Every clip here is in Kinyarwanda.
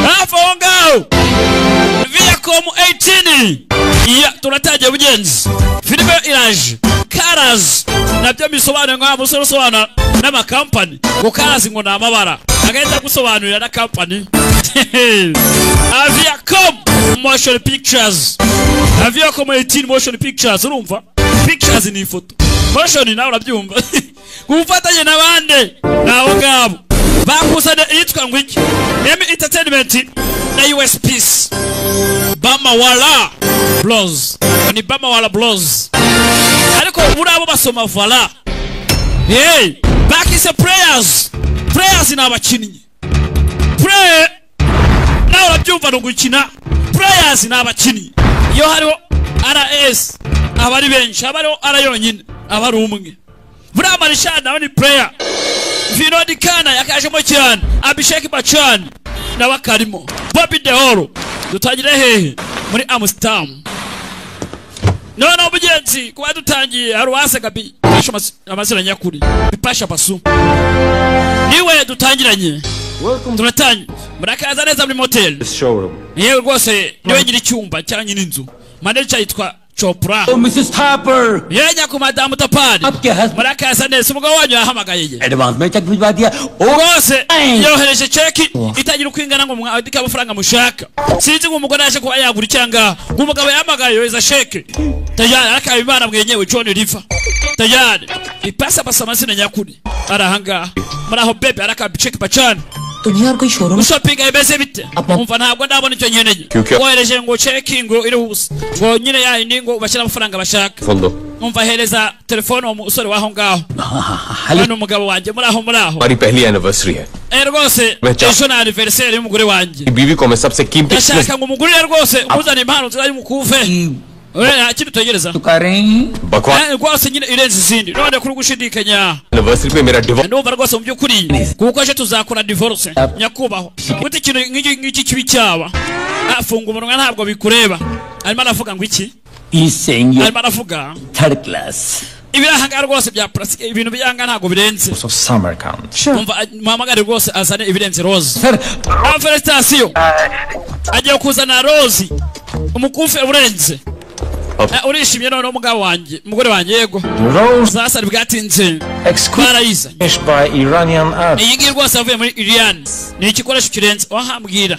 Hafi aho ngaho Viacom 18 ya turatangiye bugenzi. Filime iraje Colors nabyo bisobanuye nka musore usobanura n'amakampani ngo Colors ngo ni amabara agahita gusobanurira na company. Viacom Motion Pictures, Viacom 18 Motion Pictures, urumva pictures ni ifoto, motion nawe urabyumva. Gufatanye n'abandi nabo ngabo bakusanye iyitwa ngo iki M Entertainment na US Peace Bamawala Bros, ni Bamawala Bros ariko muri abo basoma vala. Hey, bakise players, players ni abakinnyi, play nawe urabyumva ni ugukina, players ni abakinnyi. Iyo hariho RS aba ari benshi, aba ariho R yonyine aba ari umwe. Buriya Marishal nawe ni player, Vinod Khanna yakajemo cyane, Abhishek Bachchan nawe akarimo, Bobby Deol. Dutangire hehe? Muri Amsterdam. Noneho mugenzi kuba dutangiye hari uwaseka amazina nyakuri Bipasha Basu niwe dutangiranye. Turatangiye, murakaza neza muri motel. Yewe rwose niwe nyiri icyumba cyangwa nyiri inzu. Manager yitwa Chopra. Oh, Mrs. Thapar. Yenya ku madamu Thapar. Murakaza neza, umugabo wanyu yahamagaye ye. Advance mein check bhijwa diya. Rwose yohereje cheki itagira uko ingana ngo mwandike amafaranga mushaka. Sinzi ngo umugore yaje kuba yagura icyanga. Umugabo yahamagaye yohereza cheki. Tayari akaba imana mwenyewe John River. Tayari ipasa basa amazina nyakuri. Arahanga. Muraho bebe araka check bacana. दुनिया और कोई showroom Shopping imeze bite? Umva ntabwo ndabona icyo nkeneye. Wohereje ngo checking ngo irihuse. Ngo nyine ya indi ngo bashyira amafaranga bashaka. Umva hereza telefone uwo musore waho ngaho. Hano umugabo wanjye muraho muraho. हमारी पहली anniversary है. Rwose ejo ni anniversaire y'umugore wanjye. बीवी को मैं सबसे कीमती Ndashaka ngo umugurire rwose umuzane impano nziza y'umukufe. Oya kintu utegereza. Rwose nyine irenze izindi. None kuri gushidikanya. Anniversary pe mera divorce. Ndumva rwose mu by'ukuri kuko ejo tuzakora divorce nyakubahwa. Gute ikintu nk'iki kibi cyaba. Afunga umunwa ntabwo bikureba. Arimo aravuga ngo iki? Arimo aravuga third class. Ibirahanga rwose bya plastic ibintu byanga ntabwo birenze. So Samarkand. Umva muhamagare rwose azane ibirenze rose. Felicitation. Agiye kuzana rose. Umukufe urenze. Urishimye none umugabo wanjye, umugore wanjye yego. Sasa bwatinze. Barayiza. By Iranian art. Iyi ngiyi rwose avuye muri Iran. Ni igikoresho kirenze wahambwira.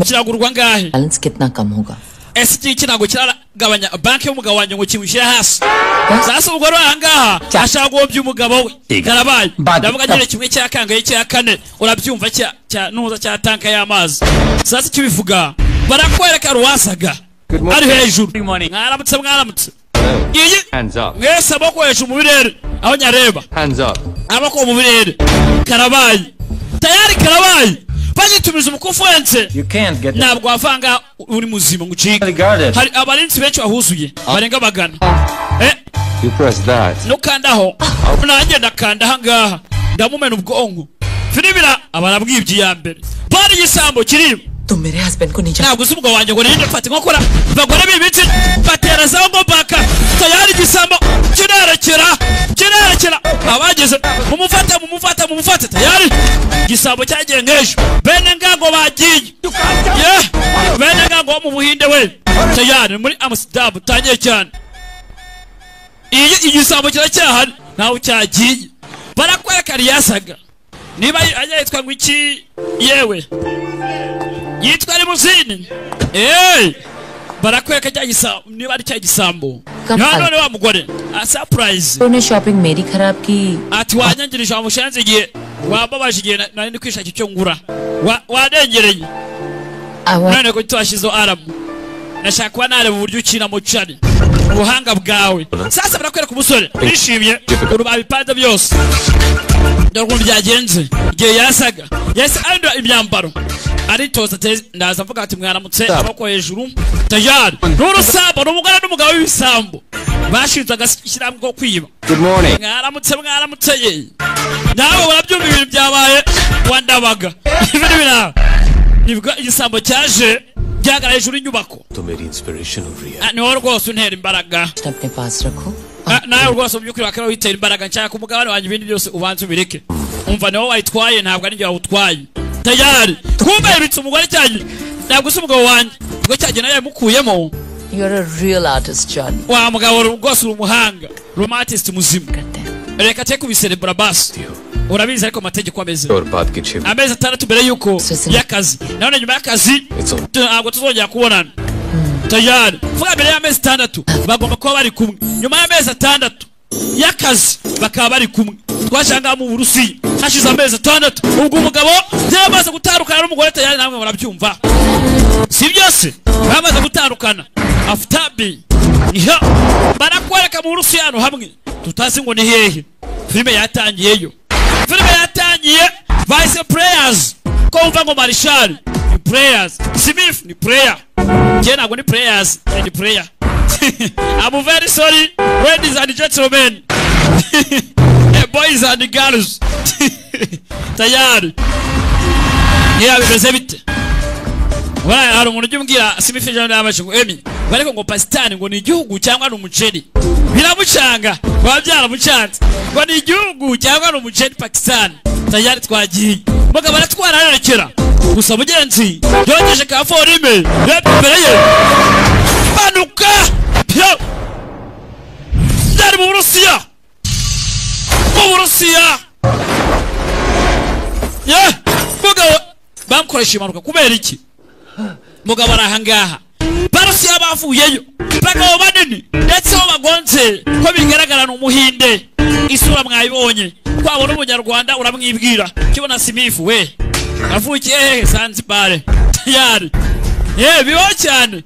Kiragurwa ngahe? Balance kitna kam hoga? Ese iki ntabwo kiragabanya banki y'umugabo wanjye ngo kimushyire hasi. Sasa umugore ahangaha ashaka guhobya umugabo we. Karabaye. Ndavuga nyine kimwe cya kangaye cya kane urabyumva cya nuza cya tanka y'amazi. Sasa kibivuga barakwereka ruwasaga. Ari hejuru. Mwaramutse mwaramutse. Iyi mwese amaboko hejuru mu birere aho nyareba. Amaboko mu birere. Karabaye. Tayari karabaye. Bagitumiza umukufu wense. Ntabwo wavanga uri muzima ngo ucike. Hari abarinzi benshi bahuzuye barenga bagana. You press that. Nukandaho. Nanjye ndakanda ahangaha. Ndamumena ubwonko. Filibira abarabwibye ya mbere. Bari igisambo kirimo. तुम मेरे husband को नहीं जानते. Ntabwo uzi umugabo wanjye ngo ninde mfate inkokora. Bagore bibitse baterazaho ngo baka. Tayari igisambo kirerekera kirerekera. Abageze mumufate mumufate mumufate tayari. Igisambo cyagiye nk'ejo. Bene ngango bagiye. Bene ngango wo mu Buhinde we. Tayari muri Amsterdam tangiye cyane. Iyi igisambo kiracyahari ntawe cyagiye. Barakwereka yasaga. Niba ajya yitwa ngo iki yewe. Yitwa limousine. Barakwereka cya gisambo niba ari cya gisambo. None wa mugore a surprise. तूने shopping मेरी खराब की. Ati wanyangirije wamushanze igihe wambabaje igihe nari ndi kwishakira icyo ngura. Wadengereye. None ko twashizeho aramu. Nashaka kuba nareba uburyo ukina mu cari. Ubuhanga bwawe. Sasa barakwereka umusore nishimye ukuntu babipanze byose. Dore ukuntu byagenze. Igihe yasaga. Yahise ahindura imyambaro. Aritoza ndaza mvuga ati mwaramutse amaboko hejuru. Tayari. N'urusambo n'umugore n'umugabo w'ibisambo. Bashinze agashyirahamwe ko kwiba. Good morning. Mwaramutse mwaramutse ye. Nawe urabyumva ibintu byabaye wandabaga. Ibintu bira. Nibwo igisambo cyaje byagara hejuru y'inyubako. तो मेरी inspiration हो रही है. Ni wowe rwose untera imbaraga. अपने पास रखो. Nawe rwose mu by'ukuri wakaba witera imbaraga nshaka umugabane wanjye ibindi byose ubanze ubireke. Umva niwo wayitwaye ntabwo ari njye wawutwaye. Tayari kumbe yibitse umugore cyanjye, ntabwo uzi umugabo wanjye ubwo cyanjye nawe yamukuyemo. You're a real artist, Charlie. Wa mugabo rwose uri umuhanga, uri umu artist muzima. Reka te kubiserebura basi, urabizi ariko amategeko ameze और बात की छह amezi 6 mbere y'uko y'akazi, none nyuma y'akazi ntabwo tuzongera kubonana. Tayari vuga mbere y'amezi 6 bagomba kuba bari kumwe, nyuma y'amezi 6 y'akazi bakaba bari kumwe. Twashanga mu Burusiya hashize amezi 6 ubwo umugabo yamaze gutandukana n'umugore. Tayari namwe murabyumva, si byose bamaze gutandukana. Aftabi niho barakwereka mu Burusiya hano hamwe tutazi ngo ni hehe. Filime yatangiyeyo, filime yatangiye vice prayers ko umva ngo Marshal ni prayers, Smith ni prayer, njye ntabwo ni prayers ni prayer. I'm very sorry ladies and gentlemen, boys and girls. Tayari yeah bimeze bite? Wala hari umuntu ujya umbwira Smith Jean n'abaje ngo emi bariko ngo Pakistan ngo ni igihugu cyangwa ni umuceri, biramucanga baba byaramucanze ngo ni igihugu cyangwa ni umuceri Pakistan. Tayari twagiye mugabo aratwara arerekera gusa mugenzi yogeje ka forime imbere ye banuka pyo byari mu Burusiya, mu Burusiya ye mugabo bamukoresha impanuka kubera iki? Mugabo arahangaha Barusiya bavuyeyo bagabo banini ndetse bo bagonze ko bigaragara ni umuhinde, isura mwayibonye kwabona umunyarwanda uramwibwira kibona Smith we avukiye hehe? Zanzibar. Tayari ye bibaho cyane.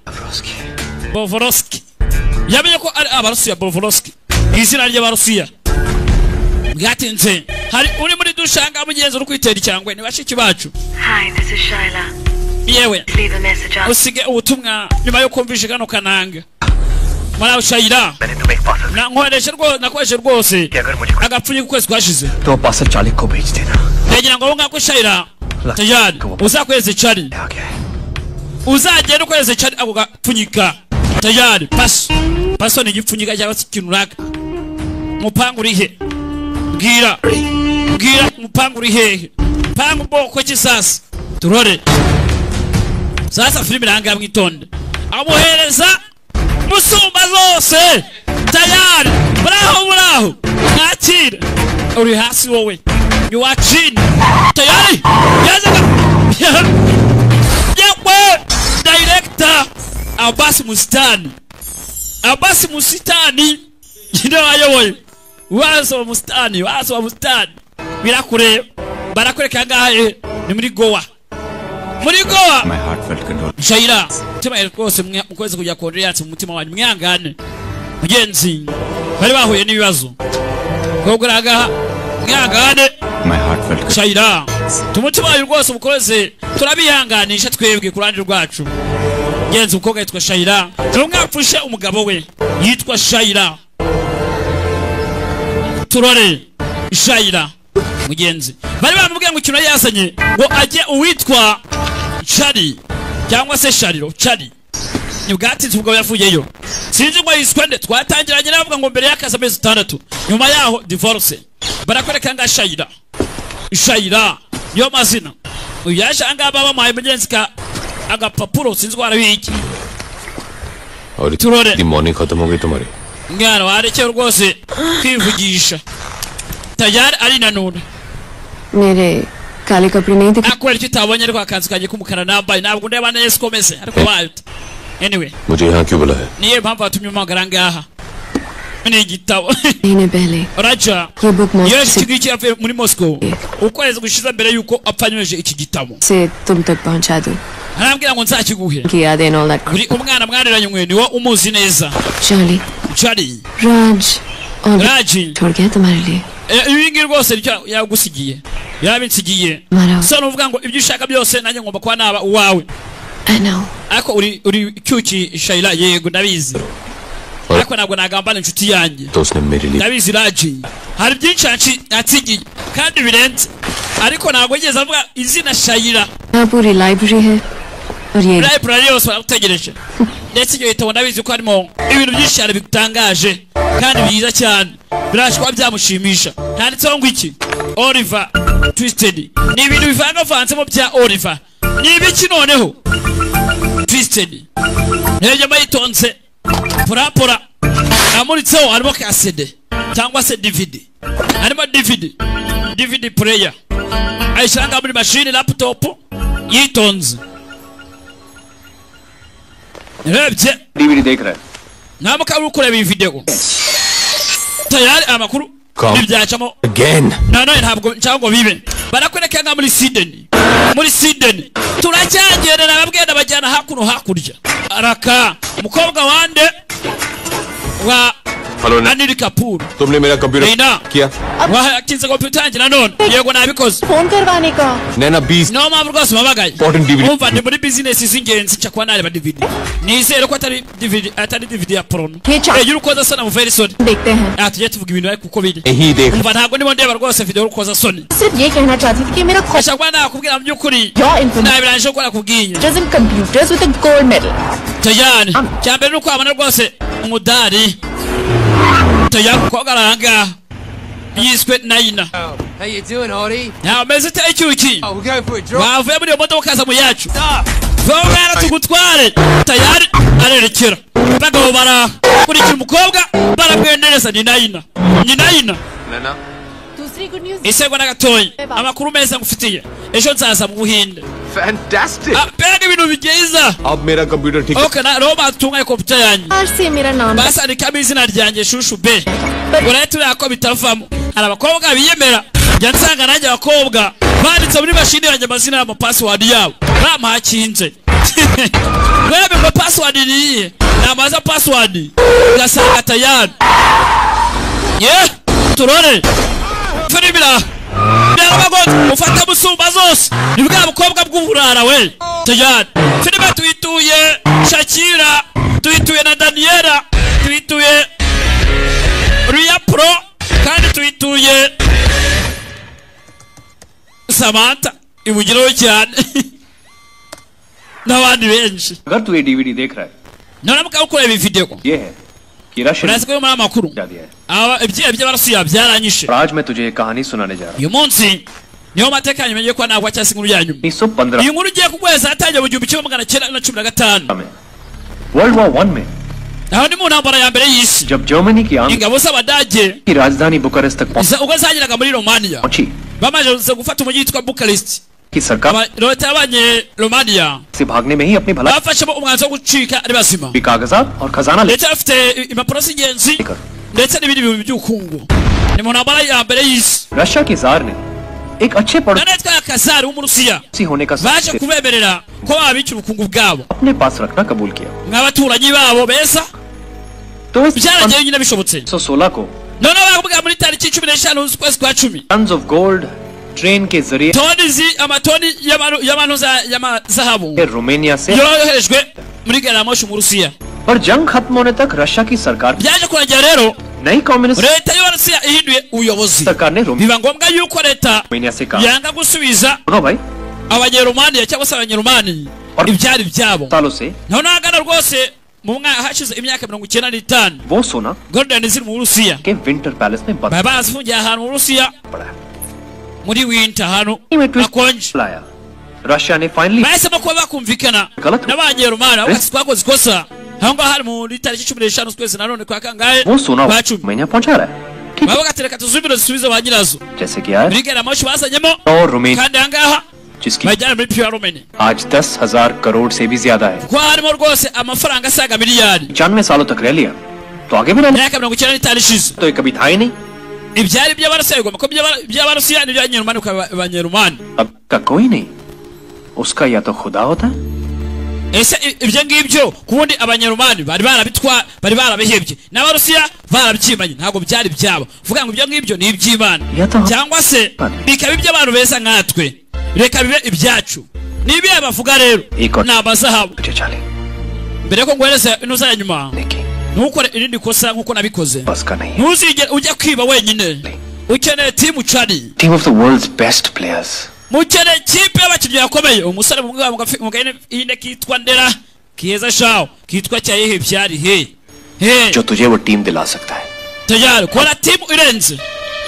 Bovoroski yamenye ko ari Abarusiya. Bovoroski izina ry'Abarusiya bwatinze. Hari uri muri dushanga mugenzi uri kwitera icyangwe ni bashiki bacu. Hi, this is Shaila. Yewe Leave a message on. usige ubutumwa nyuma yo kumvisha kano kananga. Mwana Shaila na nkoreshe rwose, nakoreshe rwose agapfunyi kwezi kwashize तो पास चालिक को भेज देना. ndagira ngo ngako Shaila tayari uzakweze chari uzagenda ukweze chari ako gapfunyika tayari paso paso ni igipfunyika cyangwa se ikintu runaka. Mupangu uri he? Mbwira mbwira umupangu uri hehe? Pangu boko ki sasa turore sasa filime iranga mwitonde amuhereza musumba zose tayari muraho muraho mwakira uri hasi wowe ni wachini tayari yazaga yewe director Abbas Mustani, Abbas Mustani ndio ayoboye wazo Mustani, wazo Mustani birakure barakwereka ngahe ni muri Goa, muri Goa. My heartfelt condolences. Shaila mutima rwose mukwezi kujya condolences mu mutima wanyu mwihangane mugenzi bari bahuye n'ibibazo koguraga mwihangane. My heartfelt Shaila tumutima wanyu rwose mukoreze turabihanganisha twebwe ku ruhande rwacu. Mugenzi umukobwa yitwa Shaila tumwapfushe umugabo we yitwa Shaila turore Shaila mugenzi bari bamubwiye ngo ikintu yazanye ngo ajye uwitwa Chari cyangwa se Shariro Chari nibwatinze ubwo yavuyeyo sinzi ngo yiswe nde. Twatangiranye navuga ngo mbere y'akazi amezi 6 nyuma yaho divorce barakwereka nga Shaila Shaila niyo mazina uyu yaje ahangaha bamuhaye mugenzi ka agapapuro sinzi ko arabiki और turore इतनी morning खत्म हो गई तुम्हारी. mwana warekeye rwose kwivugisha tayari arinanura मेरे काले कपड़े नहीं दिख akubera icyo utabonye ariko akanzu kanjye k'umukara nambaye ntabwo ndeba neza uko meze ariko wayo anyway मुझे यहाँ क्यों बुलाया? niyo mpamvu watumye umpamagara ngaha ni igitabo महीने पहले Raja ये book Moscow yohereje iki ngiki yavuye muri Moscow ukwezi gushize mbere y'uko apfa anyoheje iki gitabo से तुम तक पहुंचा दूं arambwira ngo nzakiguhe की यादें and all that uri umwana mwareranye mwe niwo umuzi neza Charlie Charlie Raj और Raji छोड़ गया तुम्हारे लिए ibi ngibi rwose nicyo yagusigiye yabinsigiye Mara. so nuvuga ngo ibyo ushaka byose nanjye ngomba kuba naba uwawe I know ariko uri cyuki Shaila yego ndabizi ariko ntabwo nagambana inshuti yanjye तो उसने मेरे लिए ndabizi Raji hari byinshi yansigiye kandi birenze ariko ntabwo yigeze avuga izina Shaila यहाँ पूरी library है और ये library yose baragutegereje ndetse icyo gitabo ndabizi ko harimo ibintu byinshi cyane bitangaje kandi byiza cyane biraje kuba byamushimisha handitseho ngo iki Oliver Twisted ni ibintu bivangavanzemo bya Oliver. Ni ibiki noneho? Twisted ntejya yitonze purapura amuritseho harimo kasede cyangwa se DVD, harimo DVD, DVD player ayishyira muri mashini laptop yitonze. Rebye DVD देख रहा है ntamuka uri kureba iyi video tayari amakuru ntibyacamo Again. Nanone ntabwo nshaka ngo bibe. Barakwereka nka muri Sydney, muri Sydney turacyagendera ababwenda bajyana hakuno hakurya araka umukobwa wande wa Hello Anil Kapoor. तुमने मेरा computer Naina किया wakinze computer yanjye nanone. Yego nabikoze. Phone करवाने का Naina 20 Niyo mpamvu rwose mpamagaye. Important DVD. Umva ndi muri business z'ingenzi nshya kuba nareba DVD. Nizere ko atari DVD, atari DVD ya porno. Kecha. Iyo urukozasoni amuvera isoni. देखते हैं Ah, tujye tuvuga ibintu ariko uko biri. नहीं देख Umva ntabwo ndimo ndeba rwose video y'urukozasoni. सिर्फ ये कहना चाहती थी कि मेरा Ndashaka kuba nakubwira mu by'ukuri Your information nabirangije gukora kubwiye in computers with a gold medal. Tayari cya mbere ni uko wabona rwose umudari. Tayari umukobwa aranga yiswe Naina. How you doing, Hottie? Ntawe umeze ute icyuki? Oh, we're going for a drive. Wavuye muri iyo modoka ukaza mu yacu. Vuba mwana tugutware. Tayari arerekera. Abagabo barakurikira umukobwa baramwendereza. Ni Naina, ni Naina. Nana. दूसरी good news Isegonda gatoya, amakuru meza ngufitiye, ejo nzaza mu Buhinde. Fantastic. Ah, mbega ibintu byiza. अब मेरा computer ठीक Okay, na rero batunganye computer yanjye आज से मेरा नाम basandikamo izina ryanjye Shushu B. Urahita ureba ko bitavamo. Hari abakobwa biyemera, njya nsanga nanjye abakobwa banditse muri mashini yanjye amazina y'ama password yabo bampakinze. Mwebe ngo password ni iyihe? Namaza password ugasanga tayari. Ye turore filimi byarabagonze ufata musumba zose ni bwa bukobwa bw'uburara we. Tayari filime tuyituye Shakira, tuyituye na Daniela, tuyituye Ria Pro, kandi tuyituye Samantha imugiraho cyane n'abandi benshi. अगर तू ये DVD देख रहा है Naramuka ukureba iyi video ये है कि Russia urazi ko muri amakuru जा दिया है aba ibyihe by'abarusiya byaranyishe. और आज मैं तुझे ये कहानी सुनाने जा रहा Uyu munsi niyo mateka nyuma ko ntabwo cyangwa se inkuru ya nyuma. हूँ 1915 Iyi nkuru ugiye kuguheza yatangiye mu 1915 में world war 1 में aho ni mu ntambara ya mbere y'isi. जब जर्मनी की army Ingabo z'Abadage की राजधानी बुखारेस्ट तक ubwo zageraga muri Romania पहुंची bamaze gufata umujyi witwa Bucharest, कि सरकार leta y'Abanye-Romania से भागने में ही अपनी भलाई bafashemo umwanzuro wo gucika ari bazima, भी कागजात और खजाना ndetse bafite impapuro z'ingenzi लेकर ndetse n'ibindi bintu by'ubukungu. Ni mu ntambara ya mbere y'isi. Russia के जार ने एक अच्छे None twa Kazari w'Umurusiya पड़ोसी होने का baje kubemerera ko babikira ubukungu bwabo अपने पास रखना कबूल किया nk'abaturanyi babo beza. तो इस Byaragiye nyine bishobotse. 1916 को Noneho bakubwira muri tariki 15 z'ukwezi kwa 10 tons of gold train के जरिए toni zi amatoni y'abantu y'amazahabu Romania से yoherejwe muri gari ya moshi mu Burusiya. पर जंग खत्म होने तक रशिया की सरकार Byaje kurangira rero नई communist leta y'Uburusiya ihinduye ubuyobozi, सरकार ने biba ngombwa yuko leta Romania से कहा yanga gusubiza सुनो भाई Abanyaromaniya cyangwa se Abanyaromani ibyari byabo. सालों से Noneho ahagana rwose mu mwaka hashize imyaka 95 वो सोना golden ziri mu Burusiya के winter palace में बंद baba bazifungiye ahantu mu Burusiya पड़ा है muri winter ahantu में twist hakonje. लाया Russia ने finally Bahisemo kuba bakumvikana n'Abanyaromani aho bati twakoze ikosa. Aho ngaho hari muri tariki 15 z'ukwezi nanone kwa kangahe वो सोना kwa 10 Romania पहुंचा रहा है ठीक bavuga ati reka tuzubire dusubize ba nyirazo जैसे कि यार muri gari ya moshi bazanyemo और Romania kandi aha ngaha जिसकी bajyana muri pure Romania आज 10,000 करोड़ से भी ज्यादा है kuko harimo rwose amafaranga asaga miliyari 95 सालों तक रह लिया तो आगे भी रहने imyaka 95 ishize तो ये कभी था ही नहीं ibyari by'Abarusiya bigomba kuba iby'Abarusiya n'iby'Abanyaromani bikaba Abanyaromani. अब का कोई नहीं उसका या तो खुदा होता है Ese ibyo ngibyo ku bundi Abanyaromani bari barabitwa bari barabihebye n'Abarusiya barabyimanye ntabwo byari byabo vuga ngo ibyo ngibyo ni iby'Imana cyangwa se bikaba iby'abantu beza nkatwe reka bibe ibyacu nibiye bavuga rero ni amazahabu. Mbere ko nguhereza inoza ya nyuma ntukore irindi kosa nkuko nabikoze, ntuzigere ujya kwiba wenyine, ukeneye timu cari team of the world's best players mukeneye kipe y'abakinnyi bakomeye. Umusore mu gahinde kitwa Ndera keza shawo kitwa cyayihe byari he he जो तुझे वो टीम दिला सकता है tayari kora timu irenze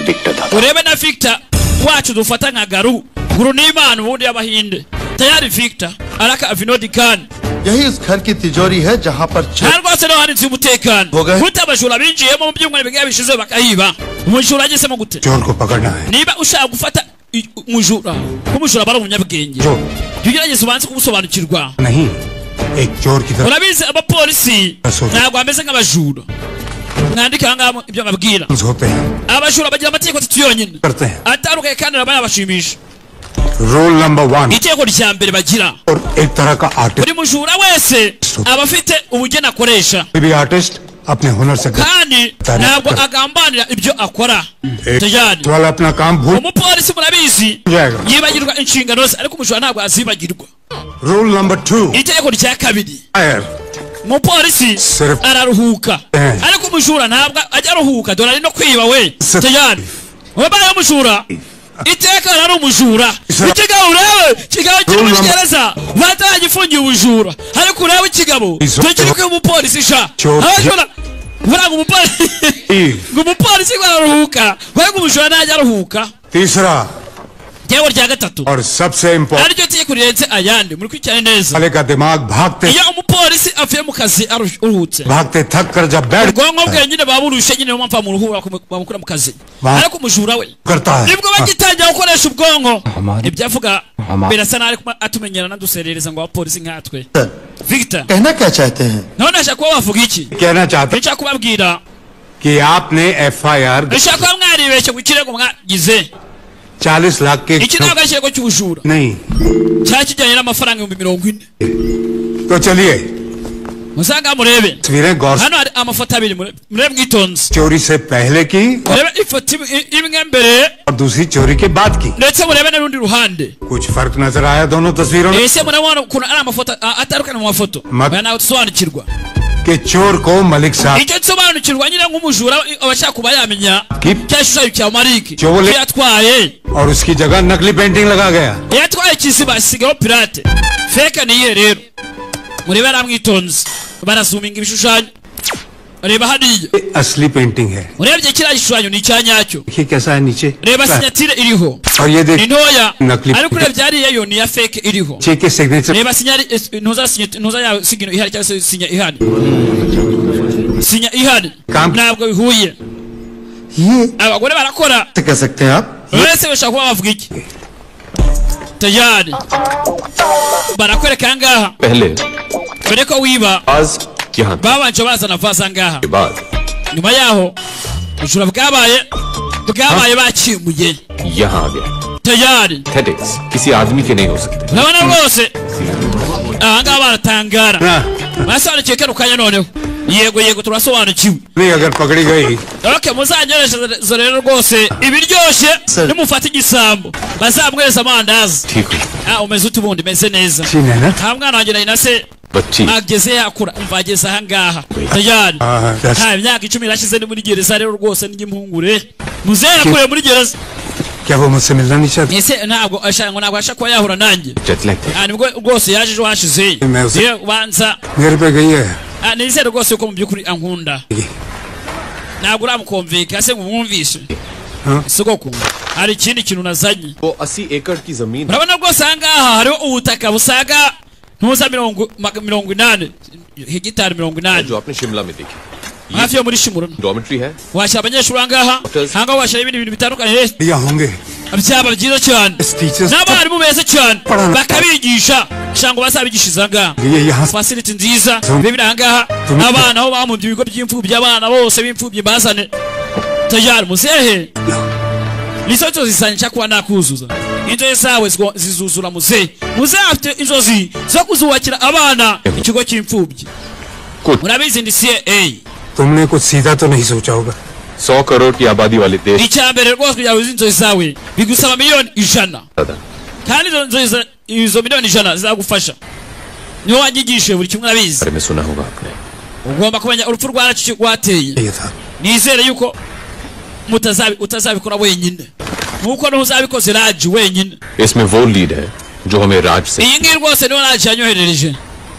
Victor दादा urebe na Victor wacu dufata nka garu guru ni imana ubundi y'abahinde tayari Victor araka Vinod Khan यही उस घर की तिजोरी है जहाँ पर nta rwose niho hari inzu y'umutekano gute abajura binjiyemo mu byumweru bigaye bishize bakayiba umujura agesemo gute चोर को पकड़ना है niba ushaka gufata umujura ko umujura aba ari umunyabwenge jya ugerageza ubanze kumusobanukirwa नहीं एक चोर की तरह urabizi abapolisi ntabwo bameze nk'abajura mwandike aha ngaha ibyo mbabwira होते हैं abajura bagira amategeko atatu yonyine करते हैं atandukanye kandi araba yabashimisha rule number 1 itegeko rya mbere bagira और एक तरह का artist buri mujura wese aba afite ubugeni akoresha भी आर्टिस्ट अपने हुनर से kandi ntabwo agambanira ibyo akora एक tujyane वाला अपना काम भूल umupolisi murabizi जाएगा yibagirwa inshingano ze ariko umujura ntabwo azibagirwa rule number 2 itegeko rya kabiri fire umupolisi araruhuka ariko umujura ntabwo ajya aruhuka dore ari no kwiba we tujyane wabaye umujura iteka ari umujura ikigabo urebe ikigabo kiri muri gereza batagifungiye ubujura ariko urebe ikigabo tukiri kwiba umupolisi sha abajura buriya ngo umupolisi ngo umupolisi ngo araruhuka ariko umujura ntajya aruhuka तीसरा itegeko rya gatatu और सबसे important ariryo tegeko rirenze ayandi muri kwicare neza वाले का दिमाग भागते iyo umupolisi avuye mu kazi aruhutse भागते थक कर जब बैठ ubwonko bwe nyine buba burushe nyine niyo mpamvu bamuruhura bamukura mu kazi ariko umujura we करता है nibwo bagitangira gukoresha ubwonko ibyo avuga birasa n'aho ari atumenyera anaduserereza ngo abapolisi nkatwe Victor कहना क्या चाहते हैं none ashaka kuba wavuga iki कहना चाहते nshaka kubabwira कि आपने FIR nshaka kuba mwaribeshye ku kirego mwagize 40 lakh के iki ntabwo ari ikirego cy'ubujura नहीं cyari kijyanye n'amafaranga 40,000 तो चलिए musanga murebe तस्वीरें गौर hano hari amafoto abiri murebe mwitonze चोरी से पहले की murebe ifoto imwe mbere और दूसरी चोरी के बाद की ndetse murebe n'urundi ruhande कुछ फर्क नजर आया दोनों तस्वीरों में ese murabona ukuntu ari amafoto atandukanye mu mafoto oya ntabwo dusobanukirwa कि चोर को मलिक साहब icyo nsobanukirwa nyine nk'umujura abashaka kuba yamenya cya gishushanyo cya Mariki Cyobole- yatwaye और उसकी जगह नकली पेंटिंग लगा गया yatwaye ikiziba asigaho pirate feke niye rero murebe aramwitonze barazuminga ibishushanyo reba hariya असली पेंटिंग है urebye kiriya gishushanyo ni icya nyacyo देखिए कैसा है नीचे reba sinyatire iriho और ये ni देख ntoya नकली ariko urebye hariya yo ni iya feke iriho नीचे के signature reba sinyari ntuza sinya ntuza yawe sigino ihari cyangwa se sinya ihari sinya ihari ntabwo bihuye abagore barakora कह सकते हैं आप uretse bashobora kuba bavuga iki tayari barakwereka aha ngaha पहले mbere ko wiba आज यहाँ babanje bazana vaze aha ngaha के बाद nyuma yaho ubujura bwabaye bwabaye bakimuye यहाँ आ गया tayari Aesthetics किसी आदमी के नहीं हो सकते urabona rwose aha ngaha baratangara barasobanukiwe kano kanya noneho yego yego turasobanukiwe नहीं अगर पकड़ी गई ok muzanyoreshe rero rwose ibiryoshye nimufate igisambo bazamwereze amandazi ठीक हूँ ah umeze ute ubundi meze neza ठीक है ना? nta mwana wanjye nari na se बच्ची ageze yakura umva ageze aha ngaha tayari Ah, that's- nta imyaka 10 irashize ni muri gereza rero rwose n'impungure muzehe yakuriye muri gereza क्या वो मुझसे मिलना नहीं चाहती ese ntabwo ashaka ngo ntabwo ashaka kuba yahura nanjye jet lag थे ah nibwo rwose yaje ejo hashize Meze. ye banza मेरे पे गई है ah nizere rwose ko mu by'ukuri ankunda ntabwo uramukomvika se ngo umwumvishe sogoko hari ikindi kintu nazanye वो 80 एकड़ की जमीन urabona rwose aha ngaha hariho ubutaka busaga ntuza 80 hegitari 80 जो आपने शिमला में देखी hafi yo muri Shimura dormitory है washyira abanyeshuri aha ngaha aha ngaha washyira ibindi bintu bitandukanye या होंगे byaba byiza cyane teachers n'abarimu beza cyane bakabigisha kugira ngo bazabigishirize aha ngaha ये यहाँ facility nziza bibe biri aha ngaha abana aho bamumbye ibigo by'imfubyi abana bose b'imfubyi bazane tayari muzehe nizo nzozi zanjye nshaka kuba nakuzuza inzozi zawe zizuzura muzehe muzehe afite inzozi zo kuzubakira abana ikigo cy'imfubyi murabizi ndi CAA तुमने कुछ सीधा तो नहीं सोचा होगा 100 करोड़ की आबादी वाले देश icya mbere rwose kugira ngo uzuze inzozi zawe bigusaba 100,000,000 दादा kandi izo nzozi izo 100,000,000 zizagufasha niho wanyigishije buri kimwe urabizi बारे में सुना होगा आपने ugomba kumenya urupfu rwa Raci rwateye ये था nizere yuko mutazabi utazabikora wenyine nkuko ntuzabikoze Raji wenyine इसमें वो लीड है जो हमें राज से iyi ngiyi rwose niyo Raji yanyoherereje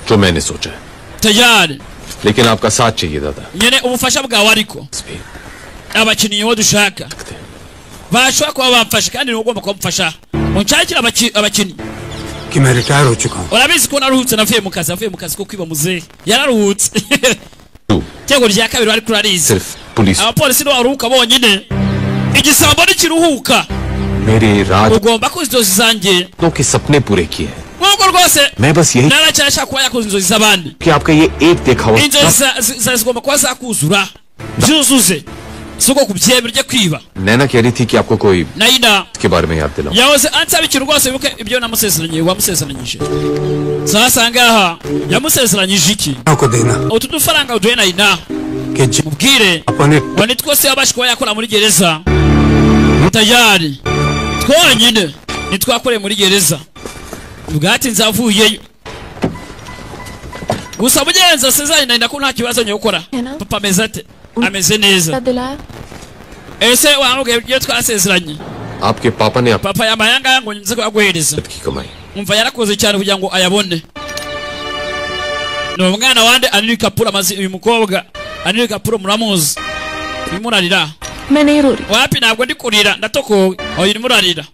जो मैंने सोचा है tayari लेकिन आपका साथ चाहिए दादा nyene ubufasha bwawe ariko abakinnyi bo dushaka Bashobora kuba bamfashe kandi niwe ugomba kubamfasha. Munshakire abakinnyi. कि मैं रिटायर हो चुका हूँ। Urabizi ko naruhutse, navuye mu kazi, avuye mu kazi ko kwiba muzehe, yararuhutse. Itego rya kabiri ariko urarizi, सिर्फ police abapolisi nibo baruhuka bonyine, igisambo ntikiruhuka. मेरे राज Ugomba kuzi inzozi zanjye के सपने पूरे किए हैं। Nk'uko rwose मैं बस यही naracyashaka kuba yakoze inzozi z'abandi. कि आपका ये एक देखा हुआ Inzozi zigomba kuba zakuzura byuzuze, si uko kubyemera ujye kwiba. नैना कह रही थी कि आपको कोई Nayina के बारे में याद दिलाऊं। Yahoze ansaba ikintu rwose, wibuke ibyo namusezeranye, wamusezeranyije. Sasa ngaha yamusezeranyije iki? को देना Utu dufaranga uduhe Nayina, कि जी mubwire अपने ngo ni twose yabasha kuba yakora muri gereza tayari, twonyine nitwakoreye muri gereza bwatinze avuyeyo. Gusa mugenzi asezeranye Nayina ko nta kibazo ngiye gukora. Papa ameze ate? Ameze neza. दिलाया। Ese wamubwiye ibyo twasezeranye? आपके पापा ने Papa yambaye ayangaya ngo nze kuyaguhereza. आपकी कमाई Umva, yarakoze cyane kugira ngo ayabone. Ni umwana wande? Anil Kapoor. Amaze uyu mukobwa Anil Kapoor muramuzi. Urimo urarira? मैं नहीं रो रही। Wapi, ntabwo ndi kurira, ndatokowe. Oya, urimo urarira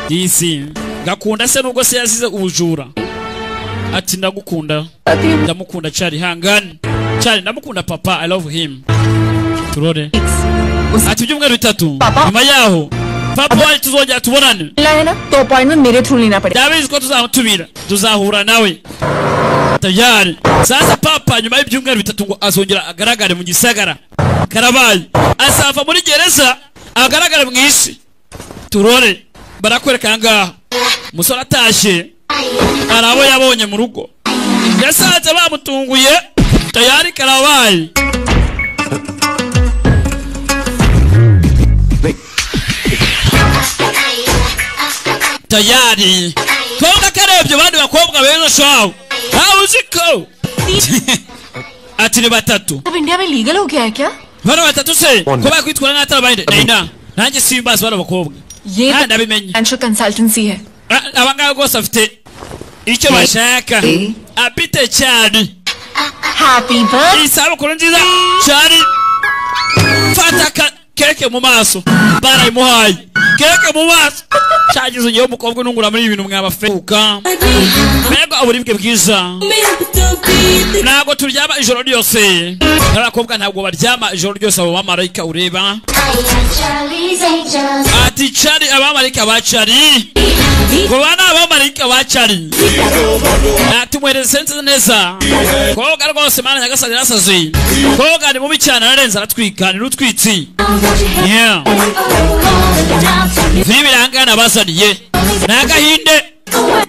disi. Ngakunda se nubwo se yazize ubujura. Ati ndagukunda, ndamukunda cyari, hangane cyari, ndamukunda papa, I love him. Turore ati ibyumweru 3 nyuma yaho papa wacu tuzongera tubonane. मिला है ना तो appointment मेरे through लेना पड़ेगा। Ndabizi ko tuzamutumira, tuzahura nawe tayari. Sasa papa nyuma y'ibyumweru 3 ngo azongera agaragare mu gisagara. Karabaye, azava muri gereza agaragare mu isi. Turore, barakwereka aha ngaha umusore atashye, hari abo yabonye mu rugo, yasanze bamutunguye tayari. Karabaye. Tayari konga karebye abandi bakobwa beza shawe, ntawe uzi ko ati ni batatu. अब इंडिया में लीगल हो गया है क्या? Bano batatu se ko bakwitwara nk'atari abandi? Nayina, nanjye simbazi bano bakobwa. ये Ah, ndabimenye. Financial consultancy है। Aba ngaba rwose bafite icyo bashaka abite cyane. Happy birthday. Isabukuru nziza cyane. Fata keke mu maso, barayimuhaye keke mu maso. Cyagize ngewe umukobwa unungura muri ibi bintu mwabafeuka. Mbega uburibwe bwiza! Ntabwo turyama ijoro ryose n'abakobwa, ntabwo baryama ijoro ryose abo bamarayika ureba. Ati cari abamarayika ba cari, ngo ba ni abamarayika ba cari. Ati muhereze neza koga rwose. Mana nyagasani, yarasaze koga, ni mubi cyane, ararenze, aratwika, ni rutwitsi. Yeah. Filime irangana bazaniye ni agahinde,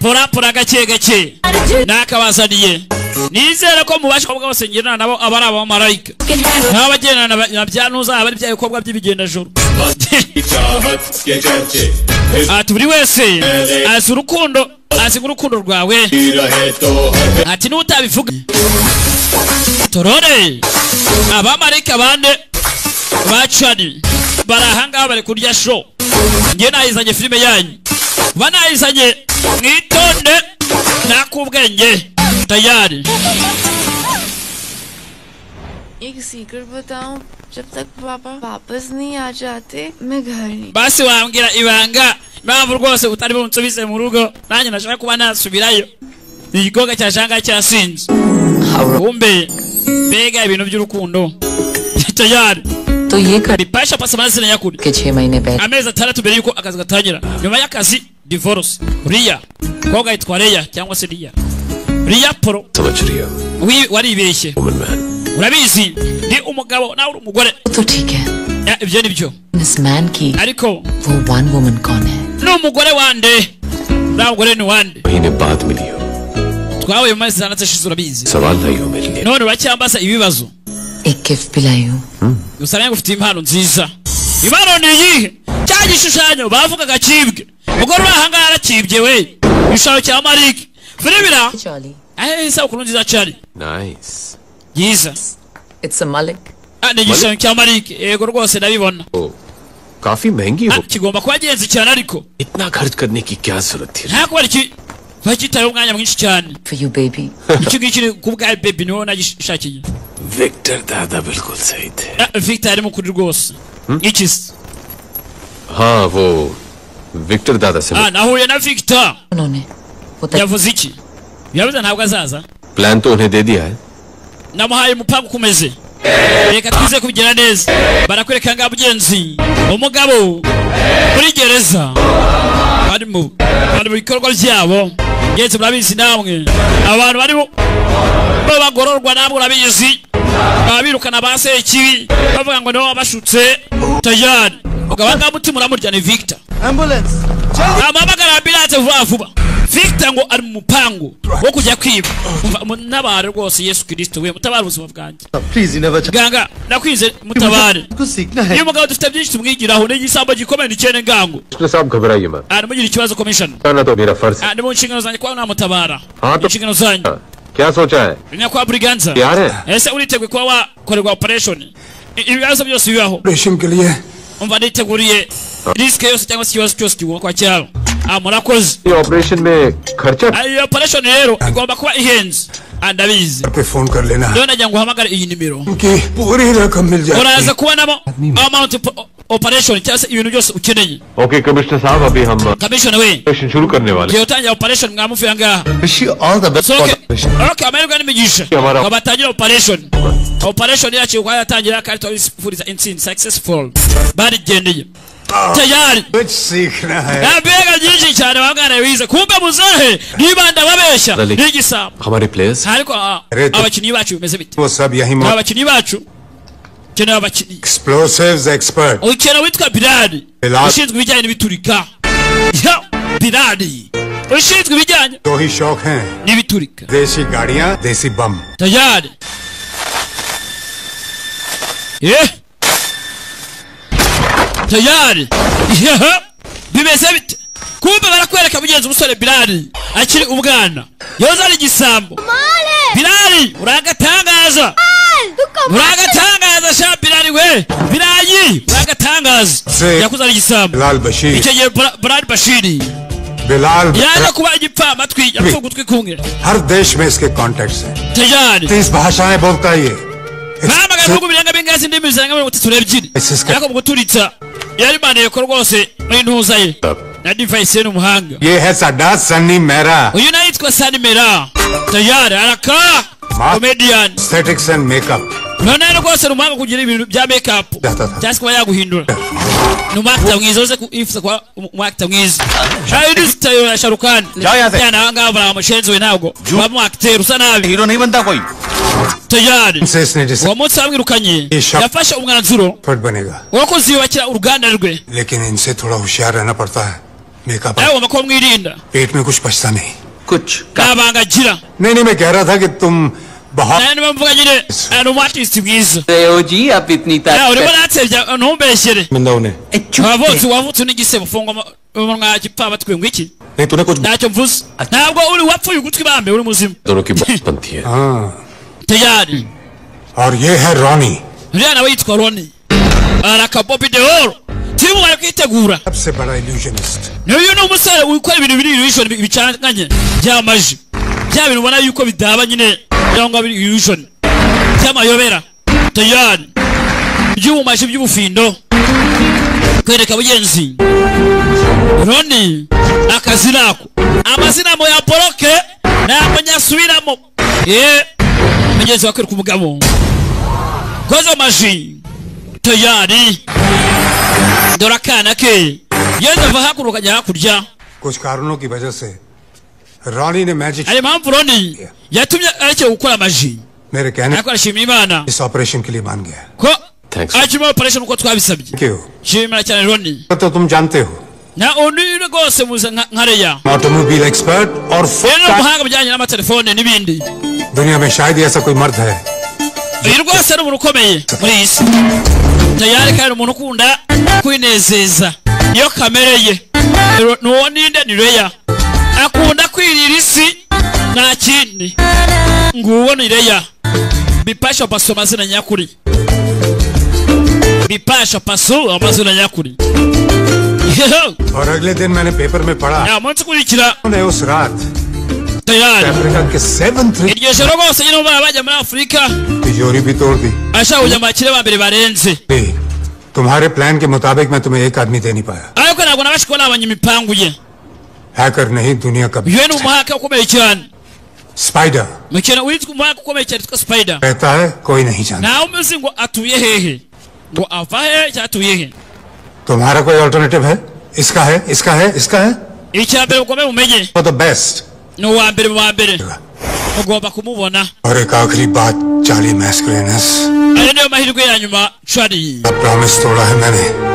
pora pora, gake gake nakabazaniye. Nizere ko mubasha kuvuga bose ngendana nabo aba ari abamarayika, n'abagendana na bya ntuza aba ari bya bikorwa by'ibigendajoro. Ati buri wese azi urukundo, azi urukundo rwawe. Ati n'utabivuga. Torore, abamarayika bande bacani bari ahangaha bari kurya show. Njye nayizanye filime yanyu, banayizanye, mwitonde nakubwenge tayari. एक secret बताऊं, जब तक पापा वापस नहीं आ जाते मैं घर नहीं। Basi wambwira ibanga impamvu rwose utari bunsubize mu rugo, nanjye nashaka kuba nasubirayo? Igikorwa cyashanga cyasinze kumbe, mbega ibintu by'urukundo tayari. तो ये कर Bipasha pasa amazina nyakuri. के छह महीने पहले Amezi 6 mbere yuko akazi gatangira, nyuma y'akazi divorce. Riya koga yitwa Reya cyangwa se Riya, Riya Poro. समझ रही हो? Waribeshye. Woman man. Urabizi ndi umugabo nawe uri umugore. तो ठीक है। Ya, ibyo ni byo. इस man की Ariko वो one woman कौन है? ni umugore wande? Uriya mugore ni wande? महीने बाद मिली हो। Twahuye mu mezi 6 ashize, urabizi. सवाल नहीं हो मेरे लिए। None uracyambaza ibibazo. एक गिफ्ट भी लाई हूँ। Gusa nanjye ngufitiye impano nziza. Impano ni iyihe? Cya gishushanyo bavugaga kibwe, umugore uri ahangaha yarakibye we, igishushanyo cya Marike filibira. Charlie. Ahe, isabukuru nziza cyari. Nice. Byiza. It's a Malik. Ah, ni igishushanyo cya Marike, yego rwose ndabibona. ओ काफी महंगी Ah, हो। kigomba kuba genzi cyane ariko इतना खर्च करने की क्या जरूरत थी? Nta kuba iki bakitayeho umwanya mwinshi cyane. For you baby. Iki ngiki ni ku bwa baby, niwo nagishakiye. Victor दादा बिल्कुल सही थे। Ah, Victor ari mukuri rwose. Iki se? हाँ वो Victor दादा से Ah, nahuye na Victor. उन्होंने Yavuze iki? Yavuze ntabwo azaza. Plan तो उन्हें दे दिया है Namuhaye umupangu ukomeze. Reka twize kubigira neza. Barakwereka ngaho mugenzi. Umugabo muri gereza. Bari mu bikorwa byabo. Ngenzi murabizi namwe. Abantu barimo bagororwa namwe urabizi. Babirukana ba sekibi bavuga ngo nibo babashutse. Tayari. Ugabanga mutima uramurya ni Victor. Ambulance Amuhamagara ambulance vuba vuba. Victor ngo ari mu mupango wo kujya kwiba. Nabare rwose Yesu Kristo we mutabare ubuzima bwanjye. Please never Ganga nakwize mutabare. कुछ सीखना है Uyu mugabo dufite byinshi tumwigiraho n'igisambo gikomeye ni cyene ngango. Commissioner साहब घबराइए मत Aramugira ikibazo commission. ना तो मेरा फर्ज है Ni mu nshingano zanjye kuba namutabara. हाँ तो Inshingano zanjye. क्या सोचा है Nyakwa Briganza. तैयार है Ese uriteguye kuba wakorerwa operation? Ibibazo byose bibaho. Operation के लिए Umva niteguriye risk yose cyangwa se ikibazo cyose kigomba kwa cyaro. Ah, murakoze. ये ऑपरेशन में खर्चा Iyo operation rero igomba kuba ihenze. Ah, ndabizi. पे फोन कर लेना Rero nagira ngo uhamagare iyi nimero. उनकी पूरी रकम मिल जाएगी Uraza kubonamo amount operation cyangwa se ibintu byose ukeneye. Okay commissioner साहब अभी हम Commissioner we. Operation शुरू करने वाले Giye utangira operation mwamuvuye ngaha. Wish you all the best So, okay. Okay, amahirwe n'imigisha. Amara- Ngo batangira operation. Operation yacu uko yatangira kandi turabifuriza intsinzi successful. Barigendeye. Tayari. कुछ सीखना है Mbega byinshi cyane wa mwana wize. Kumbe muzehe niba ndababeshya Dali. ni igisambo. हमारे players Ariko Rero- abakinnyi bacu bimeze bite? वो सब यही Abakinnyi bacu ukeneye abakinnyi. Explosives expert Ukeneye witwa Bilali Bilal. ushinzwe ibijyanye n'ibiturika. Ya, Bilali ushinzwe ibijyanye दो ही शौक हैं n'ibiturika. देसी गाड़ियाँ देसी बम Tayari. Eh? Tayari. Yeah. Bimeze bite? Kumbe barakwereka mugenzi umusore Bilali akiri umwana. Yoza ari igisambo. Bilali uragatangaza. Uragatangaza sha Bilali we. Bilali uragatangaza. Se- Yakuze ari igisambo. Bilal Bashir Icyo gihe Bilal Bashiri Bilal yaje kuba igipfamatwi yapfa ugutwi kumwe. हर देश में इसके कॉन्टेक्ट हैं Tayari. 30 भाषाएं बोलता है ये Bahamagaye ibihugu birenga bingahe indimi zirenga 32 ariko mu guturitsa yarimaniye ko rwose muri ntuza ye na device ye ni umuhanga. ये है साडा सन्नी Mehra Uyu nawe yitwa Sani Mera tayari araka comedian aesthetics and makeup none rwose ni umuhanga kugira ibintu bya makeup जाता था cyangwa se kuba yaguhindura. Ni umwakita mwiza uze yifuza kuba umwakita mwiza. Hari sitayo ya Sharukani yana aha ngaha baramushenzi we ntabwo waba umwakiteri usa nabi hero नहीं बनता कोई tayari. से इसने Uwo munsi bamwirukanye yafashe umwanzuro expert बनेगा wo kuziyubakira uruganda rwe. लेकिन इनसे थोड़ा होशियार रहना पड़ता है makeup Nawe ugomba kuba mwirinda. पेट में कुछ बचता नहीं कुछ Nta banga agira. नहीं नहीं मैं कह रहा था कि तुम बहुत Nawe niba mvuga nyine ni umu artist mwiza. हो जी आप इतनी Nawe urimo uransebya ntumbeshyere. मिलना उन्हें Wavutse wavutse n'igisebo funga umunwa gipfamatwi ngo iki? नहीं तूने कुछ Ntacyo mvuze. Ntabwo uri wapfuye ugutwi bambe uri muzima. दोनों की बात बनती है हाँ Tayari. और ये है Ronnie Uriya nawe yitwa Roni. Araka Bobby Deol. Timu bari kwitegura. सबसे बड़ा illusionist N'uyu ni umusore ukora ibintu biri illusion bicanganye by'amaji. Bya bintu ubona yuko bidaba nyine cyangwa biri illusion. By'amayobera. Tayari. By'ubumaji by'ubufindo. Kwereka mugenzi. Roni akazi nako. Amazina mo ya boroke ntabwo nyasubiramo. Mugenzi wakwereka umugabo. Koza amaji. Tayari. Dore akana ke. Yeze ava hakuno ukajya hakurya. कुछ कारणों की वजह से Ronnie ने magic Hari impamvu Roni yatumye arekera gukora amaji. मेरे कहने Ariko arashimira Imana इस ऑपरेशन के लिए मान गया ko Thanks. akirimo operation uko twabisabye. Thank you Shimira cyane Roni. तो तुम जानते हो Na undi rwose muze nka Leya. Automobile expert और Rero ni umuhanga mu bijyanye n'amatelefone n'ibindi. दुनिया में शायद ही ऐसा कोई मर्द है Uyu rwose ni umuntu ukomeye muri iyi si. Tayari kandi umuntu ukunda kwinezeza. Niyo kamere ye. Nuwo ninde ni Leya. Akunda kwirira isi nta kindi. Nguwo ni Leya. Bipasha paso amazina nyakuri. Bipasha paso amazina nyakuri. और अगले दिन मैंने पेपर में पढ़ा Ya munsi ukurikira उन्होंने उस रात tayari. Africa के 7 Iryo joro rwose nyine baba bajya muri Afurika तिजोरी भी तोड़ दी ashaka kujya mu bakire ba mbere barenze. तुम्हारे प्लान के मुताबिक मैं तुम्हें एक आदमी दे नहीं पाया. Ariko ntabwo nabasha kuba nabonye imipangu ye. Hacker नहीं, दुनिया का Uyu ni umuhaka ukomeye cyane. Spider Mukino witwa umuhaka ukomeye cyane witwa Spider. रहता है, कोई नहीं जानता. Ntawe umuzi ngo atuye hehe, ngo ava he cyangwa atuye he. तुम्हारा कोई अल्टरनेटिव है? इसका है, इसका है, इसका है. Icya mbere mukomeye mumenye For the best. Ni uwa mbere mu wa mbere, mugomba kumubona. और एक आखिरी बात, Charlie Mascarenhas. Ayo niyo mahirwe ya nyuma, Charlie. Promise तोड़ा है मैंने.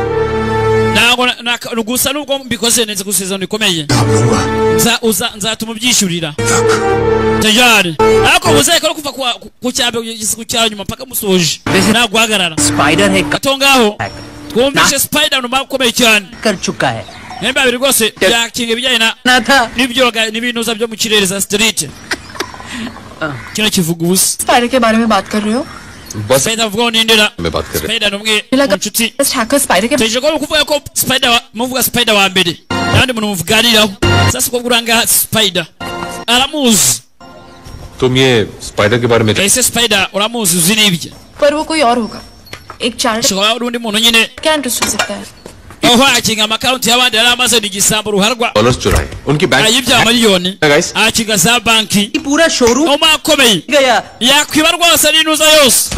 Ntabwo gusa nubwo mbikoze neza gusezerano rikomeye nzatuma ubyishyurira tayari, ariko muzareka no kuva ku cya mbere kugeza ku cya nyuma mpaka musoje, nta guhagarara. Spider है gato ngaho twumvishe Spider ni umwaka ukomeye cyane कर चुका है nimba babiri rwose byakinga ibijyanye na n'ibyoga n'ibinuza byo mu kirere za street. Kino kivuga ubusa. Spider के बारे में बात कर रहे हो? Spider avuga nindera. मैं बात कर रहे. Spider ni umwe mu nshuti. Hacker spider के Teje ko kuvuga ko Spider muvuga Spider wa mbere nandi muntu muvuganiraho sasa uko buranga Spider aramuzi. तुम ये स्पाइडर के बारे में Ese Spider uramuzi uzi n'ibye? पर वो कोई और होगा, एक चार Shobora urundi muntu nyine क्या इंटरेस्ट हो सकता है? aho akinga amakonti y'abandi yari amaze ni igisambo ruharwa. Dollars चुराए उनकी bank ayibye miliyoni guys akinga za banki पूरा showroom umakomeye गया yakwiba rwose n'inuza yose.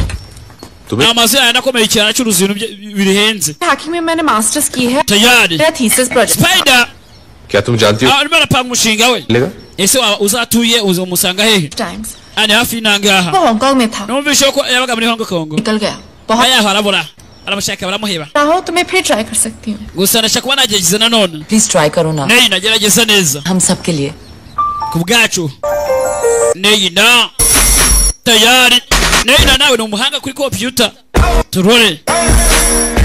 Amazu yayo anakomeye cyane acuruza ibintu bihenze. Hacking में मैंने masters की है. Tayari मेरा thesis project. Spider क्या तुम जानती हो arimo arapanga umushinga we. लेगा Ese uzatuye uzamusanga hehe? Times Ani hafi n'angaha. वो हांगकांग में था. Numvise ko yabaga muri Hong Kong. निकल गया बहुत. Ayaho arabura aramushaka baramuheba. चाहो तो मैं फिर ट्राई कर सकती हूँ. Gusa ndashaka kuba nagerageza nanone. Please try करो ना. Neyi nagerageza neza हम सब के लिए. Ku bwacu. Neyina tayari. Neyina nawe ni umuhanga kuri computer. Turore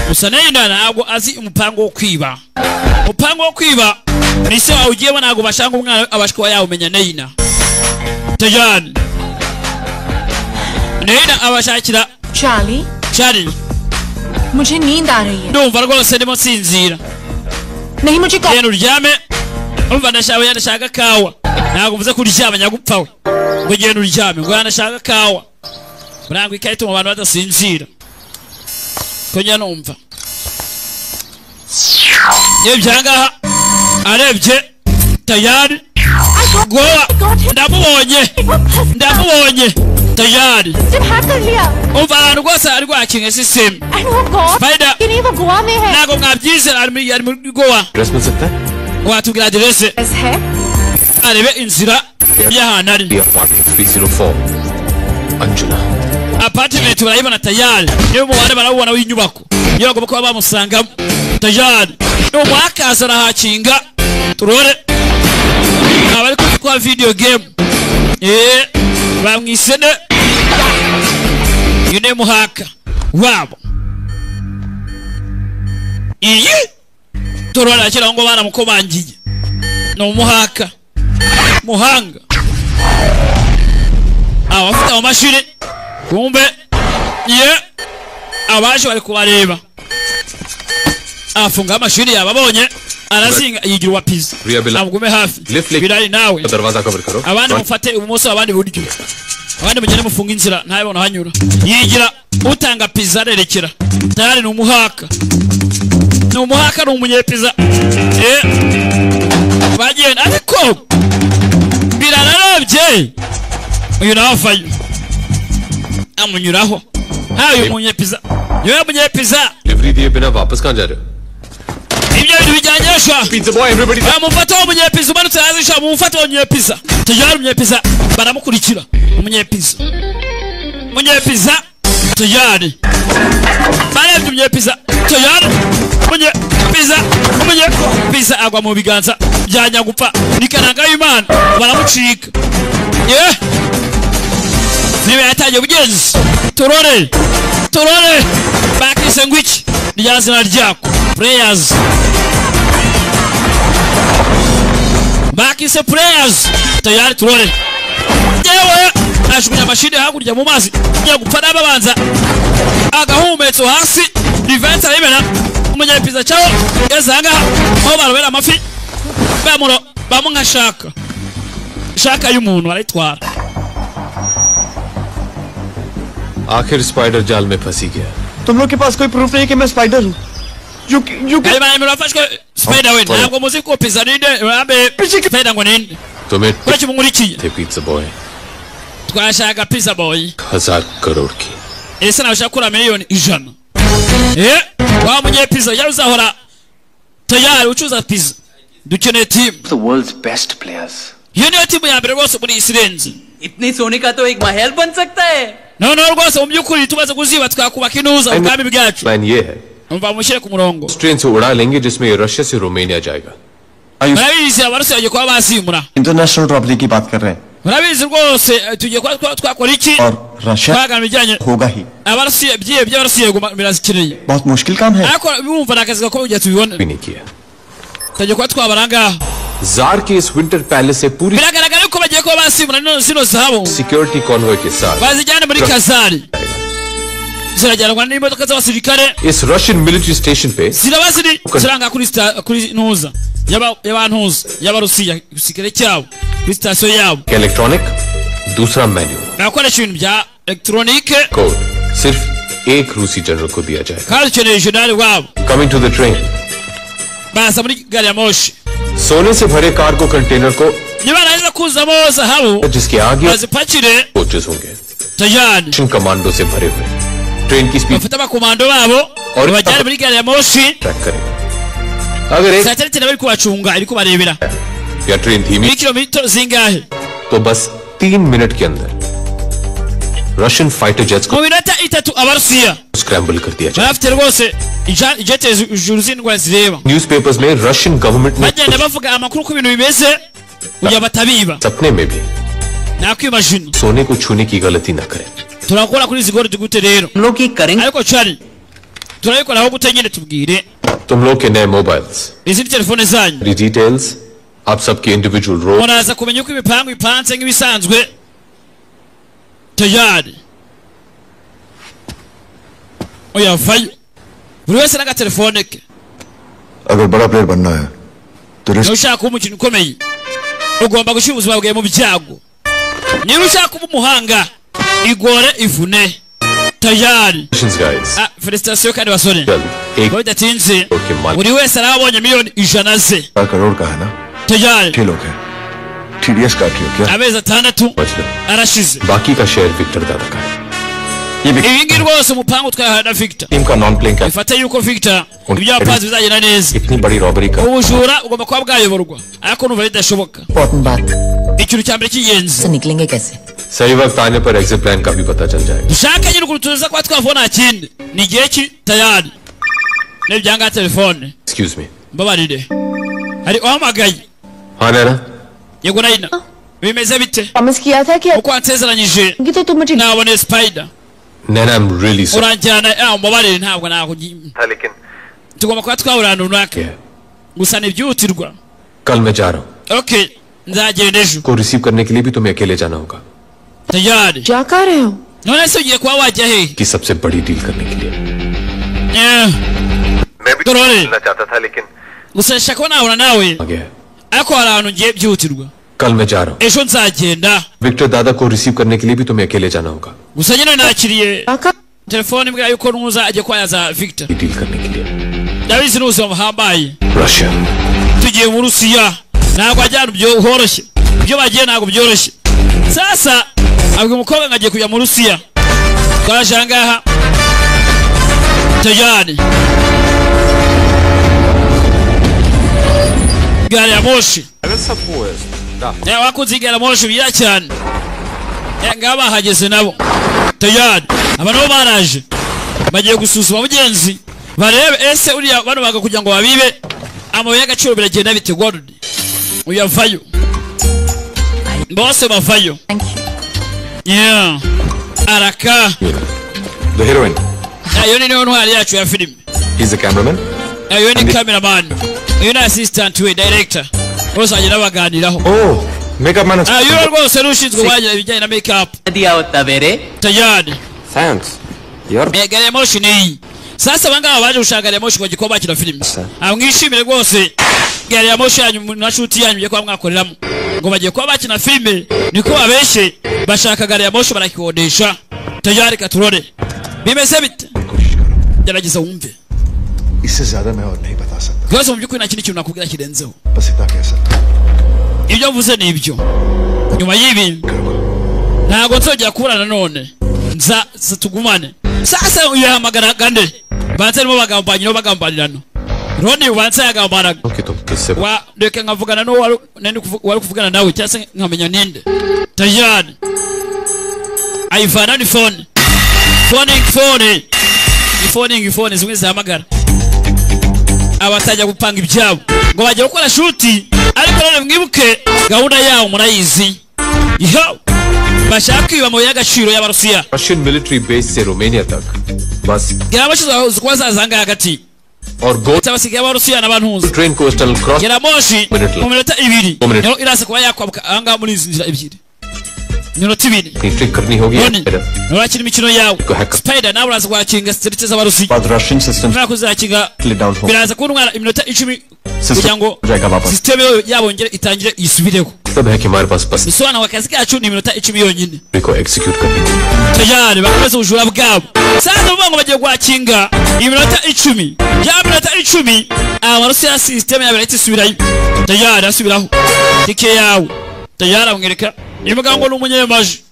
gusa Neyina ntabwo azi umupango wo kwiba. Umupango wo kwiba ni se wawugiyemo, ntabwo bashanga umwana abasha kuba yawumenya. Neyina tayari. Neyina abashakira Charlie. Charlie मुझे नींद आ रही है. Ndumva rwose ndimo nsinzira. नहीं मुझे Genda uryame. Umva ndashaka ndashaka kawa. Ntabwo mvuze kuryama nyagupfa we. Ngo genda uryame ngo ndashaka kawa. Burangwa ikarita mu bantu badasinzira. Ko njya numva. Yebye ahangaha arebye tayari Goa ndamubonye ndamubonye tayari. Umva ahantu rwose ari rwakinga system. Spider ntabwo mwabyizera ari muri Goa. Address मिल सकता है? Watubwira aderese arebe inzira y'ahantu ari. Apartment 304 Anjuna. Apartment barayibona tayari, niyo umubare barawubona w'inyubako iyo bagomba kuba bamusangamo tayari. Umuhakaza arahakinga turore abari kwa video game bamwisene uyu ni muhaka wabo iyi turore akira ngo baramukomangiye ni umuhaka muhanga abafite amashuri kumbe ye abaje bari kubareba afunga amashuri yababonye arazinga yigira uwa pizza amugume hafi Bilali nawe दरवाजा cover करो abandi mufate ibumoso abandi iburyo abandi mugende mufunga inzira ntabona hanyura yigira utanga pizza arerekera tayari ni umuhaka ni umuhaka ni umunyepiza bagenda ariko birararebye uyu nawe avayo amunyuraho hayo umunyepiza yewe munyepiza delivery दिए बिना वापस कहाँ जा रहे हो ibyo bintu bijyanyeshwa bamufata uwo munyepiza umanutse hasi sha mumufate uwo munyepiza tayari umunyepiza baramukurikira umunyepiza munyepiza tayari barebye umunyepiza tayari umunyepiza umunyepiza agwa mu biganza bya nyagupfa ni karanga y'Imana baramucika ye niba yatangiye ubugenzi turore turore bakise ngo iki rya zina ryako prayers bakise prayers tayari turore yewe ajugunya mashini hakurya mu mazi nyagupfa n'ababanza agahumetso hasi Riventa arayibona umunyapiza cyaho yazanga aho barobera amafi bamuro bamunka shaka shaka y'umuntu arayitwara आखिर स्पाइडर जाल में फंसी गया तुम लोग के पास कोई प्रूफ नहीं कि मैं स्पाइडर हूँ। You you murafashwe Spider we ntabwo muzi ko pizza ninde urambe Spider ngo ninde तुम्हें kuki mumurikiye थे pizza boy twashaka pizza boy 1000 crore की ese nawe ushaka kura 100,000,000 wa munye pizza yari uzahora tayari ucuza pizza dukeneye team The world's best players. Iyo niyo timu ya mbere rwose muri isi irenze इतनी सोने का तो एक महल बन सकता है noneho rwose mu by'ukuri tumaze kuziba twakubaka inuza ubwami bwacu plan ये है umva mushyire ku murongo train से उड़ा लेंगे जिसमें ये रशिया से रोमानिया जाएगा murabizi abarusiya bagiye kuba basimura international robbery की बात कर रहे हैं murabizi rwose tugiye kuba twakora iki और Russia twagana ibijyanye होगा ही abarusiya by'abarusiya birazikeneye बहुत मुश्किल काम है ariko bumva ni akazi gakomeye kugira tubibone भी नहीं किया tugiye kuba twabara ngaha jar के इस winter palace से पूरी biragaragara yuko bagiye kuba basimura zino zahabu security convoy के साथ bazijyane muri kazari zirajyanwa n'imodoka z'abasirikare इस Russian military station पे ziraba ziri ziranga kuri ntuza y'abantuza y'abarusiya igisirikare cyabo kuri sitasiyo yabo electronic दूसरा manual bakoresha ibintu bya elegitoronike code सिर्फ एक रूसी जनरल को दिया जाएगा kandi ukeneye jenerali wabo coming to the train baza muri gari ya moshi सोने से भरे कार्गो कंटेनर को nibarangiza kuzamo zahabu जिसके आगे bazipakire coaches होंगे tayari Russian commando से भरे हुए ट्रेन की speed bafite abakomando babo babajyane muri gari ya moshi track करेगा अगर एक satelite nayo iri kubacunga iri kubarebera या ट्रेन धीमी muri kilometero zingahe तो बस 3 मिनट के अंदर Russian fighter jets को mu minota 3 abarusiya scramble कर दिया जाए bafite rwose ijete ijuru z'indwara zireba newspapers में Russian government ने bagenda bavuga amakuru ku bintu bimeze kugira batabiba सपने में भी nakwimagine सोने को छूने की गलती ना करें turakora kuri izi gold gute rero ariko cari turabikoraho gute nyine tubwire तुम लोग के नए mobiles izi ni telefone zanyu details आप सबके individual role muraza kumenya uko ibipangu bipanze nk'ibisanzwe tayari oya vayo buri wese n'agatelefone ke अगर बड़ा प्लेयर बनना है तो niba ushaka kuba umukinnyi ukomeye ugomba gushyira ubuzima bwawe mu byago niba ushaka kuba umuhanga igore ivune tayari guys felicitation kandi basore जल्द एक bidatinze crore के मालिक buri wese arabonye 100,000,000 ze crore का है ना tayari 6 लोग हैं TDS काट लियो क्या amezi 6 बच लो arashize बाकी का शेयर विक्टर दादा का है ibi ngibi rwose umupangu twahawe na Victor team का non playing का bifate yuko Victor ibyo yapanze bizagenda neza इतनी बड़ी रॉबरी का ubujura ugomba kuba bwayoborwa ariko numva bidashoboka important बात ikintu cya mbere cy'ingenzi से निकलेंगे कैसे सही वक्त आने पर एग्जिट प्लान का भी पता चल जाएगा dushaka nyine ukuntu tuza kuba twavuna nta kindi ni igihe ki tayari n'ibyanga telefone excuse me mbabarire hari uhamagaye हाँ नैना yego nayina bimeze bite promise किया था कि uko wansezeranyije तो तुम मुझे nabone Spider Naina I am really sorry uranjyana mbabarire ntabwo nakugi था लेकिन tugomba kuba twahura ahantu runaka gusa ntibyihutirwa कल मैं जा रहा हूँ okay nzagenda ejo को रिसीव करने के लिए भी तुम्हें अकेले जाना होगा tayari जा कहाँ रहे हो none se ugiye kuba wajya hehe कि सबसे बड़ी डील करने के लिए मैं भी मिलना चाहता था लेकिन gusa nshaka ko nahura nawe आ गया है। ariko hari ahantu ngiye byihutirwa कल मैं जा रहा हूँ ejo nzagenda Victor दादा को रिसीव करने के लिए भी तुम्हें अकेले जाना होगा gusa nyine nakiriye telefone imbwira yuko nuza agiye kuba yaza Victor deal करने के लिए ndabizi n'ubuzima buhambaye Russia tugiye mu Rusiya ntabwo ajya ahantu horoshye ibyo bagiye ntabwo byoroshye sasa abwira umukobwa ngo agiye kujya mu Rusiya twaje aha ngaha tayari gari ya moshi wakunze gari ya moshi byiza cyane ngaba bahageze nabo tayari aba nabo baraje bagiye gusuzuma mugenzi barebe ese uriya bano baga kugira ngo babibe amabuye y'agaciro biragenda bite gold uyavayo bose bavayo yeah araka The heroine ayo ni niyo ntwari yacu ya filime he's the cameraman ayo ni cameraman uyu ni assistant we director bose bagenda baganiraho oh makeup man ayo rwose n'ushinzwe wagira ibijyanye na makeup दिया होता बेरे tayari thanks यार gari ya moshi ni iyi sasa abangaba baje gushaka gari ya moshi ngo bagikoma bakina filime mwishimire rwose gari ya moshi yanyu na shuti yanyu mugiye kuba mwakoreramo ngo bagiye kuba bakina filime niko babeshe bashaka gari ya moshi barakikodesha tayari katurore bimeze bite Gerageza wumve. इससे ज्यादा मैं और नहीं बता सकता. Rwose mu by'ukuri nta kindi kintu nakubwira kirenzeho. बस इतना कह सकता. Ibyo mvuze ni ibyo. Nyuma y'ibi ntabwo nzongera kubura nanone, nza tugumane. Sasa uyahamagara nde? Banza arimo bagambanira bagambanirana. Roni ubanza yagambanaga. Wa reka nkavugana n'uwo wari kuvugana nawe cyangwa se nkamenya ninde. Tayari ayivana ni phone. Phone phone. Phone phone zimwe zihamagara. Abatajya gupanga ibyabo ngo bajye gukora shuti, ariko none mwibuke gahunda yawo murayizi. Yo bashaka kwiba mu y'agaciro y'Abarusiya. Russian military base se Romania tak bas Gerabashize kuba zazanga hagati और go cyabasigaye Abarusiya n'abantuzi. Train coastal cross Geramoshi mu minota 2 niyo iraza kuba yakwabuka ahangaha muri izi nzira ebyiri. Minota 2 trick karni hogi. Urakina imikino yawe Spider nawe uraza kwakinga street z'Abarusiya. Russian system kuzakinga biraza kuntwara iminota 10 kugira ngo system yabo ngere itangire isubireho. तब है कि हमारे पास बस bisobanura akazi kacu ni iminota 10 yonyine को execute करने. Tayari bakomeza ubujura bwabo. Sasa bavuga ngo bagiye kwakinga iminota 10 ya minota 10 Abarusiya system yabo irahita isubirayo. Tayari asubiraho tike yawe. Tayari amwereka imbwa ngo ni umunyemaji.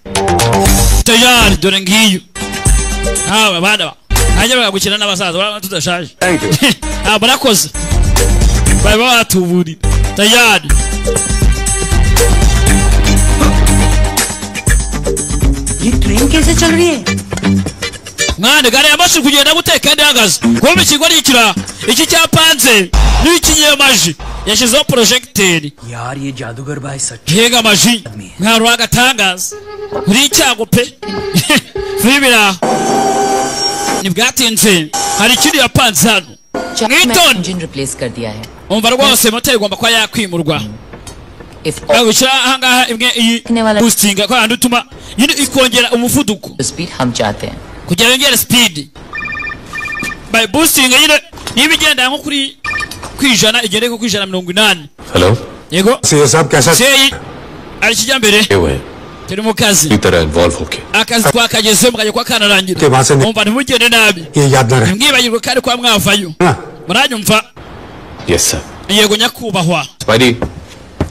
Tayari dore ngiyo. Aba bana hajya bagukina n'abasaza baba tudashaje. Ah barakoze. Baba batuburira. Tayari ये train कैसे चल रही है? Mwana gare ya moshi kugenda gute kandi ihagaze? Kuba ikigo gikira iki cyapanze n'ikinyemaji yashyizeho projecteur. यार ये जादूगर भाई सच. Yega maji mwana w'agatangaza uri icyago pe. Filibira ntibwatinze hari ikindi yapanze hano. Mwitonde. Engine replace कर दिया है. Umva rwose moteri igomba kuba yakwimurwa. Bagushyira ahangaha imwe iyi boosting ko handi utuma yindi ikongera umuvuduko. Speed हम चाहते हैं. Kugira yongere speed. By boosting nyine niba igenda nko kuri 100 igende nko kuri 180. Hello. Yego. से साहब कैसा? Sei ari kijyambere. हुए Turi mu kazi. की तरह involve होके. Akazi twakageze mukajya kwa kanarangira. Umva ntimugende nabi. ये याद ना रहे. Ntimwibagirwe kandi kwa mwavayo. Muranyumva? Yes sir. Yego nyakubahwa. Spidey.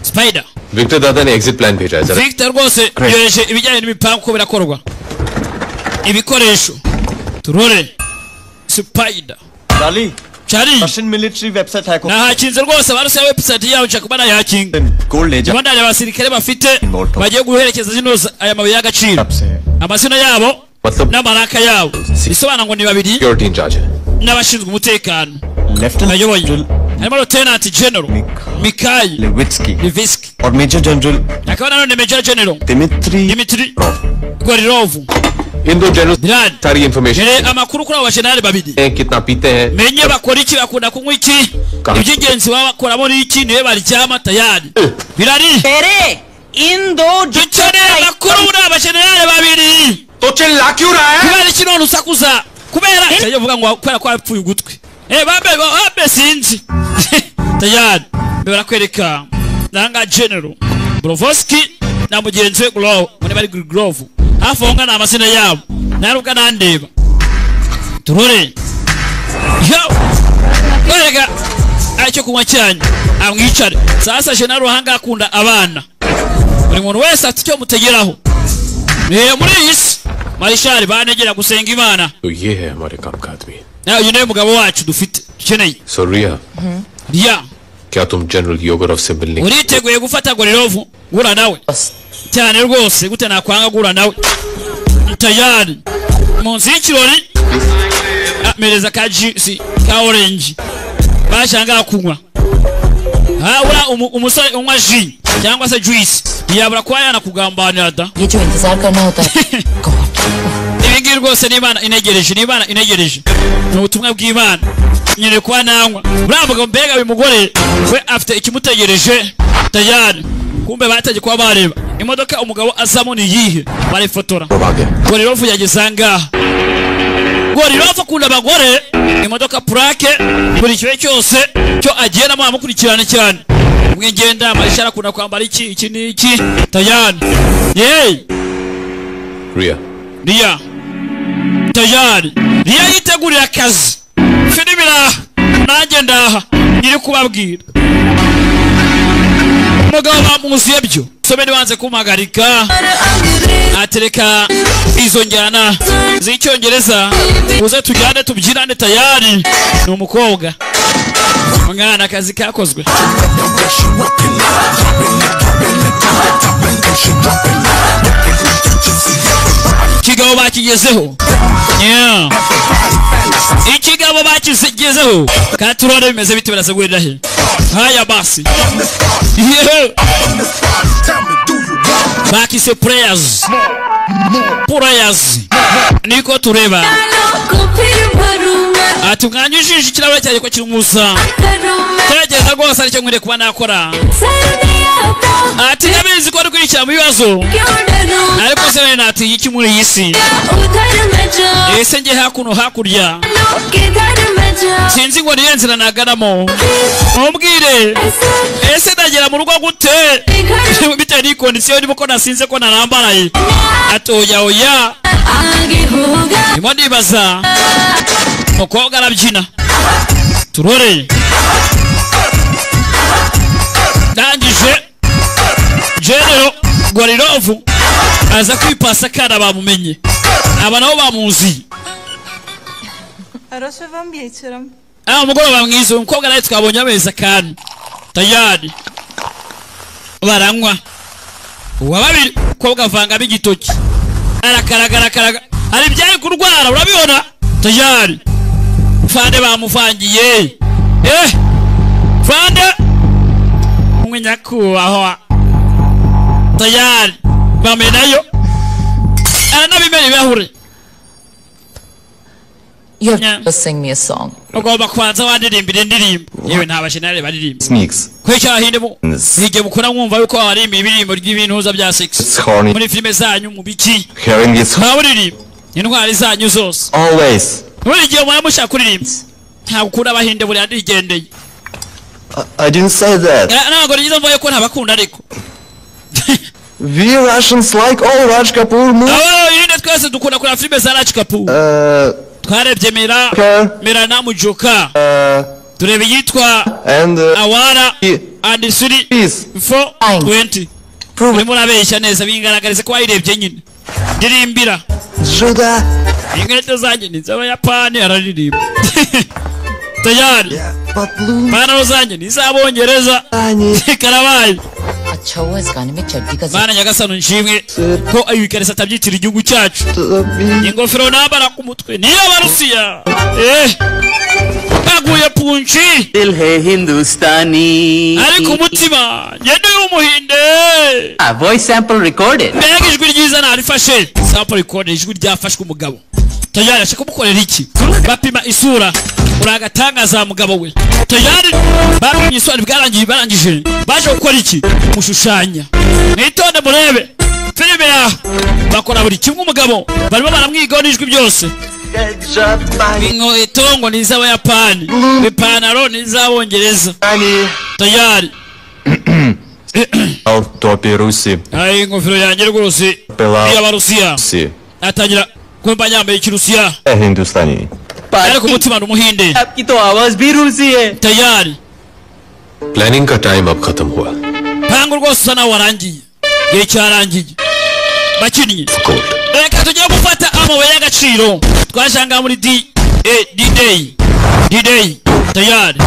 Spider. Victor दादा ने exit plan भेजा है जरा. Victor rwose yohereje ibijyanye n'imipango uko birakorwa. Ibikoresho. Turore. Spider. Charlie. Charlie. Russian military website hack. Nahakinze rwose Abarusiya website yabo nshaka kuba nayahakinga. Gold ले जा. Ndabona abasirikare bafite bagiye guherekeza zino aya mabuye y'agaciro. Amazina yabo n'amaraka yabo. Bisobanura ngo ni babiri. Security in charge है. N'abashinzwe umutekano. Lieutenant harimo Lieutenant General Mikhail Levitsky Levitsky और Major General akaba nanone Major General Dmitry Gorilov. इन दो general सारी information amakuru kuri abo bajenerali babiri कितना पीते हैं menye bakora iki bakunda kunywa iki iby'ingenzi baba bakoramo ni iki niwe baryama tayari birari इन दो dukeneye amakuru muri aba bajenerali babiri. तो चिल्ला क्यों रहा है? Kubera iki none usakuza? Kubera cyajya uvuga ngo kubera ko wapfuye ugutwi. Bambe sinzi. Tayari barakwereka nanga General Brovoski na mugenzi we Glove muri bari Glove hafi aho ngana amazina yabo narubwa nandeba turore yo kwereka icyo kunywa cyanyu amwicare. Sasa General Ruhanga akunda abana, buri muntu wese afite icyo mutegeraho muri iyi si. Marishari banegera gusenga Imana. तो ये है हमारे काम का आदमी. Nawe uyu niwe mugabo wacu dufite dukeneye. So Riya. Riya क्या तुम जनरल योगorov से मिलने uriteguye gufata Gorilov guhura nawe? Cyane rwose gute nakwanga guhura nawe? Tayari mu nzu y'ikirori amereza ka juice ka orange bashanga kunywa. Habura umusore unywa jus cyangwa se juice yabura kuba yanakugambanira da. ये जो इंतजार करना होता है. Ibi ngibi rwose ni Imana inegereje, ni Imana inegereje, ni ubutumwa bw'Imana nyine kuba nanywa. Uriya mugabo mbega uyu mugore we afite ikimutegereje. Tayari kumbe batangiye kuba bareba imodoka umugabo azamo ni iyihe, barifotora. Gorilov yageze ahangaha. Gorilov akunda abagore, imodoka plaque buri kimwe cyose cyo agendamo amukurikirana cyane. Umwe ngenda Marisha arakunda kwambara iki iki n'iki. Tayari yeee Riya Riya tayari Niyo yitegurira akazi. Filime iraha, nanjye ndaha nyiri kubabwira. Umugabo bamuziye byo someni wanze kumpagarika, atereka izo njyana z'icyongereza uze tujyane tubyinane. Tayari ni umukobwa mwana, akazi kakozwe. Ikigabo bakigezeho. Yeah. Ikigabo bakigezeho katurone bimeze bite, birasegurira he? Haya basi. Yeah. Bakise prayers. Prayers. Niko tureba. Ati mwanyujije ikirahure cyanjye ko kiri umusa. Gerageza rwose aricyo nkwiriye kuba nakora. Ati ndabizi ko ari kwishyira mu bibazo, ariko se natinya iki muri iyi si? Ese njye hakuno hakurya sinzi ngo niyo nzira naganamo, mumbwire ese ndagera mu rugo gute bitewe n'iyi kondisiyo ndimo ko nasinze ko narambaraye. Ati oya oya, ndimo ndibaza. Umukobwa arabyina turore, ndangije General Gorilovu aza kwipasa akana bamumenye, aba nabo bamuzi. Umugoroba mwiza. Umukobwa nawe twabonye amezi akana tayari baranywa. Uwa babiri umukobwa avangamo igitoki arakaragara, hari ibyari kurwara urabibona. Tayari fande bamuvangiye. Fande umwe nyakubahwa tayari bamenayo, aranabimena ibirahure. You have to sing me a song. Ugomba kubanza wandirimbira indirimbo. Yewe nta bashenare baririmba. Sneaks. Kwicyo abahinde mu nige mukora mwumva yuko abaririmba ibirimbo ry'ibintuza bya sex muri filime zanyu mu biki. Hearing is ntawuririmba intwari zanyu zose. Always. Buri gihe mwana mushaka kuririmba. Ntabwo ukunda abahinde buri ndigendeye. I didn't say that. Ntabwo nigeze mvuga ko ntabakunda ariko. We Russians like all Raj Kapoor movies. Abahinde twese dukunda kureba filime za Raj Kapoor. Twarebye Mera Mera na Mujuka. Turebe yitwa Awara and 3 4 20. Urimo urabeshya neza bingaragarize ko wayirebye nyine. Ndirimbira Juda. Inkweto zanjye ni iz'Abayapani araririmba. Tayari. Ipantaro zanjye ni iz'Abongereza. Karabaye. अच्छा हुआ इस गाने में चड्डी का Mana nyagasani nshimwe ko ayo ikarisa atabyitira igihugu cyacu. Ingofero nambara ku mutwe niyo Abarusiya. Baguye punchi. Dil hai Hindustani. Ariko umutima ngende y'umuhinde. Voice sample recorded. Mbega ijwi ryiza narifashe. Sample recorded, ijwi ryafashwe umugabo. Tayari ashaka kumukorera iki? Bapima isura. Uragatangaza mugabo we. Tayari bapimye isura bwarangiye barangije. Baje gukora iki? Mushushanya. Mwitonde murebe. Filime ya bakora buri kimwe umugabo barimo baramwigaho n'ijwi byose. Inkweto ngo ni iz'Abayapani, ipantaro ni iz'Abongereza. Tayari. Topi Rusi. Ai ingofero yanjye rwose y'Abarusiya. Atangira kumva yambaye ikirusiya. Hindustani. Ariko umutima ni umuhinde. Aapki to awaaz bhi rusi hai. Tayari. Planning ka time ab khatam hua. Pango rwose usa naho warangiye. Igihe cyarangiye. Bakinnyi. Reka tujye gufata amabuye y'agaciro. Twashanga muri D D-Day. D-Day. Tayari.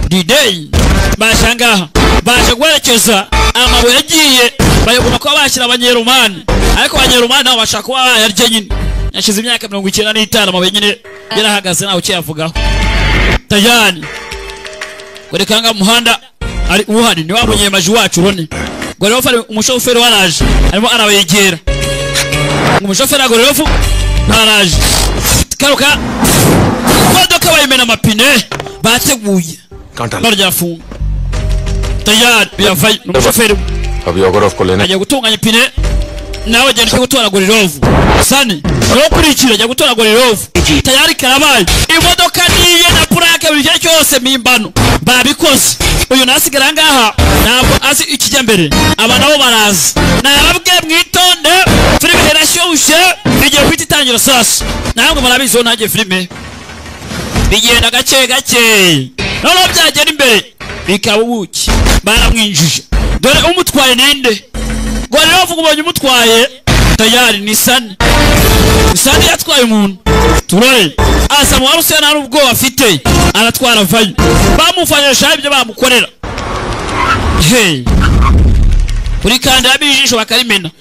D-Day. Bashangaha. Baje guherekeza amabuye yagiye bayaguma kuba bashyira abanyeromani. Ariko abanyeromani nabo bashaka kuba bayarya nyine. Yashize imyaka 95 amabuye nyine yarahagaze nawe ukiyavugaho. Tayari. Kwerekanga muhanda ari uhari ni wabonye maji wacu rone. Gorilofu ari umushoferi waraje arimo arabegera. Umushoferi Gorilofu araje. Karuka modoka bayimena amapine bateguye. Baryafunga. Tayari biravaye umushoferi. Abi Ogorov ko lene. Agiye gutunganya ipine nawe agenda gutora Gorilofu. Sani no kurikira ajya gutora Gorilofu. Tayari karabaye. Imodoka niye na plaque buri gihe cyose mimbano. Babikoze. Uyu nasigara ngaha ntabwo azi ikijya mbere. Aba nabo baraza. Nababwiye mwitonde filime irashyushye igiye kwita itangira. Turatangira sasa. Ntabwo murabizi ntangiye filime bigenda gake gake, noneho byagera imbere bikaba ubuki. Baramwinjije, dore umutwaye ninde? Gorilov ubonye umutwaye tayari ni Sani. Sani yatwaye umuntu turore asa mu Barusiya nta n'ubwoba afite, aratwara avayo. Bamufanyisha ibyo bamukorera. Hey, kuri kanda ijisho bakarimena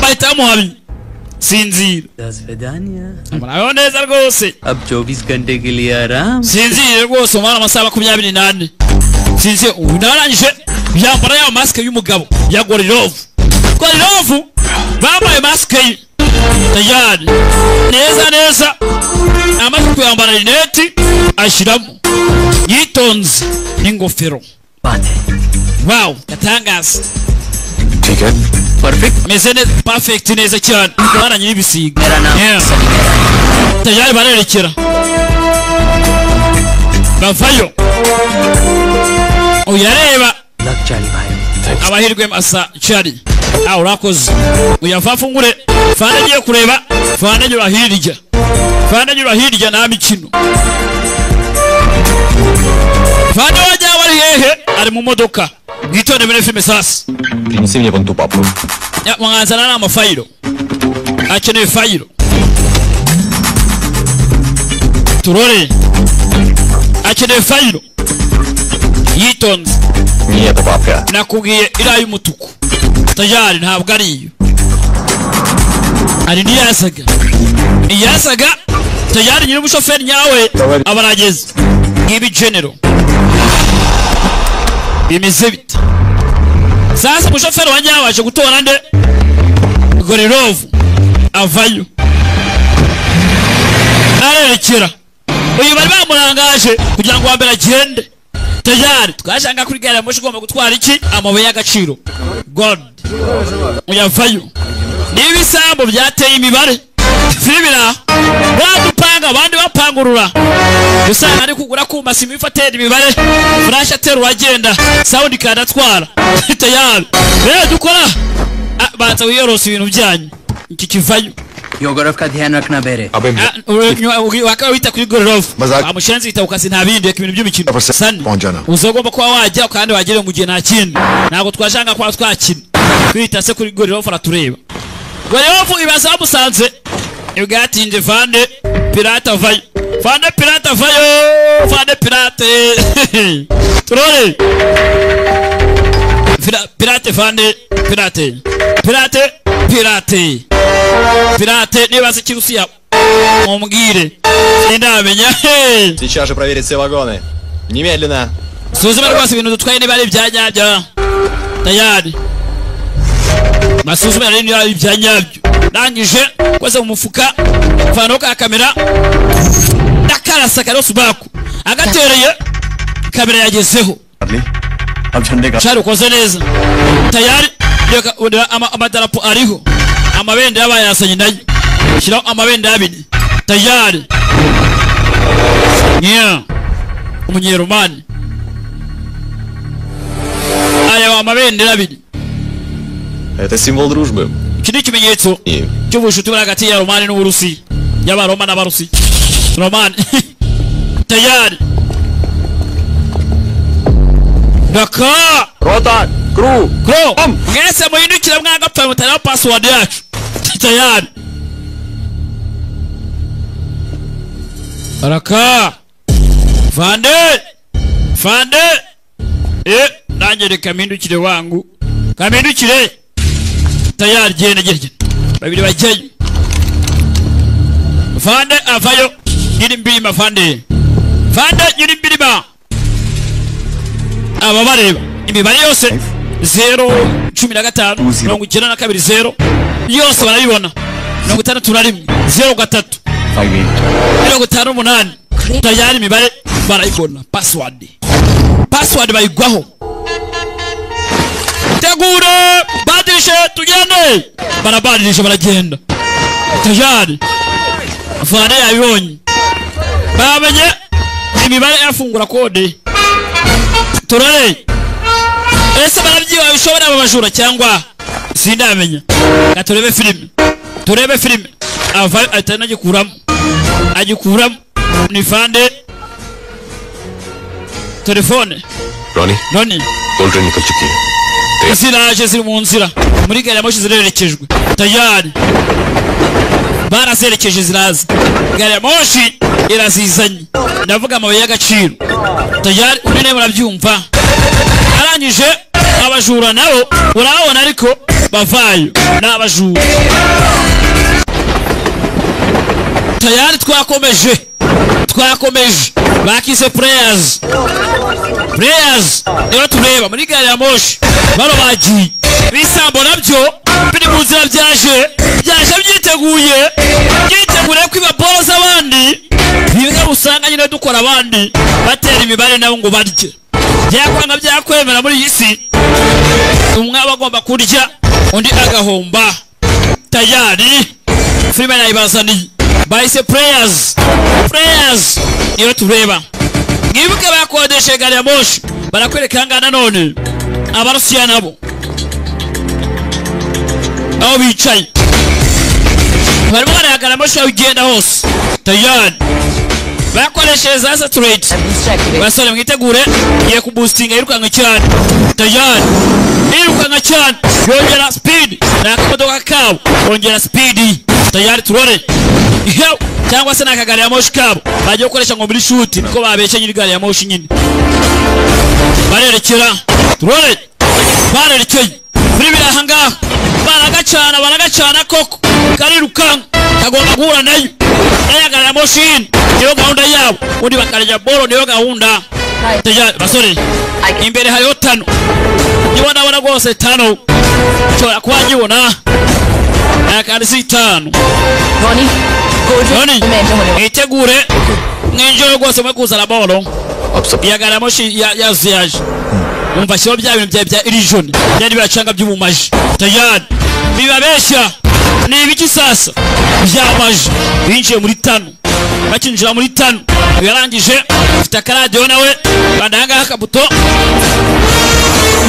bahita bamuhamya. Sinzira murabeho neza rwose. अब 24 घंटे के लिए आराम. Sinzire rwose umara amasaha 24. Sinzire. Ubu narangije yambara ya masike y'umugabo ya Gorilov. Gorilov bambaye masike ye tayari neza neza, amaze kuyambara rineti ashyiramo yitonze n'ingofero. Wow, gatangaza. ठीक है Perfect. Meze neza, perfect neza cyane. Bana nyir'ibisiga. Yeah. Tayari barerekera bavayo. Uyareba Luck Charlie भाई. Amahirwe masa Charlie. Ah, urakoze. Uyava afungure. Fana agiye kureba. Fana anyura hirya. Fana anyura hirya nta mikino. Fana wajya wari hehe? Ari mu modoka. Mwitonde muri filime sasa. Принеси мне вон ту папку. Ya, mwanzana n'amafayiro. Akeneye fayiro. Turore. Akeneye fayiro. Yitonze. Не эта папка. Nakubwiye iriya y'umutuku. Tayari ntabwo ari iyo. Hari n'iyasaga. Iyasaga tayari nyiri umushoferi nyawe aba arageze. Ngibi general. Bimeze bite? Sasa umushoferi wa nyawe aje gutora nde? Gorilov avayo. Arerekera. Uyu bari bamurangaje kugira ngo wambere agende. Tayari twashanga kuri gare ya moshi ugomba gutwara iki? Amabuye y'agaciro. Gold. Uyavayo. N'ibisambo byateye imibare. Filibira badupanga abandi bapangurura. Usanga ari kugura kuma simu ifatera imibare. Flash aterura agenda. Sound card atwara. Tayari. Dukora. Banza wiyorose ibintu byanyu. Iki kivayo. योगरव का ध्यान रखना बेरे. अबे Wakaba wita kuri Gorilov. Mazak. Amushenzi yita ukasi nta bindi reka ibintu by'imikino. Sani. पहुंच जाना. Uzagomba kuba wajya kandi wagere mu gihe nta kindi. Ntabwo twashanga kuba twakina. Kwita se kuri Gorilov aratureba. Gorilov ibaza bamusanze. Ibwatinje Fande Pirate avayo. Fande Pirate avayo. Fande Pirate. Turore. Pirate Fande Pirate. Pirate Pirate. Pirate nibaza ikirusiya mumbwire. Sindamenya. Hey. Сейчас же проверить все вагоны. Немедленно. Suzuma rwose ibintu dutwaye niba ari ibya nyabyo. Tayari. Basuzume rero niba ari ibya nyabyo. Ndangije koze mu mufuka mvanaho ka kamera ndakarasa kariho subaku agatereye kamera yagezeho. अब झंडे का Shari ukoze neza. Tayari reka ureba amadarapo ariho. Amabendera bayasanye nayo. Shyiraho amabendera abiri. Tayari. Yeah. Umunyeromani. Aya amabendera abiri. Это символ дружбы. Iki ni ikimenyetso И cy'ubucuti buri hagati ya Romani n'Uburusiya. Y'Abaroma n'Abarusiya. Romani. Tayari. Daka! Рота! Кру! Kro! Mwese muhindukire mwagapfa mutariho password yacu. Tayari. Baraka! Fande! Fande! Nanjye reka mpindukire wangu. Kamindukire! Tayari genda genda genda. Babiri bajyayo. Fande avayo. Nyiri mbirima Fande. Fande nyiri mbirima. Aba bareba imibare yose 0 15 92 0 yose barayibona. 61 0 3 58 58 tayari imibare barayibona. Password. Password bayigwaho. Tegure badirishe tugende. Barabadirisha baragenda. Tayari. Fande yabibonye. Bamenye imibare yafungura kode. Turore. Ese barabyiba bishobora aba bajura cyangwa sindamenya. Gaturebe filime. Turebe filime. Ava ahita anagikuramo. Agikuramo. Ni fande. Telefone. Ronnie. Ronnie. Gold train nikal chuki hai. Ziraje ziri mu nzira. Muri gari ya moshi zirerekejwe. Tayari. Barazerekeje ziraza. Gari ya moshi irazizanye. Ndavuga amabuye y'agaciro. Tayari undi nawe murabyumva. Arangije abajura nabo urababona ariko bavayo n'abajura. Tayari twakomeje. Twakomeje. Bakise prayers. Prayers. Niba tureba muri gari ya moshi bano bagiye. Ibisambo nabyo biri mu nzira byaje. Byaje byiteguye. Byitegure kwiba bolo z'abandi. Bimwe usanga nyine dukora abandi batera imibare nabo ngo barye. Byakwanga byakwemera muri iyi si. Umwe aba agomba kurya undi agahomba. Tayari filime nayibazaniye. Bahise prayers. Prayers. Niyo tureba. Mwibuke bakodeshe gari ya moshi. Barakwereka ngana none Abarusiya nabo aho bicaye barimo barayagara moshi aho igenda hose. Tayari bakoresheje za satellite. Basore mwitegure ngiye kuboostinga yirukanka cyane. Tayari yirukanka cyane yongera speed n'akamodoka kabo ongera speed. Tayari turore cyangwa se n'akagari ya moshi kabo bagiye gukoresha ngo muri shoot niko babeshye nyiri gari ya moshi nyine. Barerekera turore barerekeye kuri birahangaha baragacana baragacana koko karirukanka kagomba guhura nayo. Gari ya moshi niyo gahunda yabo undi bakarya bolo niyo gahunda. Tayari basore imbere hariho tano. Nibona bona rwose tano nshobora kuba nkibona akandi si tano. Ronnie mwitegure mwinjire rwose mwe kuzana bolo. Iya gari ya moshi yazuyaje. Umva shyiraho bya bintu bya illusion byari biracanga by'ubumaji. Tayari bibabeshya ni ibiki sasa by'amaji. Binjiye muri tano. Bakinjira muri tano yarangije afite akaradiyo nawe bandanga akabuto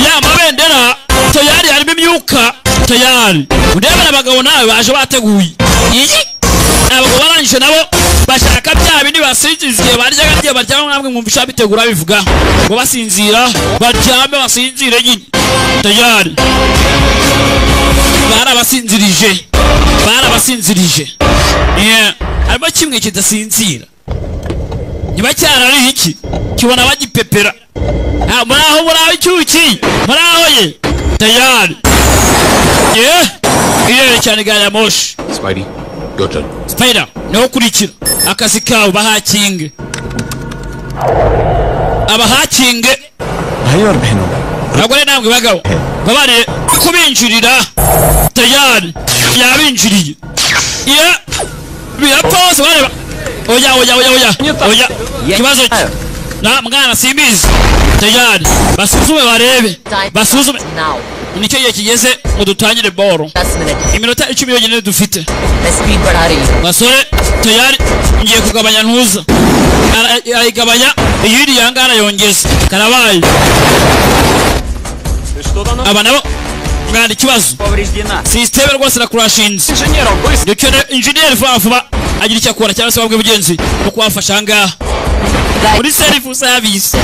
ya mabendera. Tayari harimo imyuka. Tayari ndebana abagabo nawe baje bateguye iyi. Abagabo barangije nabo bashaka bya bindi basinziriye baryaga rye baryama namwe mwumvisha bitegura bivuga ngo basinzira baryame basinzire nyine. Tayari barabasinzirije barabasinzirije. Yeah. Harimo kimwe kidasinzira. Niba cyarari iki kibona bagipepera. Muraho muraho icyuki muraho ye. Tayari yeah. Iyo cyane gari ya moshi. Spidey, your turn. Spider niho kurikira akazi kawe bahakinge. Abahakinge bhai aur behno abagore namwe bagabo babare kubinjirira. Tayari yabinjiriye. Yeah. Birapfa bose bareba. Oya oya oya oya oya ikibazo na mwana simbizi. Tayari basuzume barebe basuzume. Nicyo gihe kigeze ngo dutangire boro. Iminota 10 yonyine dufite. Basore tayari ngiye kugabanya ntuza. Arayigabanya iyindi yanga arayongeza. Karabaye. Aba nabo mwana ikibazo. System rwose irakurashinze. Dukeneye engineer vuba vuba agira icyo akora cyangwa se wabwe bugenzi no kubafasha ahangaha. Muri self service.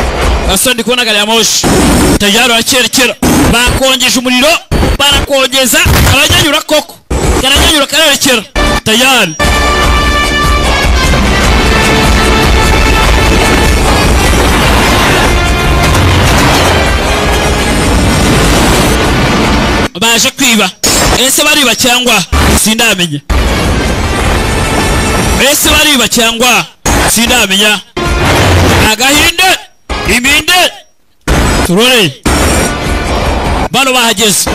Basore ndi kubona gari ya moshi. Tayari arakerekera. Bakongeje umuriro barakongeza aranyanyura koko. Karanyanyura karerekera. Tayari baje kwiba. Ese bariba cyangwa sindamenya. Ese bariba cyangwa sindamenya. Agahinde iminde turore. Bano bahageze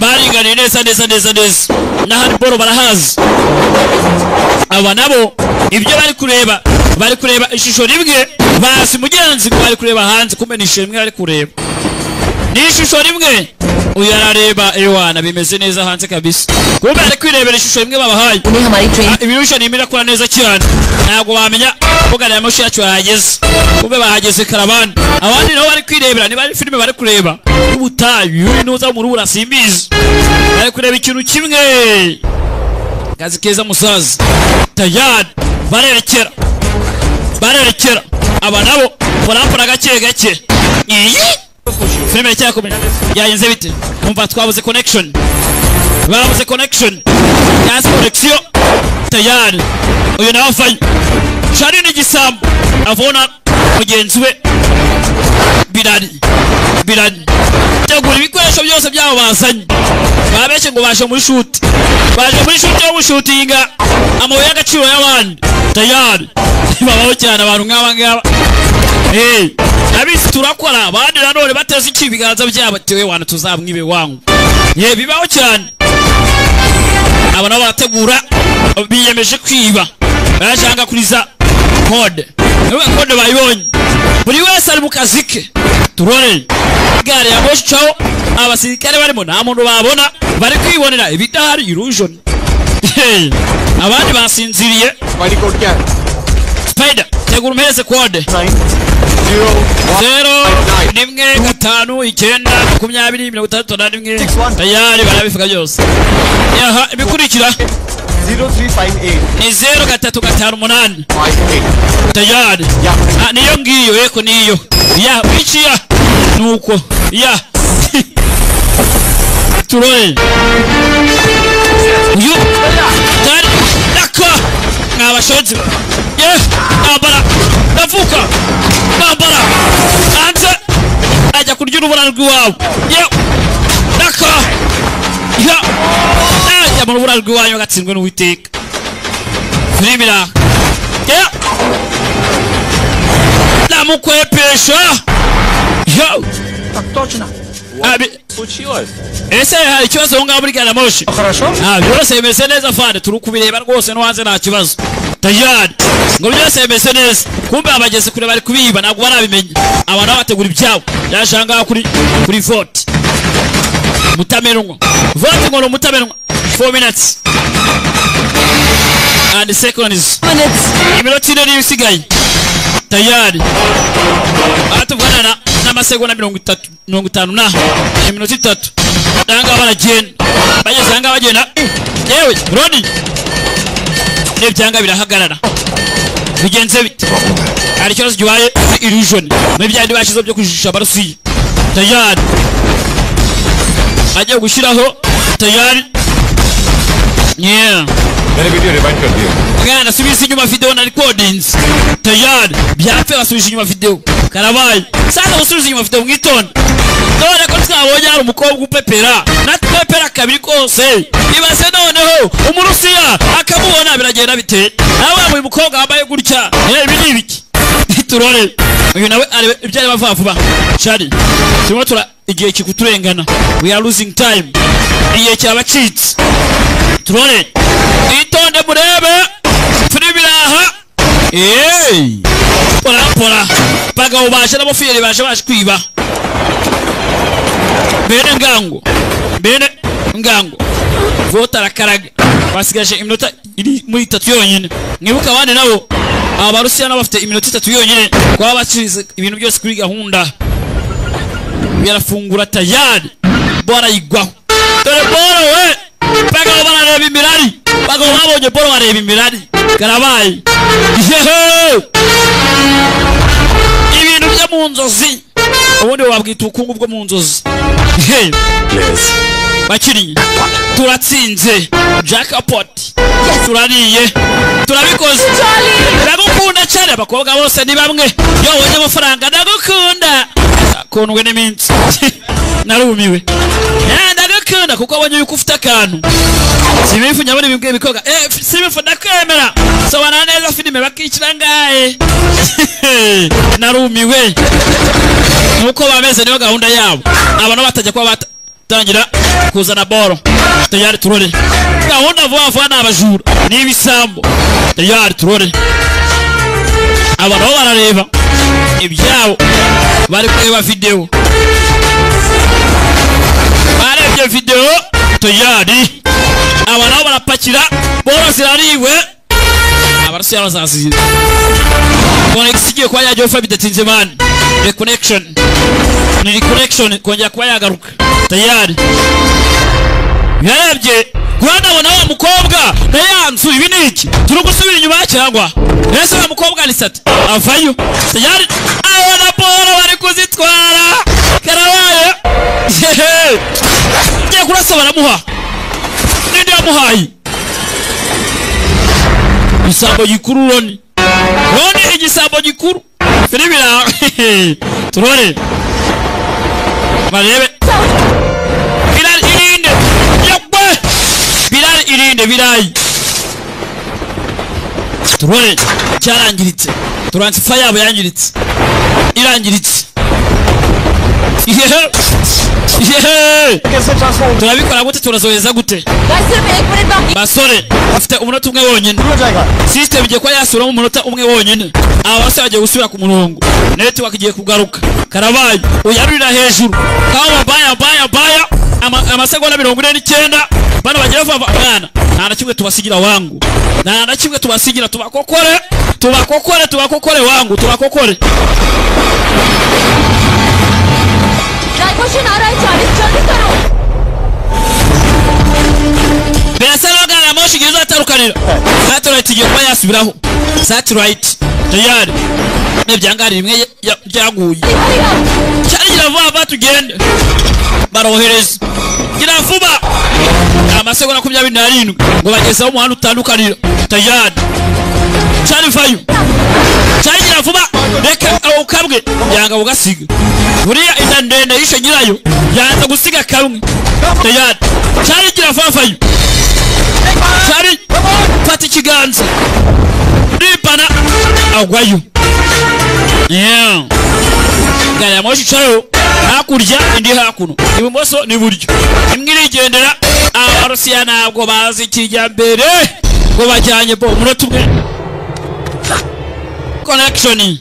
baringaniye neza neza neza neza. N'ahandi boro barahazi. Aba nabo ibyo bari kureba bari kureba ishusho rimwe basi mugenzi bari kureba hanze kumbe ni ishusho rimwe bari kureba. Ni ishusho rimwe uyu arareba ewana bimeze neza hanze kabisa. Kumbe ari kwirebera ishusho rimwe babahaye. Ibirusha ni imirakura neza cyane. Ntabwo bamenya ko gari ya moshi yacu yahageze. Kumbe bahageze karabani. Abandi nabo bari kwirebera niba ari filime bari kureba. Ubutayu nuza mu rubura simbizi. Bari kureba ikintu kimwe. Kazi keza musaza. Tayari barerekera. Barerekera. Aba nabo barampora gake gake. Iyi filime cyakomeje. Yayenze bite? Umva twabuze connection. Babuze connection. Yazi connection. Tayari. Uyu nawe afanye. Shari ni gisambo. Avona mugenzi we Birari. Birari. Tegura ibikoresho byose byabo bazanye. Babeshye ngo baje muri shoot. Baje muri shoot yo gushutinga amabuye y'agaciro y'abandi. Tayari. Babaho cyane abantu nk'aba ngaba. Hey, abisi turakora abandi nanone bateze iki ibiganza byabo tewe wana tuzamwibe wangu. Ye bibaho cyane. Aba nabo barategura biyemeje kwiba. Barashanga kuriza code. Niba code bayibonye. Buri wese ari mu kazi ke. Turore. Gare ya moshi caho abasirikare barimo nta muntu babona bari kwibonera ibidahari illusion. Abandi basinziriye. Spider, tegura umpereze code. 0 1 5 9 20 61. Tayari barabivuga byose. Yaha ibikurikira 0358 ni 0 3 5 8. Tayari. Niyo ngiyo yeko niyo. Ya bichiya nuko ya. Turore. Uyu tari naka ngabashozi. Ye nambara ndavuka nambara hanze ajya kurya urubura rw'iwawe. Ye naka ya ajya mu rubura rw'iwanyu agatsindwe n'Uwiteka. Firimira ye namukwepesha. Yo Abi ese hari ikibazo ngaho muri gare ya moshi? Byose bimeze neza fande, turi kubireba rwose no hanze nta kibazo. Tayari ngo byose bimeze neza. Kumbe abageze kure bari kubiba ntabwo barabimenya. Abantu bategura ibyabo yashanga kuri vote. Mutamenwa. Vote ngo mutamenwa. 4 minutes and seconds. Iminota ine niyo isigaye. Tayari atuvugana n'amasegonda 30 50 na iminota 3. Nanga baragenda. Bageze hanga bagenda. Yewe Roni. N'ibyanga birahagarara. Bigenze bite? Hari ikibazo gibaye illusion. Muri byandi bashizo byo kujisha abarusiya. Tayari. Agiye gushiraho tayari. Yeah. मैंने video rewind कर दिया. Mwana subiza inyuma video na recordings. Tayari byapfe basubije inyuma video. Karabaye. Sasa gusubiza inyuma video mwitonde. None ko twabonye hari umukobwa upepera. Natwepera kabiri kose. Ibaze noneho umurusiya akamubona biragenda bite? Nawe uyu mukobwa wambaye gutya. Ibi ni ibiki? Turore. Uyu nawe arebe ibyo ari bava vuba. Shari. Turimo tura igihe kikuturengana. We are losing time. Igihe cyabacitse. Turore. Itonde murebe. Turi biraha. Hey! Pora pora. Bagabo baje n'abofiyeri baje baje kwiba. Bene ngango. Bene ngango. Vota rakaraga. Basigaje iminota iri muri 3 yonyine. Mwibuka abandi nabo abarusiya nabo bafite iminota 3 yonyine kwa bacirize ibintu byose kuri gahunda. Yarafungura tayari. Bora yigwaho. Dore bora we. Bagabo barareba imirari. Bagabo babonye bora bareba imirari. Karabaye. Yehe! Ibintu byo mu nzozi. Ubundi wabwita ubukungu bwo mu nzozi. Hey! Bakiriye. Turatsinze. Jackpot. Turariye. Turabikoze. Ndagukunda cyane abakobwa bose ni bamwe. Yo wonye amafaranga ndagukunda. Kondwe n'iminsi. Narumiwe. Ndagukunda kuko abonye yuko ufite akantu. Simifu nyabone bibwe bikoga. Simifu ndakwemera. Sobana neza filime bakikira ngaye. Narumiwe. Nuko bameze niyo gahunda yabo. Abantu batajya kuba batangira kuzana boro. Tayari turore. Gahunda vuba vuba n'abajura. Ni ibisambo. Tayari turore. Abantu barareba ibyabo bari kureba video. Barebye video tayari. Abantu barapakira boro zirariwe. Abarusiya bazaziye. Connection igiye kuba yajya ufa bidatinze man. Reconnection. Ni reconnection kongera kuba yagaruka. Tayari. Yarebye guhana wa mukobwa na ya nzu. Ibi ni iki? Turi gusubira inyuma cyangwa ese wa mukobwa ni sati avayo tayari abona bora bari kuzitwara karabaye. Ngiye kurasa baramuha. Ninde yamuhaye? Igisambo gikuru Roni. Roni igisambo gikuru. Filibira turore barebe. Bilal irinde. Yakwe. Bilal irinde Bilal. Turore cyarangiritse. Transfer yabo yangiritse. Irangiritse. Turabikora gute? Turazoheza gute? Basore afite umunota umwe wonyine. System igiye kuba yasubiramo umunota umwe wonyine. Aba basore bagiye gusubira ku murongo. Network igiye kugaruka. Karabaye uyarurira hejuru. Kawa baya baya baya. Amasegonda 49. Bano bagiye bava mwana. Nta na kimwe tubasigira wangu. Nta na kimwe tubasigira, tubakokore. Tubakokore, tubakokore wangu, tubakokore. Birasa n'aho moshi igiye izatarukanira. Satellite igiye kuba yasubiraho. Satellite tayari. N'ibyangari rimwe byaguye. Cyari gira vuba vuba tugende. Barohereza. Gira vuba. Amasegonda 27 ngo bagezeho umuhanda utandukanira. Tayari. Cyari vayo. Cyari gira vuba. Reka aho kabwe yanga ugasiga. Buriya inda ndende yishe nyirayo yanze gusiga kamwe. Tayari. Cyari gira vuba vayo. Cyari fata ikiganza. Ripana agwayo. Yeah. Gari ya moshi cyayo hakurya indi hakuno. Ibumoso n'iburyo. Imwe irigendera. Abarusiya ntabwo bazi kijyambere ngo bajyanye bo umunota umwe. Connection.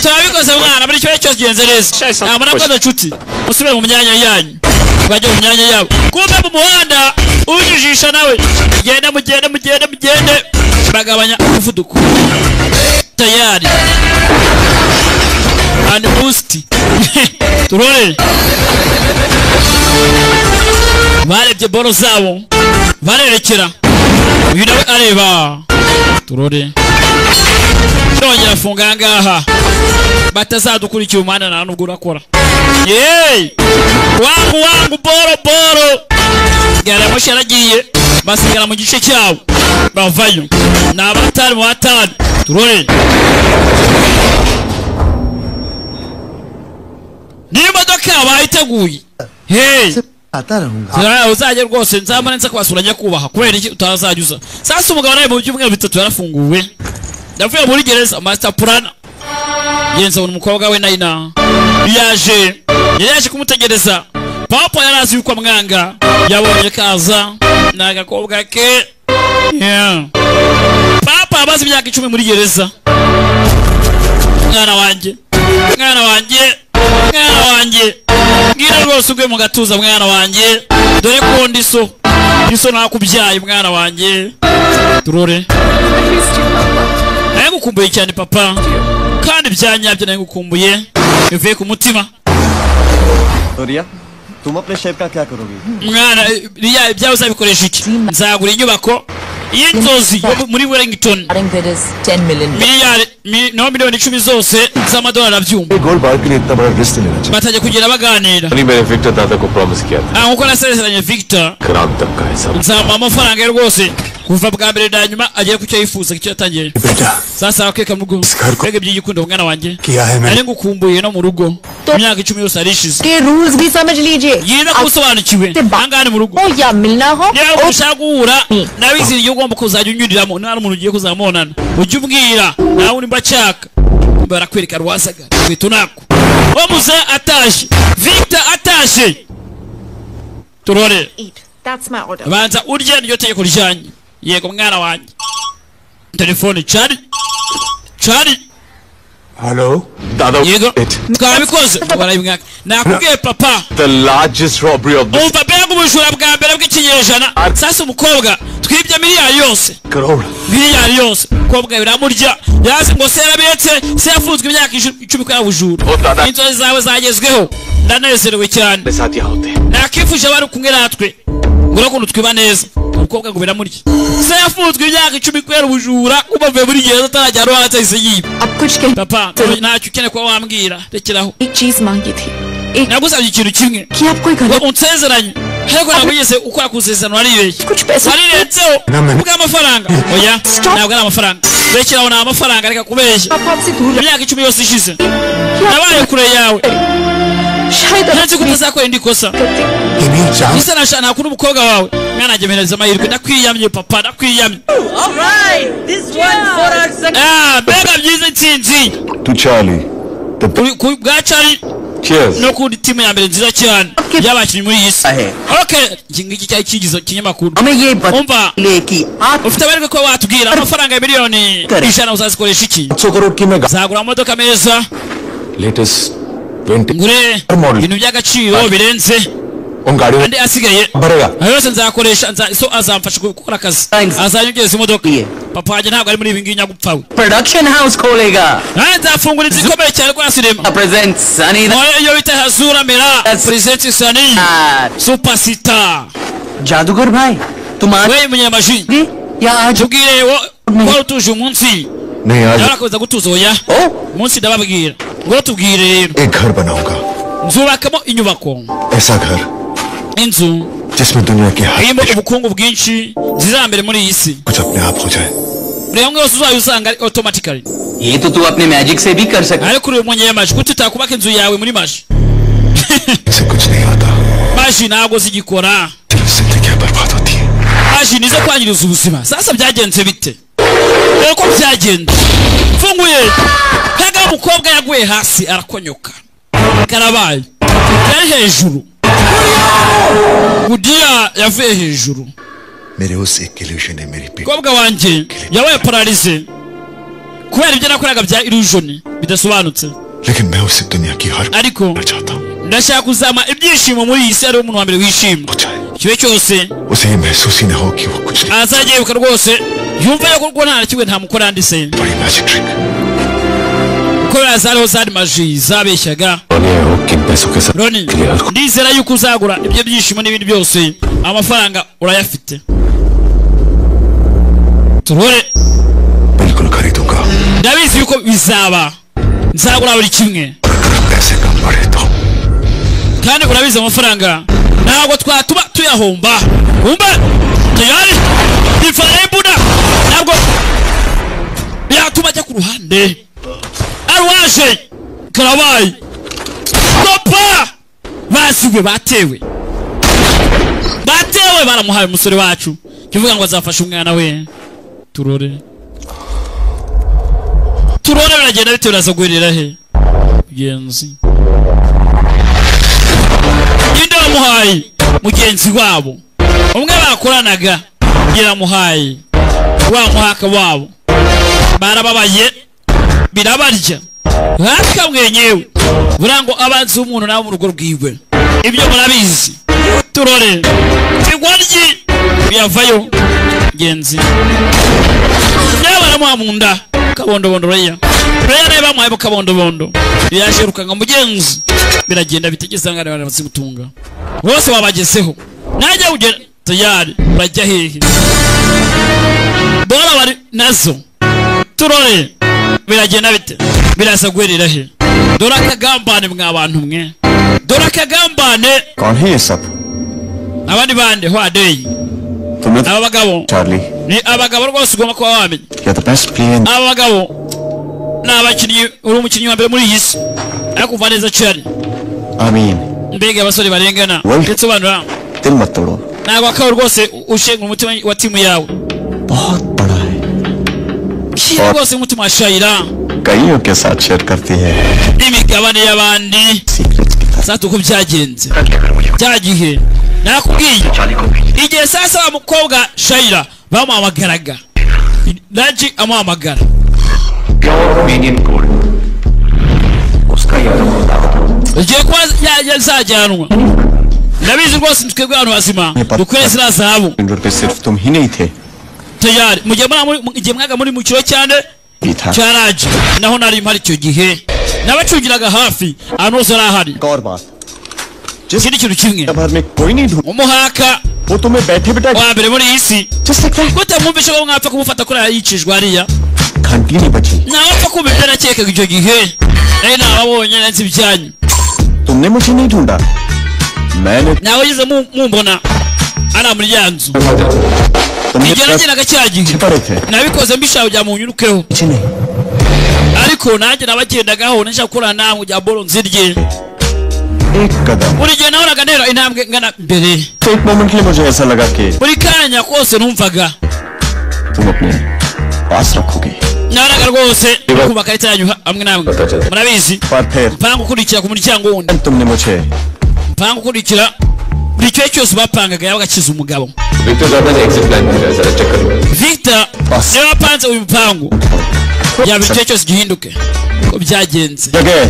Turabikoze mwana, buri cyo cyose genze neza. Nta murakoze nshuti. Musubire mu myanya yanyu. Bajye mu myanya yabo. Kumbe mu muhanda ujijisha nawe. Genda mugende mugende mugende. Bagabanya umuvuduko. Tayari. And boost. Turore. Barebye boro zabo. Barerekera. Uyu nawe areba. Turore. Ndongera funga ngaha. Batazadukurikira umwana nta nubwo urakora. Yey! Wangu wangu boro boro. Gari ya moshi yaragiye basigara mu gice cyabo. Bavayo. Ni abatari mu batari. Turore. Niyo modoka bayiteguye. Hey! Uzajya rwose nzamara nza kwasura nyakubahwa kubera iki utazajya uza. Sasa umugabo nawe mu byumweru bitatu yarafunguwe. Yavuye muri gereza master plan. Yenza umukobwa we Naina. Yaje. Yaje kumutegereza. Papa yarazi yuko amwanga. Yabonye kaza n'agakobwa ke. Yeah. Papa abazi imyaka 10 muri gereza. Mwana wanjye. Mwana wanjye. Mwana wanjye. Ngira rwose ugwe mu gatuza mwana wanjye. Dore ko ndi so. Iso nakubyaye mwana wanjye. Turore. Nagukumbuye cyane papa. Kandi byanyabyo nagukumbuye. Bivuye ku mutima. Riya, tum apne share ka kya karogi? Mwana, Riya ibyawe uzabikoresha iki? Nzagura inyubako y'inzozi muri Wellington. Miliyari no miliyoni 10 zose z'amadolari abyumva. Gold bar ke liye itna bada risk lena chahiye. Batajya kugira baganira. Nahi mere Victor dada ko promise kiya tha. Nkuko nasezeranye Victor. Gram tak ka hisab. Nzamuha amafaranga ye rwose kuva bwa mbere na nyuma agere ku cyo yifuza icyo yatangiye. Sasa akeka mu rugo. Mbega iby'igikundo mwana wanjye. Nari ngukumbuye no mu rugo. Imyaka 10 yose arishize. Ke rules bhi samajh lijiye. Yiza kusobanukiwe. Angane mu rugo. Ya milna ho. Niba ushaka guhura nawe izindi igihe ugomba kuzajya unyuriramo nta n'umuntu ugiye kuzamubonana. Ujye ubwira nawe uri mbacaka. Barakwereka rwasaga. Kwitu nako. Omuze ataje. Victor ataje. Turore. That's my order. Banza urye niyo tegeko ryanye. Yego mwana wanjye. Telefone cari. Cari. Hello? Dada. Yego. Twabikoze. Barabimwaka. Nakubwiye papa. The largest robbery of the Umva mbega ubujura bwa mbere bw'ikinyejana. Sasa umukobwa twibye miliyari yose. Crore. Miliyari yose. Umukobwa biramurya. Yazi ngo se yarabiretse, se yafunzwe imyaka 10 kubera ubujura. Inzozi zawe zagezweho. Ndanezerewe cyane. Sath yahan hote. Nakifuje bari kumwe natwe. Ngura kuntu twiba neza. Umukobwa ngo biramurya. Se yafunzwe imyaka 10 kubera ubujura kuba avuye muri gereza atarajya ruhanze ahise yiba. Papa, ntacyo ukeneye kuba wambwira. Rekeraho. एक चीज मांगी थी Nagusabye ikintu kimwe. कि आप कोई गलत Ngo unsezeranye. Ariko ntabwo wigeze ukora ku isezerano waribeshye. Warirenzeho. Kubw'amafaranga. Oya, ntabwo ari amafaranga. Rekeraho ni amafaranga reka kubeshya. Imyaka 10 yose ishize. Nabaye kure yawe. Ntazi ko utazakora indi kosa. Ese nashaka nakunda umukobwa wawe. Mwana wanjye mpereza amahirwe. Ndakwiyamye papa, ndakwiyamye. All right, this one for our second. Ah, mbega byiza intsinzi. To Charlie. Ku bwa Charlie. Cheers. No kundi timu ya mbere nziza cyane y'abakinnyi muri iyi si. Okay, iki ngiki cyari ikigizo kinyamakuru. Umva, ufite amahirwe ko watubwira amafaranga ya miliyoni 100 uzazikoresha iki? Nzagura amamodoka meza. Latest 20 Ngure ibintu by'agaciro birenze. Andi asigaye ayo yose nzakoresha so azamfasha gukora akazi azanyongeza imodoka. Papa wanjye ntabwo ari muri ibi ngibi nyagupfa we. Production house खोलेगा. Nzafungura inzu ikomeye cyane kwa sinema. Presents Sunny. Iyo bita Hazura Mera presents Sunny Superstar. जादूगर भाई तुम आज we munyamaji या आज tubwire wo utuje umunsi. नहीं आज Narakomeza gutuza oya. Umunsi ndababwira ngo tubwire rero. एक घर बनाऊंगा. Nzubakamo inyubako. ऐसा घर Inzu जिसमें दुनिया के हर irimo ubukungu bwinshi nziza mbere muri iyi si. कुछ अपने आप हो जाए. Buri hamwe hose uzajya usanga ari automatically. ये तो तू अपने मैजिक से भी कर सकता. Ariko uri umunyamaji kuki utakubaka inzu yawe muri maji? इसे कुछ नहीं आता. Maji ntabwo zigikora. जिंदगी बर्बाद होती है. Maji nizo kwangiriza ubuzima. Sasa byagenze bite? Dore ko byagenze. Mfunguye. Kaga umukobwa yaguye hasi arakonyoka. Karabaye. Yari hejuru. Gudiya yavuye hejuru. मेरे उस एक illusion ने मेरी पीठ Umukobwa wanjye yabaye pararize kubera ibyo nakoraga bya illusion bidasobanutse. लेकिन मैं उसे दुनिया की हर Ariko ndashaka kuzama ibyishimo muri iyi si ariwe umuntu wa mbere wishima. Ikibe cyose उसे ये महसूस ही न हो कि वो कुछ azajya yibuka rwose yumve yuko rwo nta na kimwe ntamukora ndise. बड़ी magic trick. Kubera zariho zari maji zabeshyaga. किन पैसों के साथ Roni, ndizera yuko uzagura ibyo byishimo n'ibindi byose amafaranga urayafite. Turore. बिल्कुल खरीदूंगा. Ndabizi yuko bizaba. Nzagura buri kimwe. पैसे कम पड़े तो Kandi urabizi amafaranga ntabwo twatuma tuyahomba. Umba tayari ifara imbunda ntabwo yatuma ajya ku ruhande. Arwaje karabaye. Papa basiwe batewe. Batewe baramuhaye umusore wacu. Kivuga ngo azafasha umwana we. Turore. Turore biragenda bitewe uraza guherera he? Mugenzi. Inde bamuhaye mugenzi wabo. Umwe bakoranaga yaramuhaye. Wa muhaka wabo. Barababaye birabarya. Haka mwenyewe. Burango abanzi umuntu nawe mu rugo rwiwe. Ibyo murabizi. Turore. Kigwaryi yavayo genzi. Nawe baramuha mu nda. Kabondobondo reya. Reya nawe bamuhaye kabondobondo. Yasherukanga mugenzi. Biragenda bitegeza ngane baramutunga. Bose babagezeho. Najya ugera tayari urajya hehe? Bora bari nazo. Turore. Biragenda bite? Birasa guherera he? Dore akagambane mwa bantu mwe. Dore akagambane. कौन है ये सब? Abandi bande hwadei. तुम्हें Aba bagabo Charlie ni abagabo rwose ugomba kuba wamenya. You're the best player in Aba bagabo ni abakinnyi, uri umukinnyi wa mbere muri iyi si. Ariko umva neza cyane. I mean Mbega abasore barengana. Ndetse bantu दिल मत तोड़ो. ntabwo akawe rwose ushenga umutima wa timu yawe. बहुत बड़ा है. Shyira rwose umutima wa Shayira कईयों के साथ शेयर करती है. n'imigabane y'abandi. Sasa uko byagenze cya gihe nakubwiye igihe sasa wa mukobwa Shayira bamuhamagaraga Raji amuhamagara. उसका या तो खुदा होता. Igiye kuba yazajyanwa. Ndabizi rwose twebwe abantu bazima dukwiye ziriya zahabu. रुपए सिर्फ तुम ही नहीं थे. Tayari mugihe mwaga muri mu kiro cyane भी था. cya Raji naho nari mpari icyo gihe nabacungiraga hafi ahantu hose arahari. एक और बात. Ikindi kintu kimwe भर में कोई नहीं ढूंढ umuhaka वो तुम्हें बैठे बिठाए Wa mbere muri iyi si gute mwumvishe ko mwapfa kumufata kuri aya yicishwa hariya? घंटी नहीं बची। Nawe apfa kumva ibyo nakekaga icyo gihe, nari nababonye, nzi ibyanyu। तुमने मुझे नहीं ढूंढा, मैंने Nawe ugeze mumbona ari muri ya nzu तुमने igihe nagendaga cya gihe पड़े थे nabikoze mbishaka kugira ngo munyurukeho, पीछे नहीं। Ariko nanjye nabagendagaho nashaka gukorana namwe kugira boro nzirye। एक कदम Buri gihe nahoraga ntera intambwe ngana mbere। एक मोमेंट के लिए मुझे ऐसा लगा कि Buri kanya kose numvaga तुम अपने पास रखोगे। Nahoraga rwose kumva akarita yanyu hamwe namwe murabizi। पर फिर Mpanga gukurikira ku muryango wundi, तुमने मुझे mpanga gukurikira buri kimwe cyose bapangaga yabaga akiza umugabo। Victor Jordan exit plan भेजा है, जरा चेक करो। Victor niwe wapanze uyu mupango kugira buri kimwe cyose gihinduke uko byagenze। जगह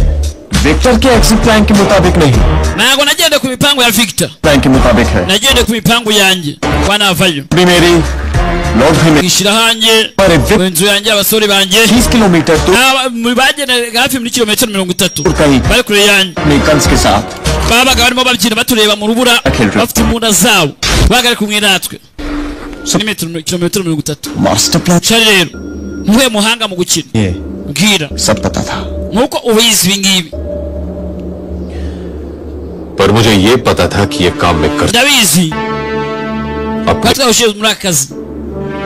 विक्टर के exit plan के मुताबिक नहीं, Ntabwo nagendeye ku mipango ya Victor, plan के मुताबिक है। Nagendeye ku mipango yanjye kwa navayo भी मेरी लोग भी मेरे kwishyira hanjye पर ku nzu yanjye abasore banjye 30 kilometre दूर Bagendaga hafi muri kilometero 30 कहीं bari kure yanjye। अपने guns के साथ Babaga barimo babyina batureba mu rubura bafite imbunda zabo, babaga bari kumwe natwe ni metero kilometero 30। Master plan Cari rero ntuye muhanga mu gukina ये mbwira सब पता था। Nkuko ubizi ibi ngibi। पर मुझे ये पता था कि ये काम मैं कर Ndabizi अपने ko twawushinzwe muri aka kazi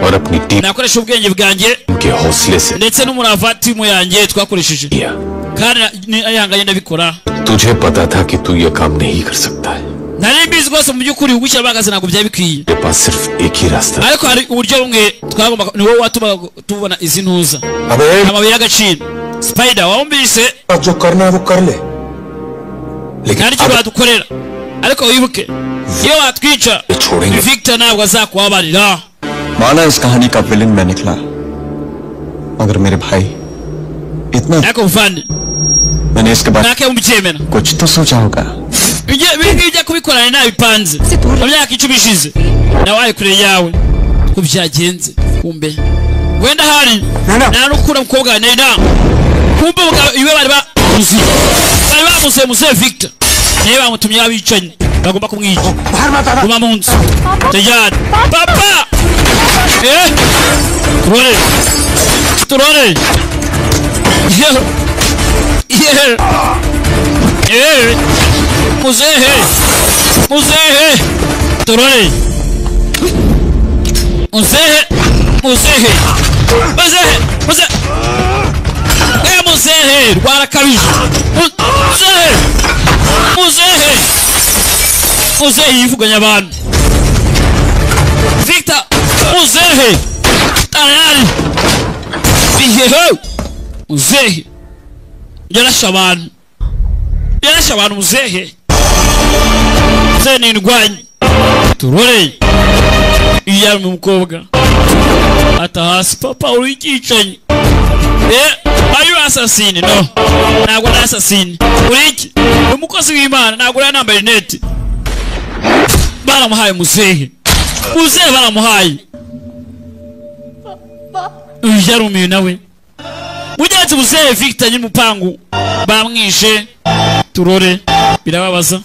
और अपनी team nakoresha ubwenge bwanjye के हौसले से ndetse n'umurava timu yanjye twakoresheje किया। Kandi nayanganye ndabikora। तुझे पता था कि तू ये काम नहीं कर सकता है। Nari mbizi rwose mu by'ukuri gushyira abagazi ntabwo byari bikwiye। तेरे पास सिर्फ एक ही रास्ता। Ariko hari uburyo bumwe twagombaga, ni wowe watumaga tubona izi ntuza अबे amabuye y'agaciro Spider wumvise जो करना है वो कर ले, nta n'icyo wadukorera, ariko wibuke iyo watwica छोड़ेंगे। Victor ntabwo azakubabarira। माना इस कहानी का विलन मैं निकला, मगर मेरे भाई इतना Ariko muvandi मैंने इसके बारे ntake mubyemera में कुछ तो सोचा होगा। Ibi ngibi ujya kubikorana nabipanze mu myaka 10 ishize nawe ari kure yawe ko byagenze. Kumbe wenda hari nta n'ukura mukobwa nena kumbe umugabo iwe bari bamuzi, bari bamuze muze Victor niwe bamutumye abicanyi bagomba kumwica. Guma mu nzu tayari papa turore turore yeah yeah muzehe muzehe turore muzehe muzehe muzehe muzehe muzehe rwarakabije muzehe muzehe muzehe yivuganya abantu Victor muzehe tayari biheho muzehe yarashe abantu, yarashe abantu muzehe muzehe ni indwanyi turore iyo ari umukobwa ata hasi papa uri icyicanyi are you assassin? No, ntabwo ari assassin, uri iki? Ni umukozi w'Imana, ntabwo uri nambaye rinete. Baramuhaye muzehe muzehe baramuhaye uyu yarumiwe nawe mugenzi muzehe Victor nyir'umupangu bamwishe turore birababaza.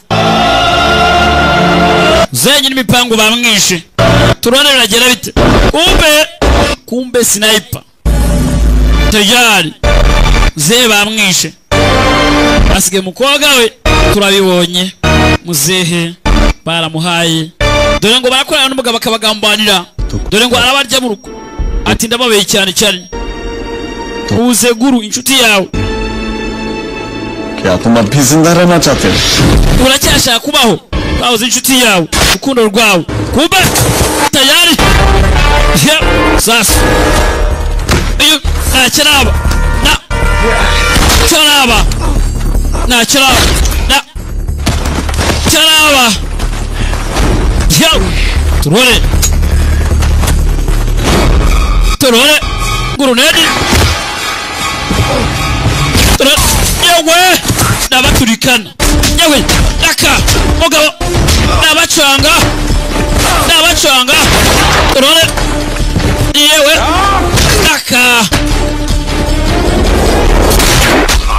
Muzehe nyir'imipangu bamwishe turore biragera bite? Kumbe kumbe sniper tayari muzehe bamwishe asigaye umukobwa we turabibonye muzehe baramuhaye dore ngo barakorana n'umugabo akabagambanira dore ngo arabarya mu rugo ati ndababeye cyane cyane uze guru inshuti yawe क्या तुम अब भी जिंदा रहना चाहते हो? Uracyashaka kubaho bahoze inshuti yawe urukundo rwawe kumbe tayari sasa iyo ntacyaraba ntacyaraba ntacyaraba ntacyaraba turore turore gurunedi turore yewe ndabaturikana yewe daka mugabo ndabacanga ndabacanga turore yewe daka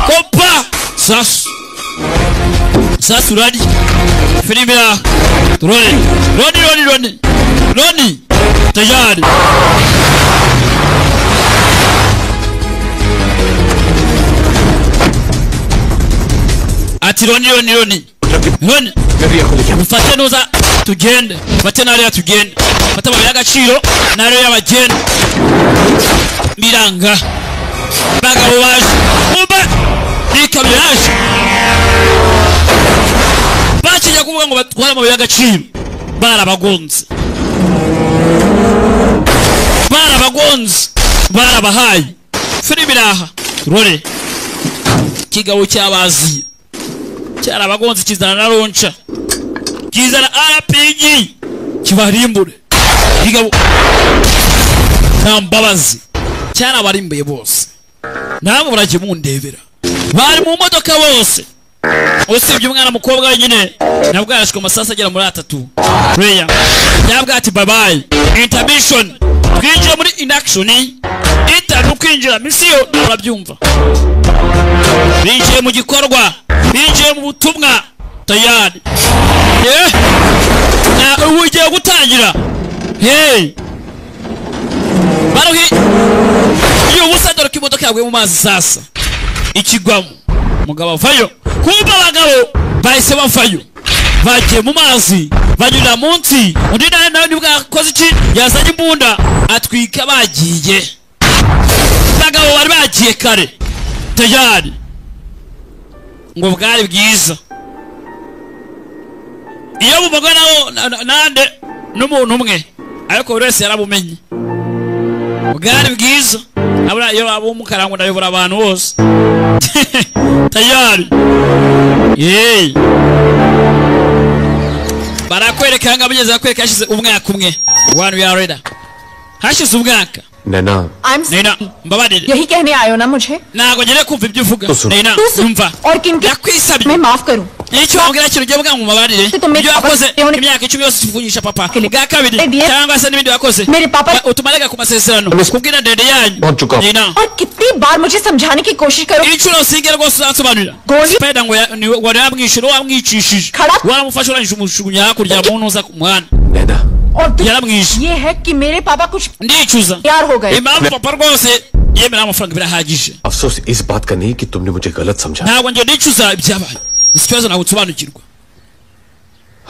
kopa sasu sasu radi Filimi ya Roni Roni Roni Roni Roni tayari. Ati Roni Roni Roni Roni, mufate nuza tugende, mufate nariya tugende, mufate amabuye y'agaciro nariyo y'abagende. Miranga bagabo baje mumba ikamyo yaje bakijya kuvuga ngo batware amabuye y'agaciro, barabagonze barabagonze barabahaye. Filimi iraha rore kigabo cyabaziye cyarabagonze kizana na ronca kizana RPG kibarimbure. Kigabo nta mbabazi cyarabarimbuye bose, namwe muraje mundebera. Bari mu modoka bose usibye umwana mukobwa wenyine nabwo yarashwe amasasa agera muri 3. Prayer yabwa ati bye bye intermission, twinjiye muri induction itanu kwinjira misiyo urabyumva. Binjiye mu gikorwa, binjiye mu butumwa tayari. Na ugiye gutangira. Hey baruhi iyo ubusa dore ko imodoka yaguye mu mazi sasa ikigwamo. Mugabo avayo, kumva abagabo bahise bavayo bagiye mu mazi banyura munsi. Undi nawe nibwo yakoze iki, yazanye imbunda atwika bagiye. Abagabo bari bagiye kare tayari ngo bwari bwiza. Iyo bumvaga nawo nande n'umuntu umwe ariko buri wese yarabumenye bwari bwiza. Abura iyo abo umukarango ndayobora abantu bose tayari. Yey barakwereka nga bigeze bakwereka hashize umwaka umwe. One we are ready. Hashize umwaka. Nena Nena mbabarire. Yahi kehne aayo na mujhe. Ntago ngere kumva ibyo uvuga. Nena umva. Aur kinke nakwisabye. Main maaf karu. Icyo wambwira kintu ugiye mvuga ngo mubabarire. Ibyo wakoze imyaka 10 yose uvunyisha papa. Bwa kabiri cyangwa se n'ibindi wakoze. Utumarega ku masezerano kubwira ndende yanyu. Nena aur kitni baar mujhe samjhane ki koshish karo. Inshuro singe rwose uzansobanurira. Spider ngo wari wamwishyura wamwicishije. Waramufashe urangije umushugunya hakurya mu ntuza ku muhanda. Nena yaramwishe. Ye hai ki mere papa kuch ndicuza. Yaar ho gaye. Impamvu papa rwose yemera amafaranga birahagije. Afsos is baat ka nahi ki tumne mujhe galat samjha. Ntabwo ngiye ndicuza ibyabaye. Ikibazo ntabwo nsobanukirwa.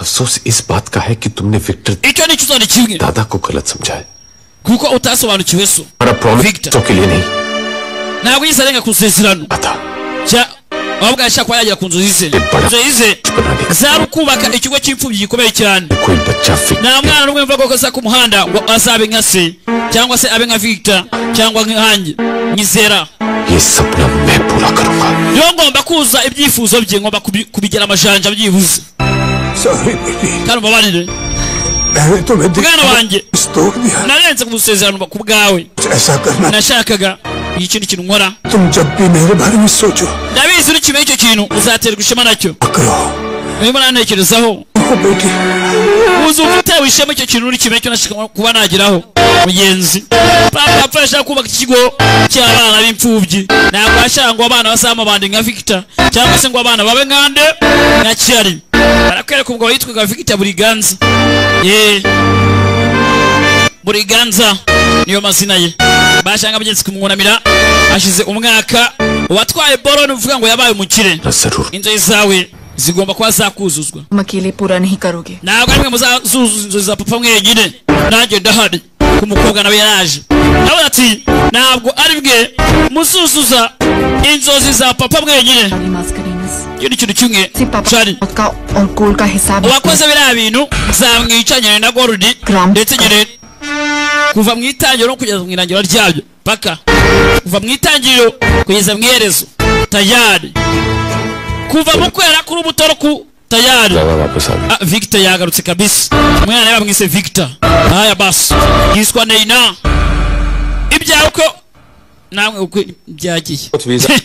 Afsos is baat ka hai ki tumne Victor icyo nicuza ni kimwe. Dada ko galat samjha hai. Kuko utasobanukiwe so. Victor ke liye nahi. Ntabwo yise arenga ku isezerano. Ahubwo yashaka kuba yagera ku nzozi ze. Inzozi ze zari ukubaka ikigo cy'imfubyi gikomeye cyane. Nta mwana n'umwe mvuga ko aza ku muhanda ngo azabe nka se cyangwa se abe nka Victor cyangwa nkanjye nyizera. Niyo ngomba kuza ibyifuzo bye, ngomba kubigera amajanja byibuze. Kandi umbabarire mwana wanjye, narenze ku masezerano ku bwawe. Nashakaga ikindi kintu nkora. Ndabizi urikimenya icyo kintu uzaterwa ishema nacyo. Niba nantekerezaho uzumva utewe ishema icyo kintu urikimenya icyo nashaka kuba nageraho. Mugenzi papa apfa ashaka kubaka ikigo cy'abana b'imfubyi. Ntabwo ashaka ngo abana bazamabande nka Victor cyangwa se ngo abana babe nkande nka Kiari. Barakwereka ubwo yitwaga Victor Buriganza. Buriganza niyo mazina ye. Bashanga bagenzi kumwunamira ashize umwaka. Uwatwaye boro nuvuga ngo yabaye umukire. Inzozi zawe zigomba kuba zakuzuzwa. Makele pura nahi karoge. Ntabwo ari mwe muzazuza inzozi za papa mwenyine, nanjye ndahari. Ku mukobwa nawe yaraje nawe ati ntabwo ari bwe muzuzuza inzozi za papa mwenyine. Iyo ni ikintu kimwe Charlie uwakoze biriya bintu nzamwica nyine na Gold ndetse nyine kuva mu itangiriro no kugeza mu irangiro ryabyo paka kuva mu itangiriro kugeza mu iherezo tayari kuva mu kwera kuri ubutoro ku tayari. Victor yagarutse kabisa. Umwana yabamwise Victor. Haya basi yiswa Neina. Ibyawe uko namwe uko byagiye.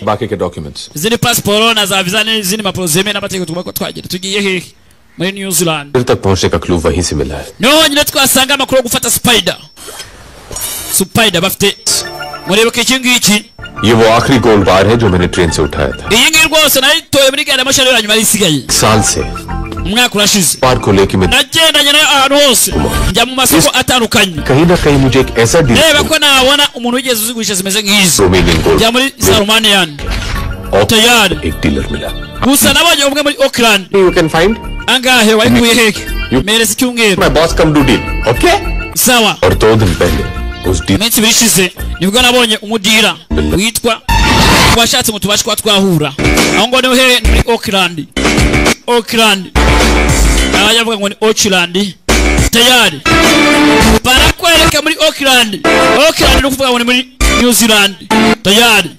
Baki ke documents. Izindi passport na za visa n'izindi mpapuro zemewe n'amategeko tugomba ko twagira. Tugiye hehe? Muri New Zealand. Tak pahunchne ka clue wahin se mila hai. Niho honyine twasanga amakuru yo gufata Spider. Spider bafite murebe iki ngiki. ये वो आखिरी गोल्ड बार है जो मैंने ट्रेन से उठाया था. Iyi ngiyi rwose nayitoye muri gari ya moshi ariyo yanyuma yari isigaye. साल से Umwaka urashize पार को लेके मैं nagendanye nayo ahantu hose, njya mu masoko atandukanye, कहीं ना कहीं मुझे एक ऐसा dealer reba ko nabona umuntu wigeze uzigurisha zimeze nk'izi. Romanian gold Njya muri za Romanian और tayari. एक dealer मिला. Gusa nabonye umwe muri Auckland. You can find Angahe wayikuye hehe? Mereza icyumweru. My boss come do deal, okay? Sawa. और 2 दिन पहले उस deal Iminsi 2 ishize nibwo nabonye umudira witwa washatse ngo tubashe kuba twahura aho ngo niho hehe? Ni muri Auckland. Auckland, abajya bavuga ngo ni Auckland. Tayari barakwereka muri Auckland. Auckland ni ukuvuga ngo ni muri New Zealand. Tayari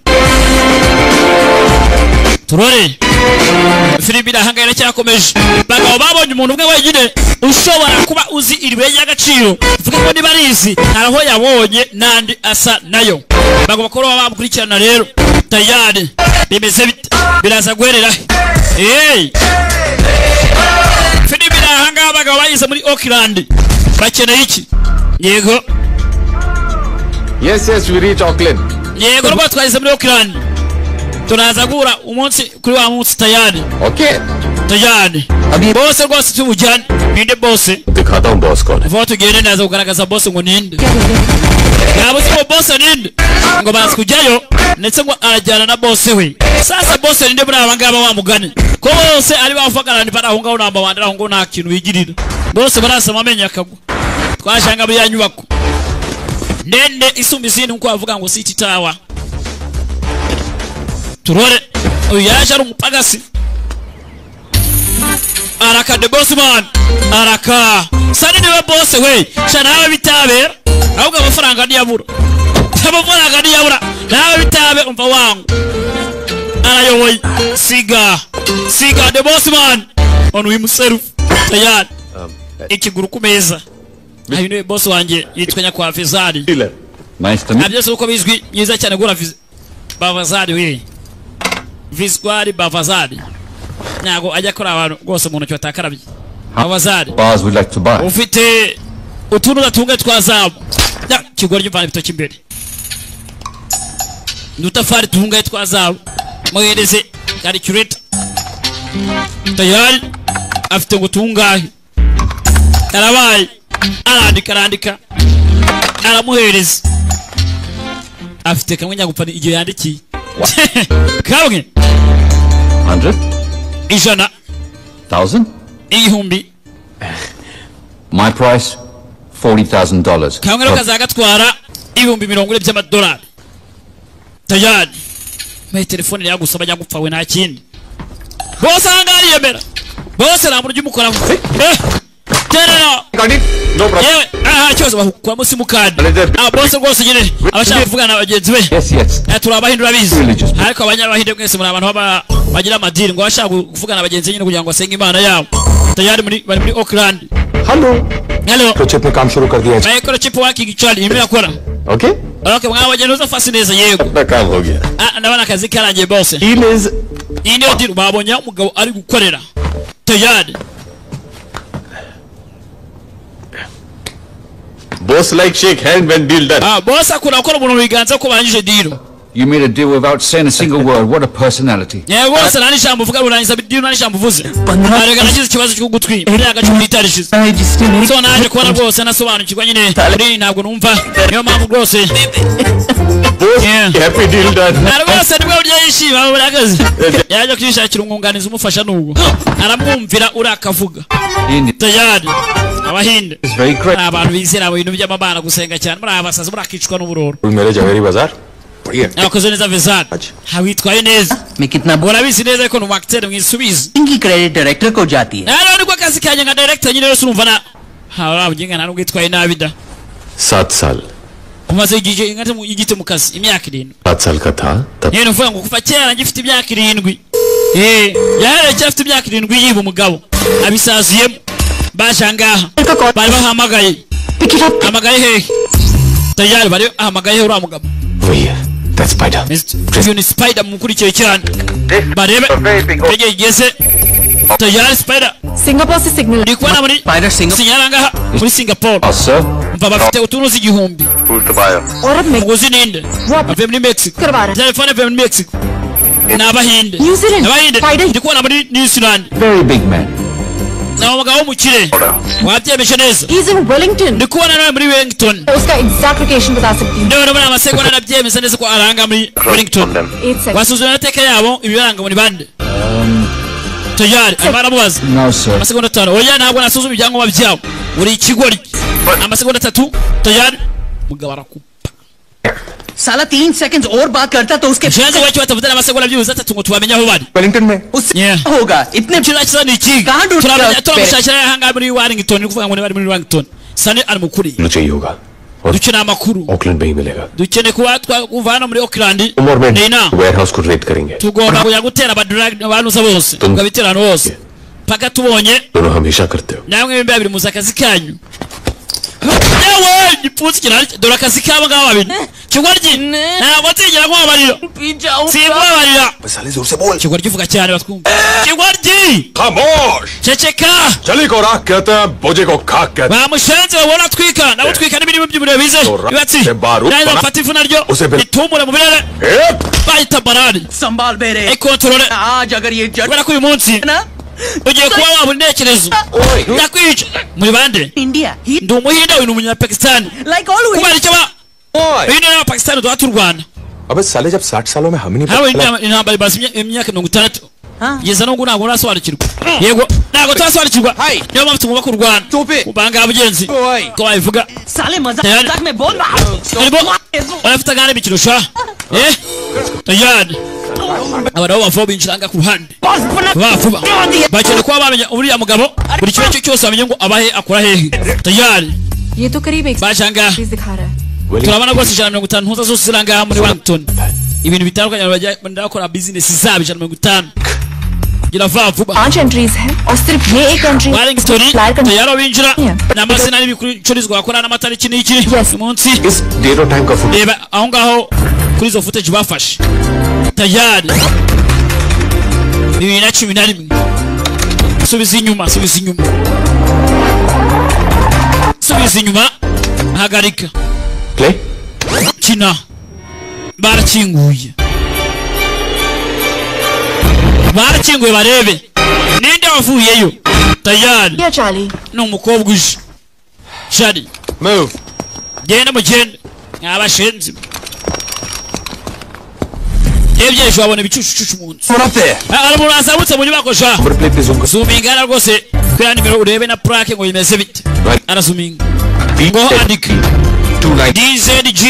turore filimi irahangaye iracyakomeje. Bagabo babonye umuntu umwe wenyine ushobora kuba uzi iri buye ry'agaciro, tuvuge ngo niba arizi hari aho yabonye n'andi asa nayo. Bagomba kuba bamukurikirana rero. Tayari bimeze bite? Biraza guherera he? Hey! Filimi irahangaha, abagabo bageze muri Auckland bakeneye iki? Yego. Yes, yes, we reach Auckland. Yego rwose twageze muri Auckland, turaza guhura umunsi kuri wa munsi. Tayari. Okay. Tayari bose rwose tumujyane. Ninde bose? दिखाता हूँ boss कौन है. Vuba tugende, naza kugaragaza bose ngo ninde. Yaba uzi ngo bose ninde? Ngo bazi kujyayo ndetse ngo arajyana na bose we. Sasa bose ninde muri aba ngaba wa mugani? Ko bose ari bafagarana bari aho ngaho, namba bandira aho ngo nta kintu bigirira. Bose barasama amenyo akagwa. Twashanga muri ya nyubako ndende isumba izindi, nkuko bavuga ngo City Tower. Turore uyu yaje ari umupagasi, araka the boss man, araka sani niwe boss we. Sha nawe bitabera, ahubwo amafaranga ntiyabura, amafaranga ntiyabura, nawe bitabe. Umva wangu, arayoboye. Siga siga the boss man on himself. Tayari ikiguru ku meza. Ayo niwe boss wanjye, yitwa nyakwa Vizari. Dealer. Nice to meet. Byose uko bizwi myiza cyane gura Bavazari we, Vizwari Bavazari ntabwo ajya akora abantu rwose mu ntoki batakarabye. Bavazari. Bars we'd like to buy. Ufite utuntu gatunga twa zabu ya kigori ry'umvana ibitoki imbere n'udutafari tungaye twa zabu, muhereze calculator. Tayari afite ngo tungahe, karabaye, arandika arandika aramuhereza. Afite kamwe nyagupfa igihe yandikiye kamwe. 100? 100. 1,000? 1000. My price, $40,000. Kamwe rero kazagatwara $40,000 by'amadolari. Tayari maye telefone yagusaba nyagupfa we, nta kindi. Bose ahangaha ariyemera, bose nta muntu ujya umukoraho. Terera. No problem. Yewe aha ikibazo bakuramo simukadi. Aba bose rwose nyine abashaka kuvugana na bagenzi be. Yes, yes. Turi abahinde urabizi. Religious. Ariko abanyabahinde mwese muri abantu baba bagira amadini, ngo abashaka kuvugana na bagenzi nyine kugira ngo basenge imana yabo. Tayari muri bari muri Auckland. Hello. Hello. Microchip ने काम शुरू कर दिया है. Microchip working cyane irimo irakora. Okay. Okay, mwabagenda uza fasi neza yego. अपना काम हो गया. Ah, ndabona akazi karangiye bose. Deal is Iyi niyo deal babonye aho umugabo ari gukorera. Tayari. Boss like shake hand when deal done. Ah, boss akunda gukora umuntu mu biganza ko barangije deal. You made a deal without saying a single word. What a personality. Yego rwose nta n'ijambo uvuga, urangiza deal nta n'ijambo uvuze. Arega nagize ikibazo cy'ugutwi muri aka cumi n'itanu ishize. So naje kubona rwose nasobanukirwa nyine muri ntabwo numva, niyo mpamvu rwose. Boss Yeah. happy deal done. Na rwose nibwo buryo yishima burakaze. Yaje kwishakira umwunganizi umufasha n'ubwo aramwumvira urakavuga. India Tayari abahinde is very great. ni abantu bizera mu bintu by'amabana, gusenga cyane, muri abasazi murakicwa n'uburoro. मेरे जवेरी बाजार बढ़िया. Yakoze neza Vezani, witwaye neza. मैं कितना Urabizi neza ko ni umwakiteri mwisubiza. की credit director को जाती है. Rero nibwo akazi kanjye nka director nyine rero urumva na ha urabuginga nta nubwo witwaye nabi da. 7 साल. Umaze igihe ingana igiti mu kazi imyaka 7. 7 साल का था तब Nyine uvuga ngo kuva kera ngifite imyaka 7. Yahereye kera afite imyaka 7 yiba umugabo abisaziyemo. Baje ahangaha bari bahamagaye, hamagaye hehe? Tayari bari ahamagaye uriya mugabo. वही है. That spider. Uyu ni Spider, mukurikiye cyane barebe ndege igeze. Tayari Spider Singapore से signal ndi kubona muri Spider Singapore. sinyara ahangaha muri Singapore. Sir. Umva bafite utuntu z'igihumbi. और अब Umuguzi ninde? Avuye muri Mexico. करवा रहा है. Telefone avuye muri Mexico. Ni abahinde. New Zealand. Abahinde. Spider. Ndi kubona muri New Zealand. Very big man. Ni umugabo w'umukire wabyemeje neza. He's in Wellington. Ndi kubona nawe muri Wellington. उसका exact location बता सकती हूँ. None muri amasegonda nabyemeza neza ko aranga muri Wellington. 8 seconds. Wasuzumye amateka yabo ibibaranga muri bande. Tayari baramubaza. No sir. Amasegonda 5. Oya ntabwo nasuzuma ibyangombwa byabo. Uri ikigoryi. Amasegonda 3. Tayari mugabo arakupa. साला 3 seconds और बात करता तो उसके Shanze wacu batavugana amasegonda byibuze 3 ngo tubamenye aho bari. Wellington में उससे होगा इतने Kiriya ni iki? Turamushakira ahangaha muri Wellington ni kuvuga ngo bari muri Wellington. Sane ari mukuri. चाहिए होगा और Dukeneye amakuru. Auckland में ही मिलेगा. Dukeneye kuba twakuva hano muri Auckland. Umar में Nina. Warehouse को रेड करेंगे. Tugomba kujya gutera abadrag abanuza bose. Tukabitera ahantu hose. Paka tubonye दोनों हमेशा करते हो. namwe mwembi babiri muzi akazi kanyu. Yewe gipfunsi kirari dore akazi kabo ngabo babiri. Kigoryi ntabwo nzigera nkubabarira. Sinkubabarira. साले जोर से बोल. Kigoryi uvuga cyane batwumva. Kigoryi खामोश. Ceceka. चली को राख कहते हैं बोझे को खाक कहते हैं. Bamushenze babona atwika nabo twika n'ibirimo by'umuriro bize bibatsi. Nanjye mfata ifu naryo itumura mu birere bahita barari. संभाल मेरे Ikontorore आज अगर ये जट kubera ko uyu munsi ugiye kuba wabura intekerezo ndakwica muri bande. India Ndi umuhinde uyu ni umunyapakistani. Like always Kubera icyo ba uyu ni abapakistani duha turwana. अबे साले जब 60 सालों में हम ही नहीं Hawe intambara imaze imyaka 60 kugeza n'ubwo ntabwo urasobanukirwa. Yego ntabwo turasobanukirwa niyo mpamvu tugomba kurwana. Kubanga bugenzi ko babivuga. साले मजाक में बोल Urafite agare imikino sha tayari aba nabo bava binjira ku ruhande vuba vuba bakeneye kuba bamenya uriya mugabo buri kimwe cyose bamenye ngo abahe akora hehe. Tayari ये तो करीब 1 bajanga दिखा रहा है. Turabona rwose 150 ntuza zose zirangaha muri Wellington. Ibintu bitandukanye bagenda bakora business zabo 150 gira vuba vuba. 5 entries हैं और सिर्फ ये एक entry Wellington tayari binjira n'amazina n'ibicuruzwa bakora n'amatariki n'iki umunsi. इस डेट और टाइम का footage. Reba aho ngaho kuri izo footage bafashe. Tayari 2011. Subiza inyuma, subiza inyuma, subiza inyuma, hagarika. Play. Kina barakinguye, barakinguye barebe ninde wavuyeyo. Tayari Ya Charlie. Ni umukobwa uje. Charlie move. Genda mugende mwabashenzi. Ebye ejo wabona ibicucucucu mu nzu. Hari umuntu azamutse mu nyubako sha. Zuminga rwose kuri nimero urebe na plaque ngo bimeze bite. Arazuminga ngo andika DZG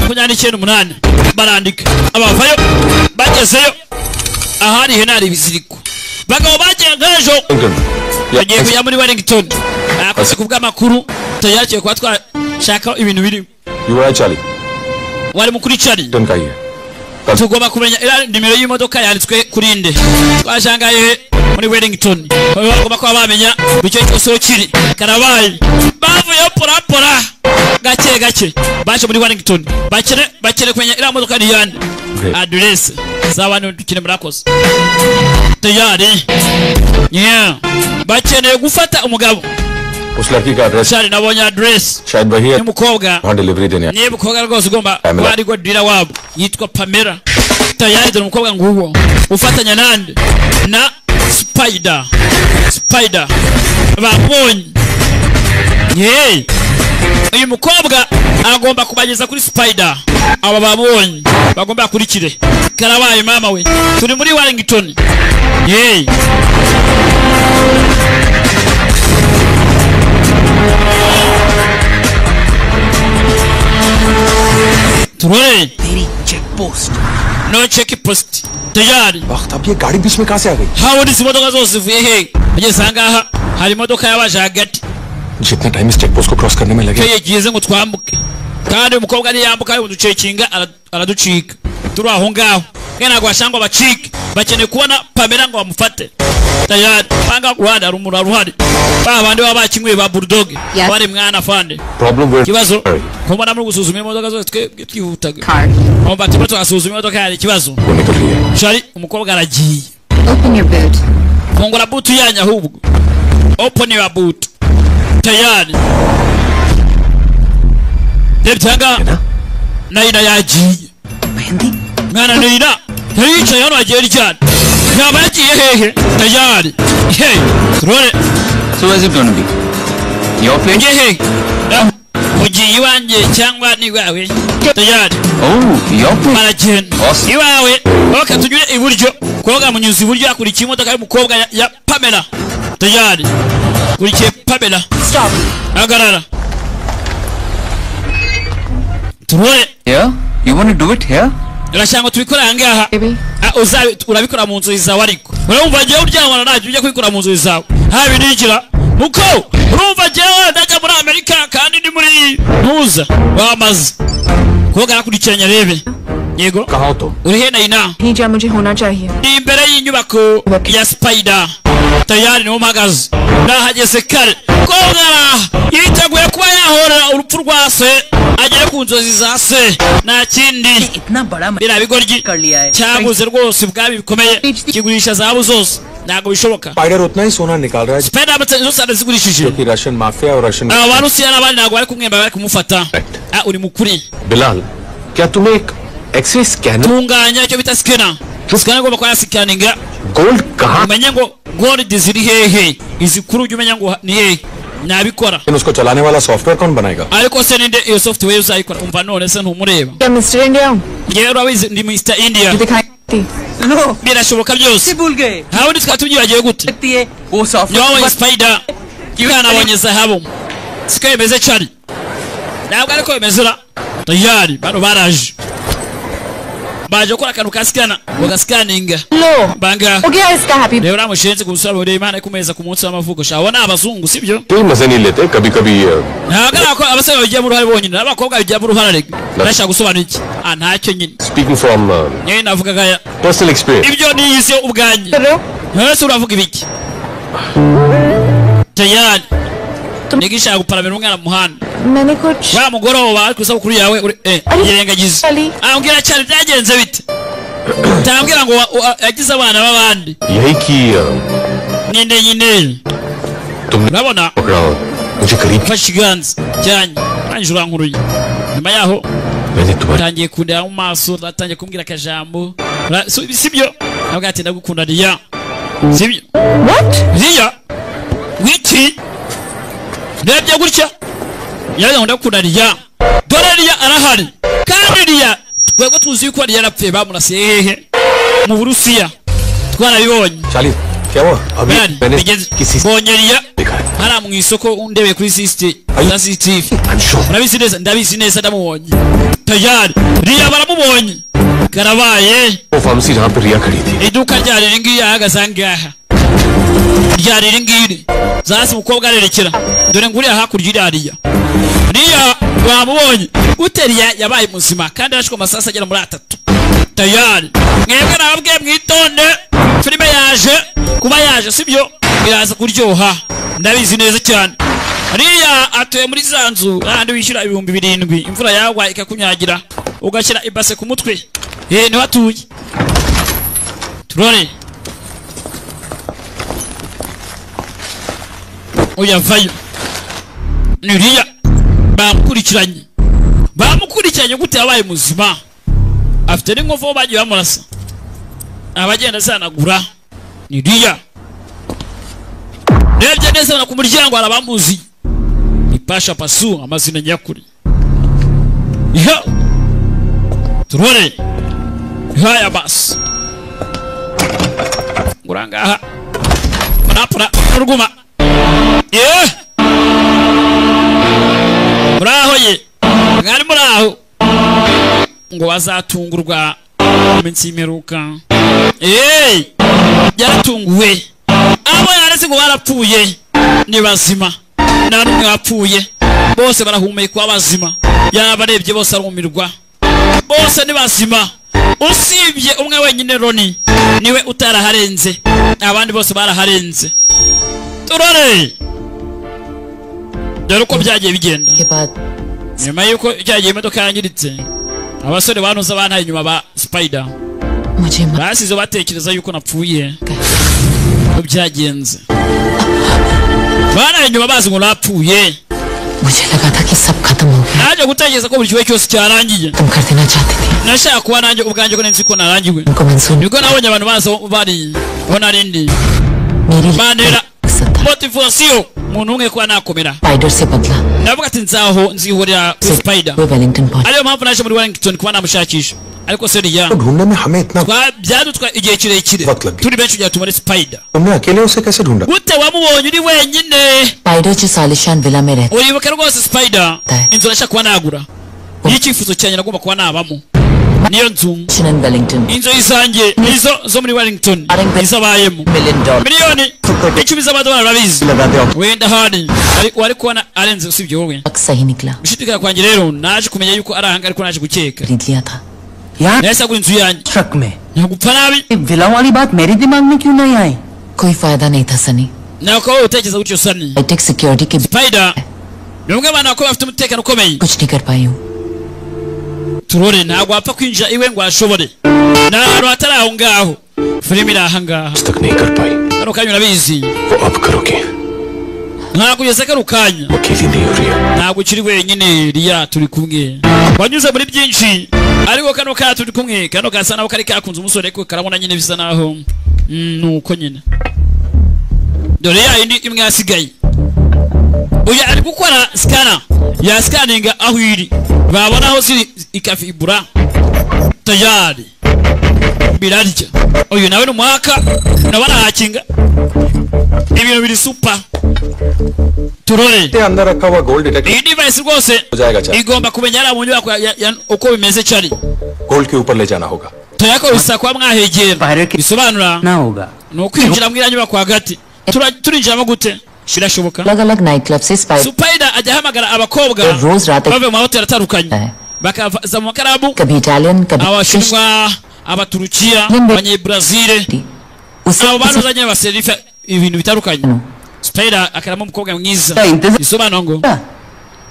98 barandika abavayo bagezeyo ahari henari ibiziriko. Bagabo bagiye nk'ejo bagiye kujya muri Wellington. Akoze kubwa makuru tayakiye kuba twashaka ibintu biri. You are Charlie. Wari mukuri Charlie. Tugomba kumenya ira nimero y'imodoka yanditswe kuri nde. Twashangaye muri Wellington. Bagomba kuba bamenya icyo cyose kiri. Karabaye. Bavuye pora pora gake gake baje muri Wellington. Bakere kumenya ira modoka ni yande. Address z'abantu dukine murakoze. Tayari. Yeah. Bakeneye gufata umugabo. उस लड़की का address Charlie nabonye address. शायद वही है. N'umukobwa. वहाँ delivery देने. Niba umukobwa rwose ugomba kuba ari dealer wabo yitwa Pamela. Tayari dore umukobwa nguwo ufatanya nande na Spider. Spider bamubonye. Yeee uyu mukobwa agomba kubageza kuri Spider. Aba bamubonye bagomba bakurikire. Karabaye mama we turi muri Wellington. Yeee turore check post. No check post. Tayari. वक्त अब ये गाड़ी बीच में कहां से आ गई? Hawe izi modoka zose zivuye he? Ageze ahangaha hari imodoka yabaje hagati. जितना टाइम इस चेक पोस्ट को क्रॉस करने में लगे. Yagize ngo twambuke. Kandi umukobwa niyambuka uducekinga araducika. Turi aho ngaho. Kandi ntabwo bashangwa bacike. Bakeneye kubona Pamela ngo bamufate. Tayari. Panga Rwanda rumura ruhari. Ba bandi baba bakinyweye ba Bulldog. Bari mwana fande. Kibazo kumbona muri gusuzuma imodoka zose twebwe twihutaga. Umva turimo turasuzuma imodoka hari ikibazo. Shari umukobwa aragiye. Open your boot. Fungura boot yanyu ahubwo. Open your boot. Tayari. Debyaga Naina yagiye. Mwana Naina yicaye hano agiye ryana. Yaba yagiye hehe? Tayari. Hey, turore. So where's it gonna be? Your place? Ngehe ugiye iwanjye cyangwa ni iwawe? Tayari. Oh, your place. Baragenda iwawe. Okay, tunyure iburyo. Koga munyuze iburyo akurikiye imodoka y'umukobwa ya Pamela. Tayari kurikiye Pamela. Stop. Hagarara. Turore. Yeah? You want to do it here? Urashaka ngo tubikore aha ngaha? Urabikora mu nzu zawe ariko. Urumva ngewe uryamana ntacyo ujya kubikora mu nzu zawe. Habinigira. Muko urumva ngewe ndajya muri Amerika kandi ndi muri ntuza. Wamaze. Koga arakurikiranye arebe. Yego. Uri he Naina? Hija mujhe hona chahiye. Ni imbere y'inyubako ya Spider. Tayari niho mpagaze. Nahageze kare. Koga yiteguye kuba yahorera urupfu rwa se. Agere ku nzozi za se nta kindi. Biriya bigoryi cyaguze rwose ubwami bikomeye kigurisha zahabu zose ntabwo bishoboka. Spider उतना ही सोना निकाल रहा है. Spider zose arazigurishije. क्योंकि Russian mafia और Russian Abarusiya n'abandi ntabwo bari kumwemba bari kumufata. Uri mukuri. Bilal क्या तुम्हें एक x ray scanner tunganya icyo bita scanner. Scanner igomba kuba yasikaninga gold कहाँ umenye ngo gold ziri hehe izikuru ujye umenya ngo ni hehe nabikora. उसको चलाने वाला सॉफ्टवेयर कौन बनाएगा? Ariko se ninde iyo software uzayikora? Umva none se ntumureba. Ya Mr. India. Ngewe urabizi ndi Mr. India. No. Birashoboka byose. भूल गए. Nta wundi twari tubyibagiwe gute? वो software Niwabonye Spider kanabonye zahabu. Siko bimeze cyane. Ntabwo ariko bimeze ura. Tayari bano baraje. Baje gukora akantu ka scanner bagasikaninga. Banga. हो गया इसका happy. Rero uramushenze gusaba Imana ikumeza ku munsi w'amavuko. Sha ni abazungu sibyo? कोई मजे नहीं लेते कभी कभी. Ntabwo ari abasore babigiramo uruhare bonyine n'abakobwa babigiramo uruhare rega. Ndashaka gusobanura iki? Ntacyo nyine. Speaking from Nyine navugaga personal experience. Ibyo niyize ubwanjye. Ese uravuga ibiki? Tayari. Nigishaka guparamira umwana mu muhanda. मैंने कुछ Wa mugoroba ariko isabukuru yawe yirengagize. Ambwira cyane byagenze bite? Tambwira ngo yagize abana b'abandi. यही कि Ninde nyine. तुमने Urabona? पकड़ा और मुझे करीब Mfashe ikiganza cyanjye. Arangije urankuruye. Nyuma yaho मैंने तुम्हारी utangiye kundeba mu maso, uratangiye kumbwira akajambo. Sibyo? Nabwo ati ndagukunda Riya. Sibyo? What? Riya? Wiki? Ndebye gutya? Yaje ngo ndakunda Riya. Dore Riya arahari. Kandi Riya twebwe tuzi yuko Riya yarapfuye bamurasiye hehe? Mu Burusiya. Twarabibonye. चालीस क्या हुआ? अभी मैंने किसी Mbonye Riya देखा है. hariya mu isoko ndebeye kuri CCTV. I'm sure. Urabizi neza, ndabizi neza ndamubonye. Tayari Riya baramubonye. Karabaye. वो फार्मेसी जहाँ पे रिया खड़ी थी. Iduka ryari iri ngiri ahagaze aha ngaha. Ryari iri ngiri. Zasi umukobwa arerekera. Dore nguriya hakurya iriya Riya. Riya bamubonye. Gute Riya yabaye muzima kandi arashwe amasasu agera muri 3. Tayari. Mwebwe nababwiye mwitonde. Filime yaje kuba yaje sibyo? Iraza kuryoha. Ndabizi neza cyane. Riya atuye muri za nzu ahandi wishyura 7,000 imvura yagwa ikakunyagira ugashyira ibase ku mutwe. Niho atuye. Turore. Uyavayo. Ni Riya bamukurikiranye. Bamukurikiranye gute yabaye muzima? Afite n'inkovu bagiye bamurasa. Abagenda zanagura. Ni Riya. Ndebye neza ku muryango arabamuzi. Ni Pasha Pasu amazina nyakuri. Yo. Turore. Haya basi. Ngurangaha. Parapara uruguma. Yeah. Muraho ye. Mwari muraho. Ngo bazatungurwa mu minsi y'imperuka. Yaratunguwe. Abo yaretse ngo barapfuye ni bazima. Nta n'umwe wapfuye. Bose barahumeka bazima. Yabarebye bose arumirwa. Bose ni bazima. Usibye umwe wenyine Roni niwe utaraharenze. Abandi bose baraharenze. Turore. Dore uko byagiye bigenda. Nyuma yuko cyagiye imodoka yangiritse, abasore banuza bantaye inyuma ba Spider. Basize batekereza yuko napfuye. Uko byagenze. Bana inyuma bazi ngo napfuye. मुझे लगा था कि सब खत्म हो गया. Naje gutekereza ko buri kimwe cyose cyarangiye. तुम कर देना चाहती थी. Nashaka kuba nanjye ubwanjye ko nzi ko narangiwe. उनको मंजूर. Nibwo nabonye abantu baza bari aho narindi. मेरी Bandera motivation. Umuntu umwe kuba nakomera. Spider से बदला Ndavuga ati nzaho nzihorera kuri Spider. वो Wellington पहुंच Ariyo mpamvu naje muri Wellington kuba namushakisha. Ariko se Riya ढूंढने में हमें इतना byadutwaye igihe kirekire turi benshi kugira tumare Spider. तुमने अकेले उसे कैसे ढूंढा? Gute wamubonye uri wenyine? Spider जिस आलिशान villa में रहता Uribuka rwose Spider inzu nashaka kuba nagura niyo icyifuzo cyanjye nagomba kuba nabamo niyo nzu है Wellington inzu y'isange nizo zo muri Wellington nizo abayemo million dollar miliyoni 10 z'amadolari urabizi wenda hani wari kubona arenze usibye wowe. सही निकला Gushidikanya kwanjye rero naje kumenya yuko ari ahanga ariko naje gukeka खरीद लिया था nahise agura inzu yanjye truck में ntagupfa nabi. Villa वाली बात मेरे दिमाग में क्यों नहीं आई? कोई फायदा नहीं था Sunny Ntabwo wowe utekereza gutyo Sunny. Hi tech security के Spider ni umwe mu bantu bakora bafite umutekano ukomeye. कुछ नहीं कर पाई हूँ Turore ntabwo wapfa kwinjira iwe ngo ashobore ni ahantu hatari aho ngaho filime iri aha ngaha तक नहीं कर पाई kano kanya urabizi वो अब करोगे ntabwo ugeze kano kanya अकेली नहीं हो रही है ntabwo ukiri wenyine Riya turi kumwe wanyuze muri byinshi ariko kano ka turi kumwe kano gasa naho kari kakunze umusore ariko karabona nyine bisa naho nuko nyine dore ya yindi imwe yasigaye uyu ari gukora scanner ya scanninga aho iri babona aho ziri ikavibura tayari birarya uyu nawe ni umwaka nawe arahakinga ibintu biri super turore अंदर रखा हुआ gold detector iyi device rwose हो जाएगा चार igomba kumenya ari mu nyubako uko bimeze cari gold के ऊपर ले जाना होगा tuyako bisa kuba mwahegera bisobanura ना होगा ni ukwinjira muri iriya nyubako hagati turinjiramo gute birashoboka अलग अलग night club से Spider Spider ajya ahamagara abakobwa रोज रात bavuye mu mahoteli atandukanye bakaza mu makarabu कभी Italian कभी abashinwa abaturukiya abanyebrazil abo bantu bazanye baserifa ibintu bitandukanye Spider akaramo umukobwa mwiza bisobanura ngo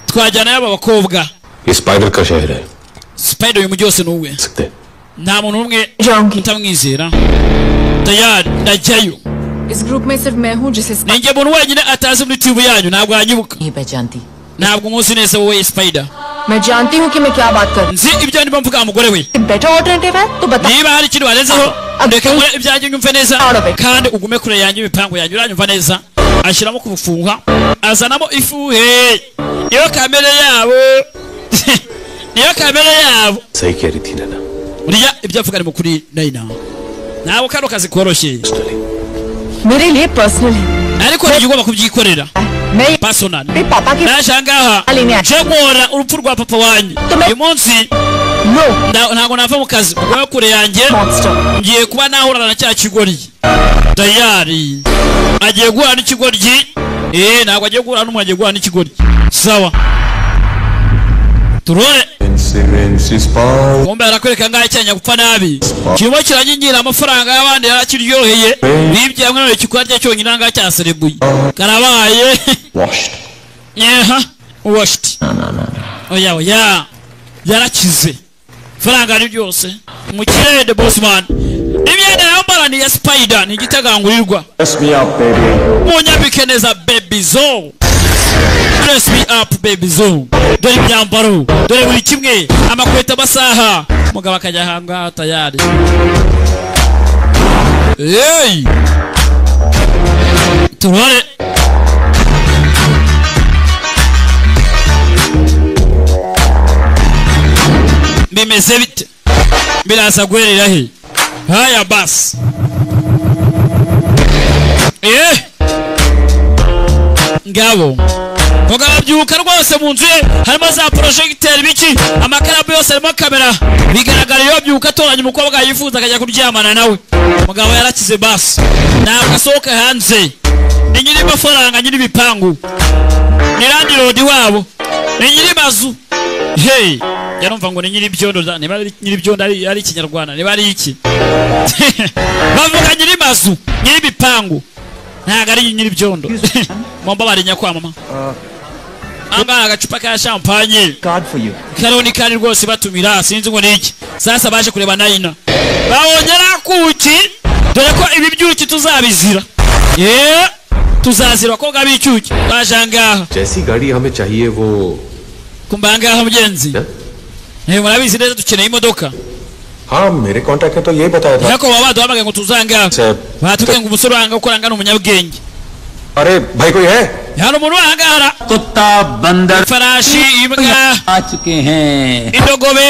twajyana y'aba bakobwa ये स्पाइडर का शहर है Spider uyu mujyi wose ni uwe सकते nta muntu n'umwe utamwizera tayari ndajyayo इस ग्रुप में सिर्फ मैं हूँ जिसे ninjye muntu wenyine atazi muri timu yanyu ntabwo yanyibuka नहीं पहचानती ntabwo nkuzi neza wowe Spider मैं जानती हूँ कि मैं क्या बात कर nzi ibyo ndimo mvuga mugore we better alternative है तो बता niba hari ikintu warenzeho reka nkore ibyanjye nyumve neza kandi ugume kure yanjye imipango yanjye uranyumva neza ashyiramo kubufunga azanamo ifuhe niyo kamere yabo niyo kamere yabo सही कह रही थी नैना uriya ibyo avuga ni mukuri Naina ntabwo kano kazi koroshye मेरे लिए personal है ariko nijye ugomba kubyikorera personal पापा के naje ahangaha nje nkora urupfu rwa papa wanjye uyu munsi ntabwo nava mu kazi mugume kure yanjye ngiye kuba nahurana na cya kigoryi tayari agiye guhura n'ikigoryi ntabwo agiye guhura n'umuntu agiye guhura n'ikigoryi sawa turore kumbe arakwereka ngaho icyanya gupfa nabi kirimo kiranyinyira amafaranga y'abandi yarakiryoheye bibye hamwe none kikora cyonyine ahangaha cyaserebuye karabaye nyeha washed oya oya yarakize faranga ari byose umukire the bossman imyenda yambara ni ya Spider ni igitagangurirwa Dress me up, baby. munyambike neza baby zo dress me up baby zo dore imyambaro dore buri kimwe amakweta amasaha mugabo akajya ahangaha tayari hey turore bimeze bite biraza guherera he haya basi ngabo mugabo abyuka rwose mu nzu ye harimo za projecteur biki amakaramu yose harimo kamera bigaragara iyo abyuka atoranya umukobwa yifuza akajya kuryamana nawe mugabo yarakize basi ntabwo asohoka hanze ni nyiri amafaranga nyiri ibipangu ni landlord wabo ni nyiri mazu hey yarumva ngo ni nyiri ibyondo niba ari nyiri ibyondo ari ikinyarwanda niba ari iki bavuga nyiri mazu nyiri ibipangu ntabwo ari nyiri ibyondo momba bari nyakwamama anga agacupa ka champagne kariho ni kari rwose batumira sinzi ngo niki sasa baje kureba Naina babonye rakuki dore ko ibi byuki tuzabizira tuzazira ko gabicyuki baje angaha जैसी गाड़ी हमें चाहिए वो kumbangaha mugenzi murabizi neza dukeneye imodoka हाँ मेरे contact ने तो ये बताया था ariko baba baduhamagaye ngo tuzangaha batubwiye ngo umusore wanga ukora angana umunyabwenge अरे भाई कोई है Hari umuntu wahangara? कुत्ता बंदर Ifarashi, imbwa, आ चुके हैं indogobe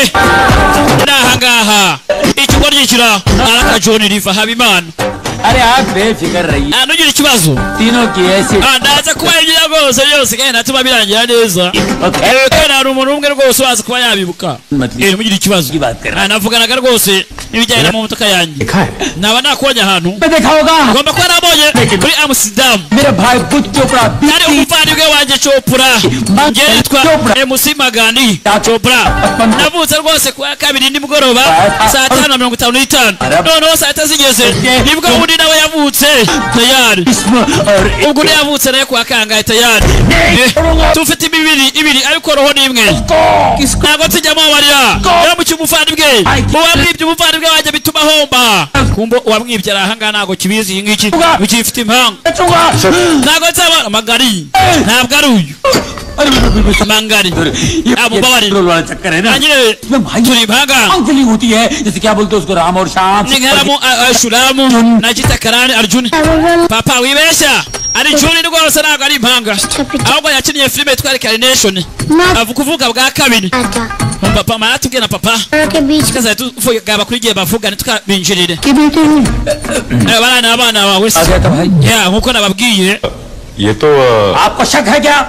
n'ahangaha ikigo ryishyura araka John Riva Habimana. अरे आप बेफिक्र रहिए Ah, ntugire ikibazo. तीनों की ऐसी Ah, ndaza kuba ibyiza rwose byose kandi natuma birangira neza. Okay. Kandi hari umuntu umwe rwose waza kuba yabibuka. मछली Ntugire ikibazo. की बात कर रहा Ah, navuganaga rwose n'ibijyanye n'amamodoka yanjye. देखा है Naba nakubonye ahantu मैं देखा होगा ngomba kuba nabonye kuri Amsterdam. मेरा भाई बुद्ध Chopra Ari umuvandimwe wanjye Chopra, njye nitwa MC Magani Chopra. Navutse rwose kuwa kabiri nimugoroba saa 5:55, noneho saa 3 zigeze nibwo undi nawe yavutse tayari. और Ubwo undi yavutse nawe kuwa kangahe tayari. Tufite imibiri ibiri ariko roho ni imwe. Ntabwo tujya mubabarira yaramukiye umuvandimwe. Uwamwibye umuvandimwe wanjye bituma ahomba. Kumbo uwamwibye ari ahangaha ntabwo kibizi iyi ngiki bikifite impanga. बचूंगा Ntabwo nzaba Magari, ntabwo ari uyu अरे Mangari. ये रोल वाला चक्कर है ना Nyine इसमें भाई turi impanga. Counselling होती है जैसे क्या बोलते हैं उसको राम और Shyam Ni nkaramu Ashuramu na Gitakarani Arjun. Papa wibeshya, ari Juni rwose ntabwo ari impanga, ahubwo yakinnye filime yitwa Reincarnation, avuga kuvuga bwa kabiri. Papa mara tubwiye na papa tukazajya tuvuga kuri igihe bavuga ntitwabinjirire. Bariya ni abana bawe se? आ गया था भाई Ya, nkuko nababwiye. ये तो आपको शक है क्या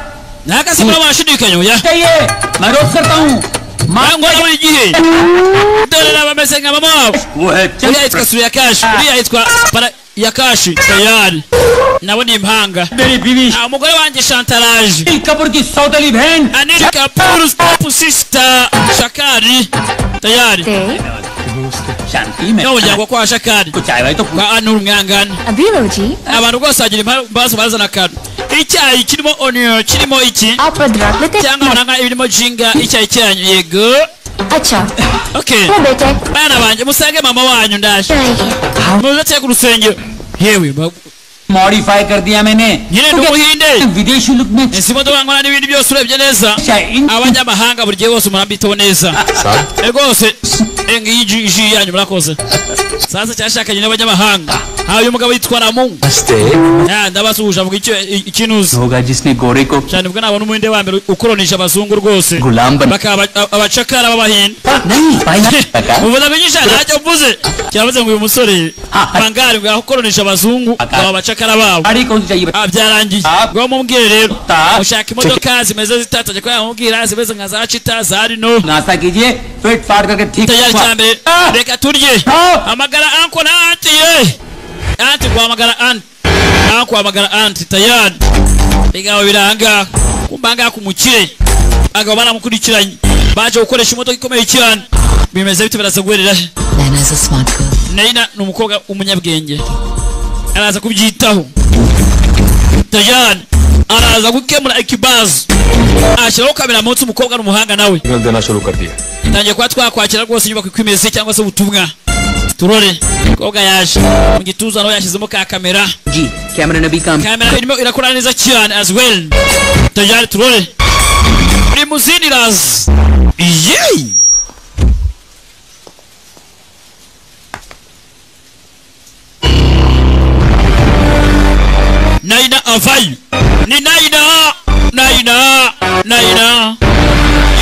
Nahagaze muri washidikanya oya. चाहिए मैं रोज करता हूँ Mangwa buri gihe dore n'abameze nka mama wabo. वो है Uriya yitwa Suriyakashi, uriya yitwa Parayakashi tayari, nabo ni impanga. मेरी बीवी Ah, umugore wanjye Shantaraje, Anil Kapoor की सौतेली बहन Anil Kapoor step sister Shakari tayari, शांति में n'umuryango kwa Shakari कुछ आए भाई तो kwa Anur Mwangana. अभी लो जी Abantu rwose bagira ibibazo bazana akantu icyayi kirimo onion kirimo iki आप अदरक लेते cyangwa nanga ibirimo jinga icyayi cyanyu yego. अच्छा Okay, वो बेटे bana banjye musange mama wanyu ndaje muze ku rusengero yewe modify कर दिया मैंने nyine ni umuhinde. विदेशी लुक में Izi modoka nkora n'ibindi byose urebye neza इन abanyamahanga buri gihe bose murambiteho neza. Rwose ngiyi ji yanyu murakoze. Sasa cyashakanye n'abanyamahanga. Ha, uyu mugabo yitwa Ramu. Ya, ndabasuhuje avuga icyo ikinuzi होगा जिसने गोरे को cyane ubwo nabona umuhinde wa mbere ukoronisha abazungu rwose गुलाम बन bakaba abacakara b'abahinde. नहीं भाई Uvuze ngo inyisha ntacyo mvuze cyavuze ngo uyu musore Mangari ngo yakoronisha abazungu bakaba abacakara babo. गाड़ी कौन सी चाहिए Ah, byarangiye Ah. ngo mumubwire rero Ta. mushaka imodoka zimeze zitatajya ko yamubwira zimeze nka za Cheetah za Rhino नाश्ता कीजिए पेट फाड़ करके ठीक tayari cya mbere Ah. reka turye. Ah. Hamagara anko na anti ye anti guhamagara anti anko hamagara anti tayari bigabo biranga kumbanga ku mukire agabo baramukurikiranye baje gukoresha imodoka ikomeye cyane bimeze bite biraza guherera. Naina is a smart girl. Naina ni umukobwa w'umunyabwenge araza kubyitaho tayari araza gukemura ikibazo ashyiraho kamera munsi umukobwa n'umuhanga nawe. Signal देना शुरू कर दिया Tangiye kuba twakwakira rwose inyubako uko imeze cyangwa se ubutumwa turore. Umukobwa yaje mu gituza nawe yashyizemo ka kamera. जी कैमरे ने भी काम Kamera irimo irakora neza cyane as well tayari turore limousine iraza yeee. Naina avayo ni Naina Naina Naina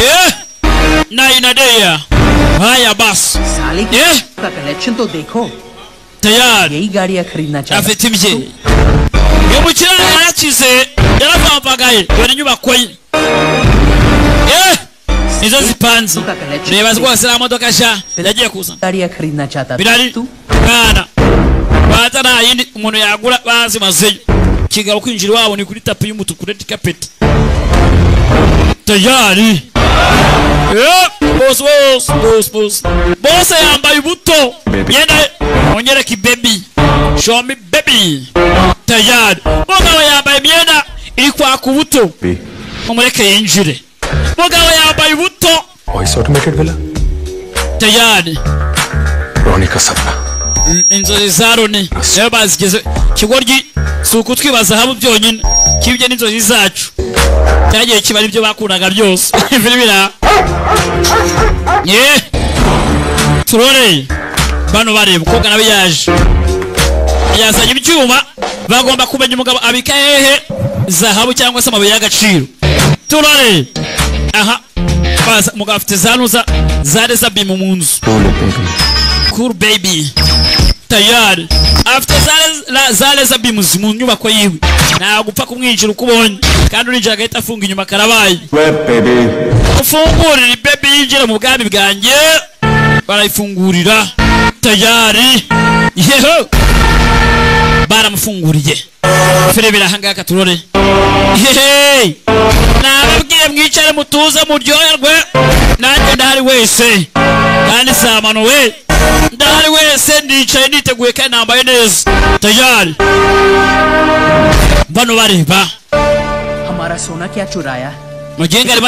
yeah. Naina deya haya basi साले yeah. का कलेक्शन तो देखो Tayari यही गाड़ियां खरीदना चाहता afite ibye uyu mukire yarakize yaravambagaye dore inyubako ye nizo zipanze reba rwose iriya modoka nshya yagiye kuzana गाड़ियां खरीदना चाहता birari mwana baza nta yindi umuntu yagura bazimazeyo kigabo kwinjira iwabo ni kuri tapi y'umutuku red carpet tayari. Bose bose bose bose bose yambaye ubuto yenda onyereka baby show me baby tayari. Mugabo yambaye imyenda iri kwaka ubuto mumureke yinjire. Mugabo yambaye ubuto voice automated villa tayari. Ronnie का सपना Inzozi za Roni nayo bazigeze kigoryi si ukutwibaza hamwe byonyine kibye n'inzozi zacu cyagiye kiba aribyo bakundaga byose. Filime ye turore bano bareba umukobwa nawe yaje yazanye ibyuma Bagomba kumenya umugabo abika hehe zahabu cyangwa se amabuye y'agaciro. Turare. Aha. Baza umugabo afite zanuza zare zabimu mu nzu. Cool baby. Tayari. Afite zare zabimu mu nyubako yiwe. Ntabwo upfa kumwinjira uko ubonye. Kandi urinjira agahita afunga inyuma karabaye. Baby. Ufungurira baby yinjira mu bwami bwanjye. Barayifungurira. Tayari. Yeho. Baramufunguriye. Filime ahangaka turore. Hey! Nababwiye mwicare mutuze muryoherwe. Nanjye ndahari wese. Kandi samano we. Ndahari wese ndicaye niteguye kandi nambaye neza. Tayari. Bano bareba. Hamara sona kya churaya. Mugenga arimo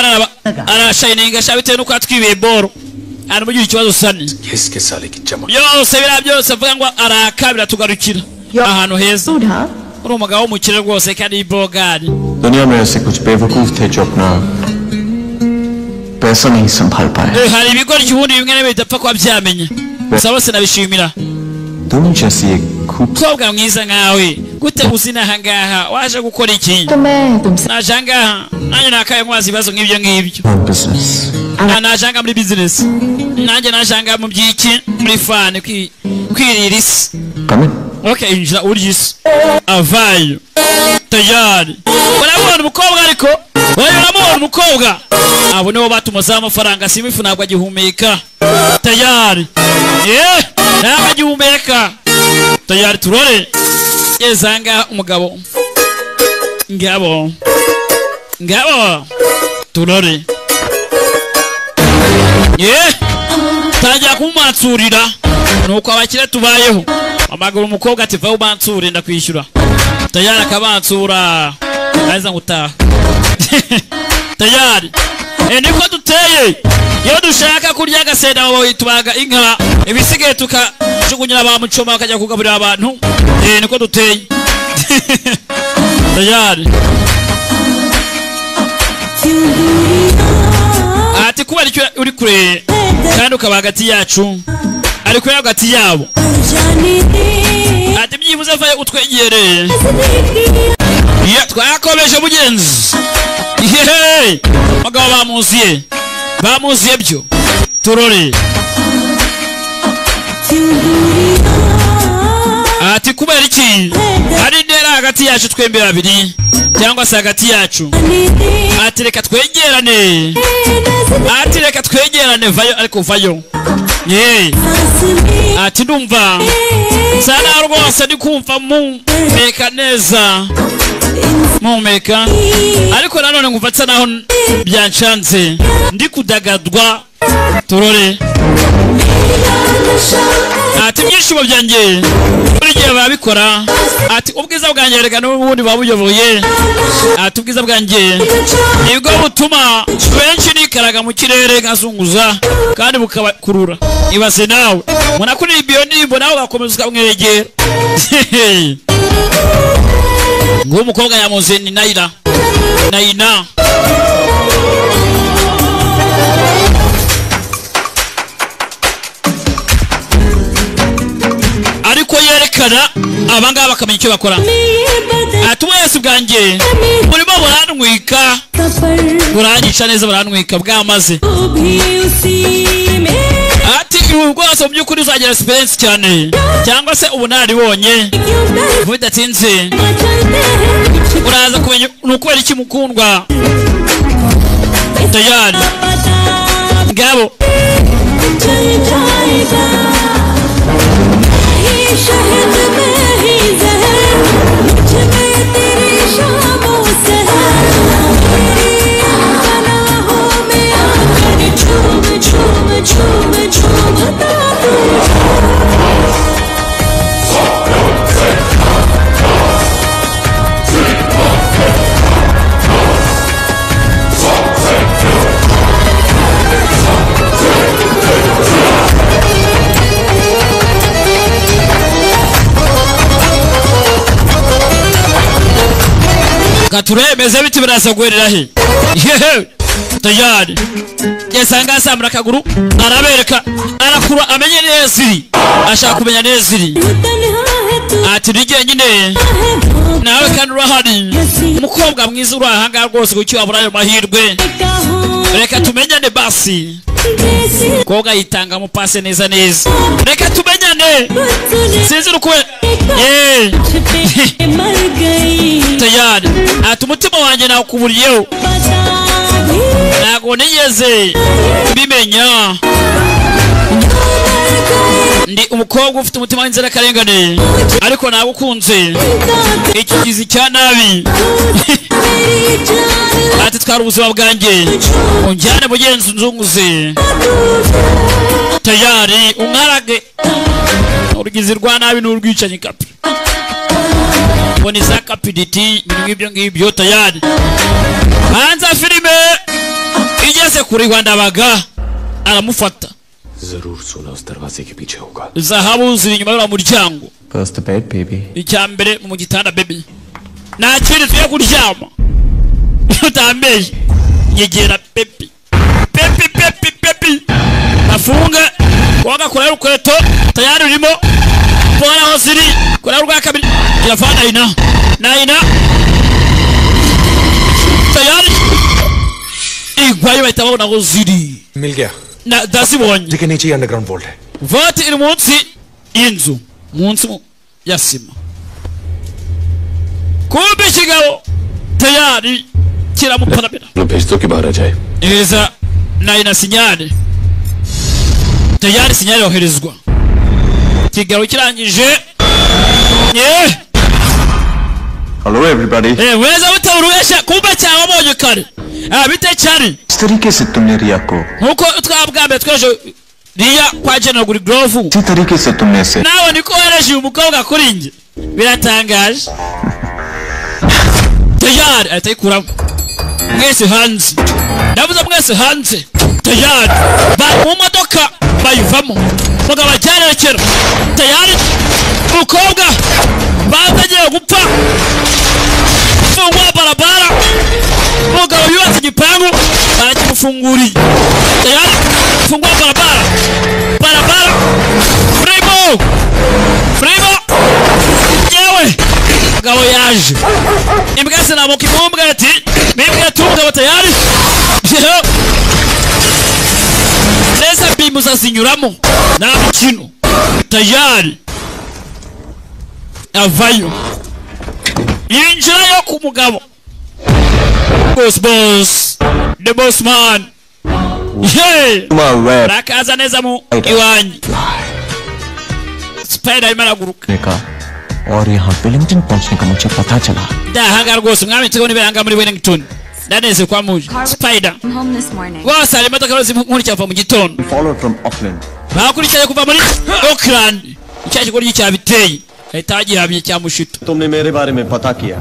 arashininga sha bitewe nuko atwibiye boro. Aramugira ikibazo sani. Kiske sale ki chamak. Byose bira byose avuga ngo arakabira tugarukira. Ahantu heza. Uri umugabo w'umukire rwose kandi bogari. दुनिया में ऐसे कुछ बेवकूफ थे जो अपना पैसा नहीं संभाल पाए. Hari ibigoryi ubundi bimwe na bimwe bidapfa kuba byamenya. Gusa bose nabishimira. तुम जैसी एक Umukobwa mwiza nkawe gute uzina aha ngaha waje gukora iki? Naje aha ngaha nanjye nakaye nkubaza ibibazo nk'ibyo ngibyo. Business. Naje aha ngaha muri business. Nanjye naje aha ngaha mu by'iki muri fani kwirira isi. Okay, injira urya isi. Avayo. Tayari. Urabona umukobwa ariko? Urabona umukobwa? Abo nibo batumuzaho amafaranga simifu ntabwo agihumeka. Tayari. Ntabwo agihumeka. Tayari turore. Yezanga umugabo. Ngabo. Ngabo. Turore. Tangira kumansurira. Nuko abakire tubayeho. Amaguru umukobwa ati va ubansure ndakwishyura. Tayari akabansura. Aza ngutaha. Tayari. Niko duteye. Iyo dushaka kurya agasenda tubaga inka ibisigaye tukajugunyira ba mucoma bakajya kugaburira abantu. Niko duteye. Tayari. Ati kuba icyo uri kure kandi ukaba hagati yacu ariko hagati yabo. Ati byibuze vaye utwegereye. Twakomeje mugenzi. Yeee! Bagabo bamuziye. Bamuziye byo. Turore. Ati kubera iki? Hari intera hagati yacu twembi babiri cyangwa se hagati yacu. Ati reka twegerane. Ati reka twegerane vayo ariko vayo. Yeee! Ati ndumva sana rwose ndi kumva mumeka neza. Mumeka ariko nanone ngumva nsa naho byanshanze ndi kudagadwa. Turore. Ati ibyishimo byanjye buri gihe babikora. Ati ubwiza bwanjye reka n'ubundi babuyoboye. Ati ubwiza bwanjye nibwo butuma benshi nikaraga mu kirere nkazunguza kandi bukabakurura. Ibaze nawe munakurira iyo ndirimbo nawe ugakomeza ukamwegera. Nguwo umukobwa yamuze ni Naira. Naina. Ariko yerekana abangaba bakamenya icyo bakora. Ati wese bwanjye burimo burantwika. Buranyica neza burantwika bwamaze. Ati rwose mu by'ukuri uzagira experience cyane cyangwa se ubunararibonye bidatinze uraza kumenya ni ukubera iki mukundwa. Tayari. Ngabo. Katuremeze biti biraza guherera he? Yehe! Tayari. Yesanga asamura akaguru arabereka arakura amenye neza iri. Ashaka kumenya neza iri. Ati ni jyenyine nawe kandi urahari, umukobwa mwiza uri ahangaha rwose, kuki wabura ayo mahirwe? Reka tumenyane basi. Umukobwa yitangamo pase neza neza, reka tumenyane, sinzi uko tayari. Ati umutima wanjye nawukuburiyeho, ntabwo nigeze mbimenya. Ndi umukobwa ufite umutima w'inzirakarengane, ariko nagukunze iki kizi cya nabi. Ati twari ubuzima bwanjye, unjyane mugenzi nzunguze tayari, umwarage urugizi rwa nabi n'urwicanyi kapi mbona za kapiditi ibintu nk'ibyo ngibyo tayari. Hanze filime igeze kuri Rwandabaga aramufata. जरूर सोना उस दरवाजे के पीछे होगा. Zahabu ziri inyuma y'uriya muryango. First bed baby. Icya mbere mu gitanda baby, nta kindi tugiye kuryama utambeye. Nyegera pepi pepi pepi pepi, afunga wagakora urukweto tayari urimo bora aho ziri kora urwa kabiri kirafana ina na ina tayari igwayo bahita babona aho ziri. मिल गया. Ndazibonye. के नीचे underground vault है. Vault iri munsi y'inzu, munsi ya sima. Kumbe ikigabo tayari kiramuparabira. भेज दो कि बाहर आ जाए. Iza na sinyale tayari, sinyale yoherezwa ikigabo kirangije. Hello everybody. Weza butabura kumbe cyababonye kare. Bite cyari इस तरीके से तुमने रिया को nkuko twabwambe twejo Riya kwa General Grove, इसी तरीके से तुमने इसे nawe niko wereje uyu mukobwa kuri njye, biratangaje. Tayari ahita ayikuramo. Mwese hanze, ndavuze mwese hanze. Tayari ba mu modoka bayivamo, mugabo ajyanerekera tayari. Umukobwa batangiye gupfa, fungwa barabara. Umugabo yubatse igipangu barakimufunguriye tayari, fungwa barabara barabara, frimo frimo. Yewe mugabo yaje, imbwa zinamuka imumbwa ati mimbwa tumugabo tayari neza, bimuza zinyuramo nta mukino tayari. Avayo yinjirayo ku mugabo boss boss the boss man. Hey, rakaza neza mu iwanyu. Spider arimo araguruka. का और यहाँ Wellington पहुँचने का मुझे पता चला. Ndahanga rwose umwami tugabona ibiranga muri Wellington, ndaneze kwa muje Spider Home this morning. rwose. Hari imodoka rwose nkurikira kuva mu gitondo. Followed from Auckland. Bakurikiranye kuva muri Auckland, icya kigoryi cyabiteye ahita hagihamye cya mushito. तुमने मेरे बारे में पता किया,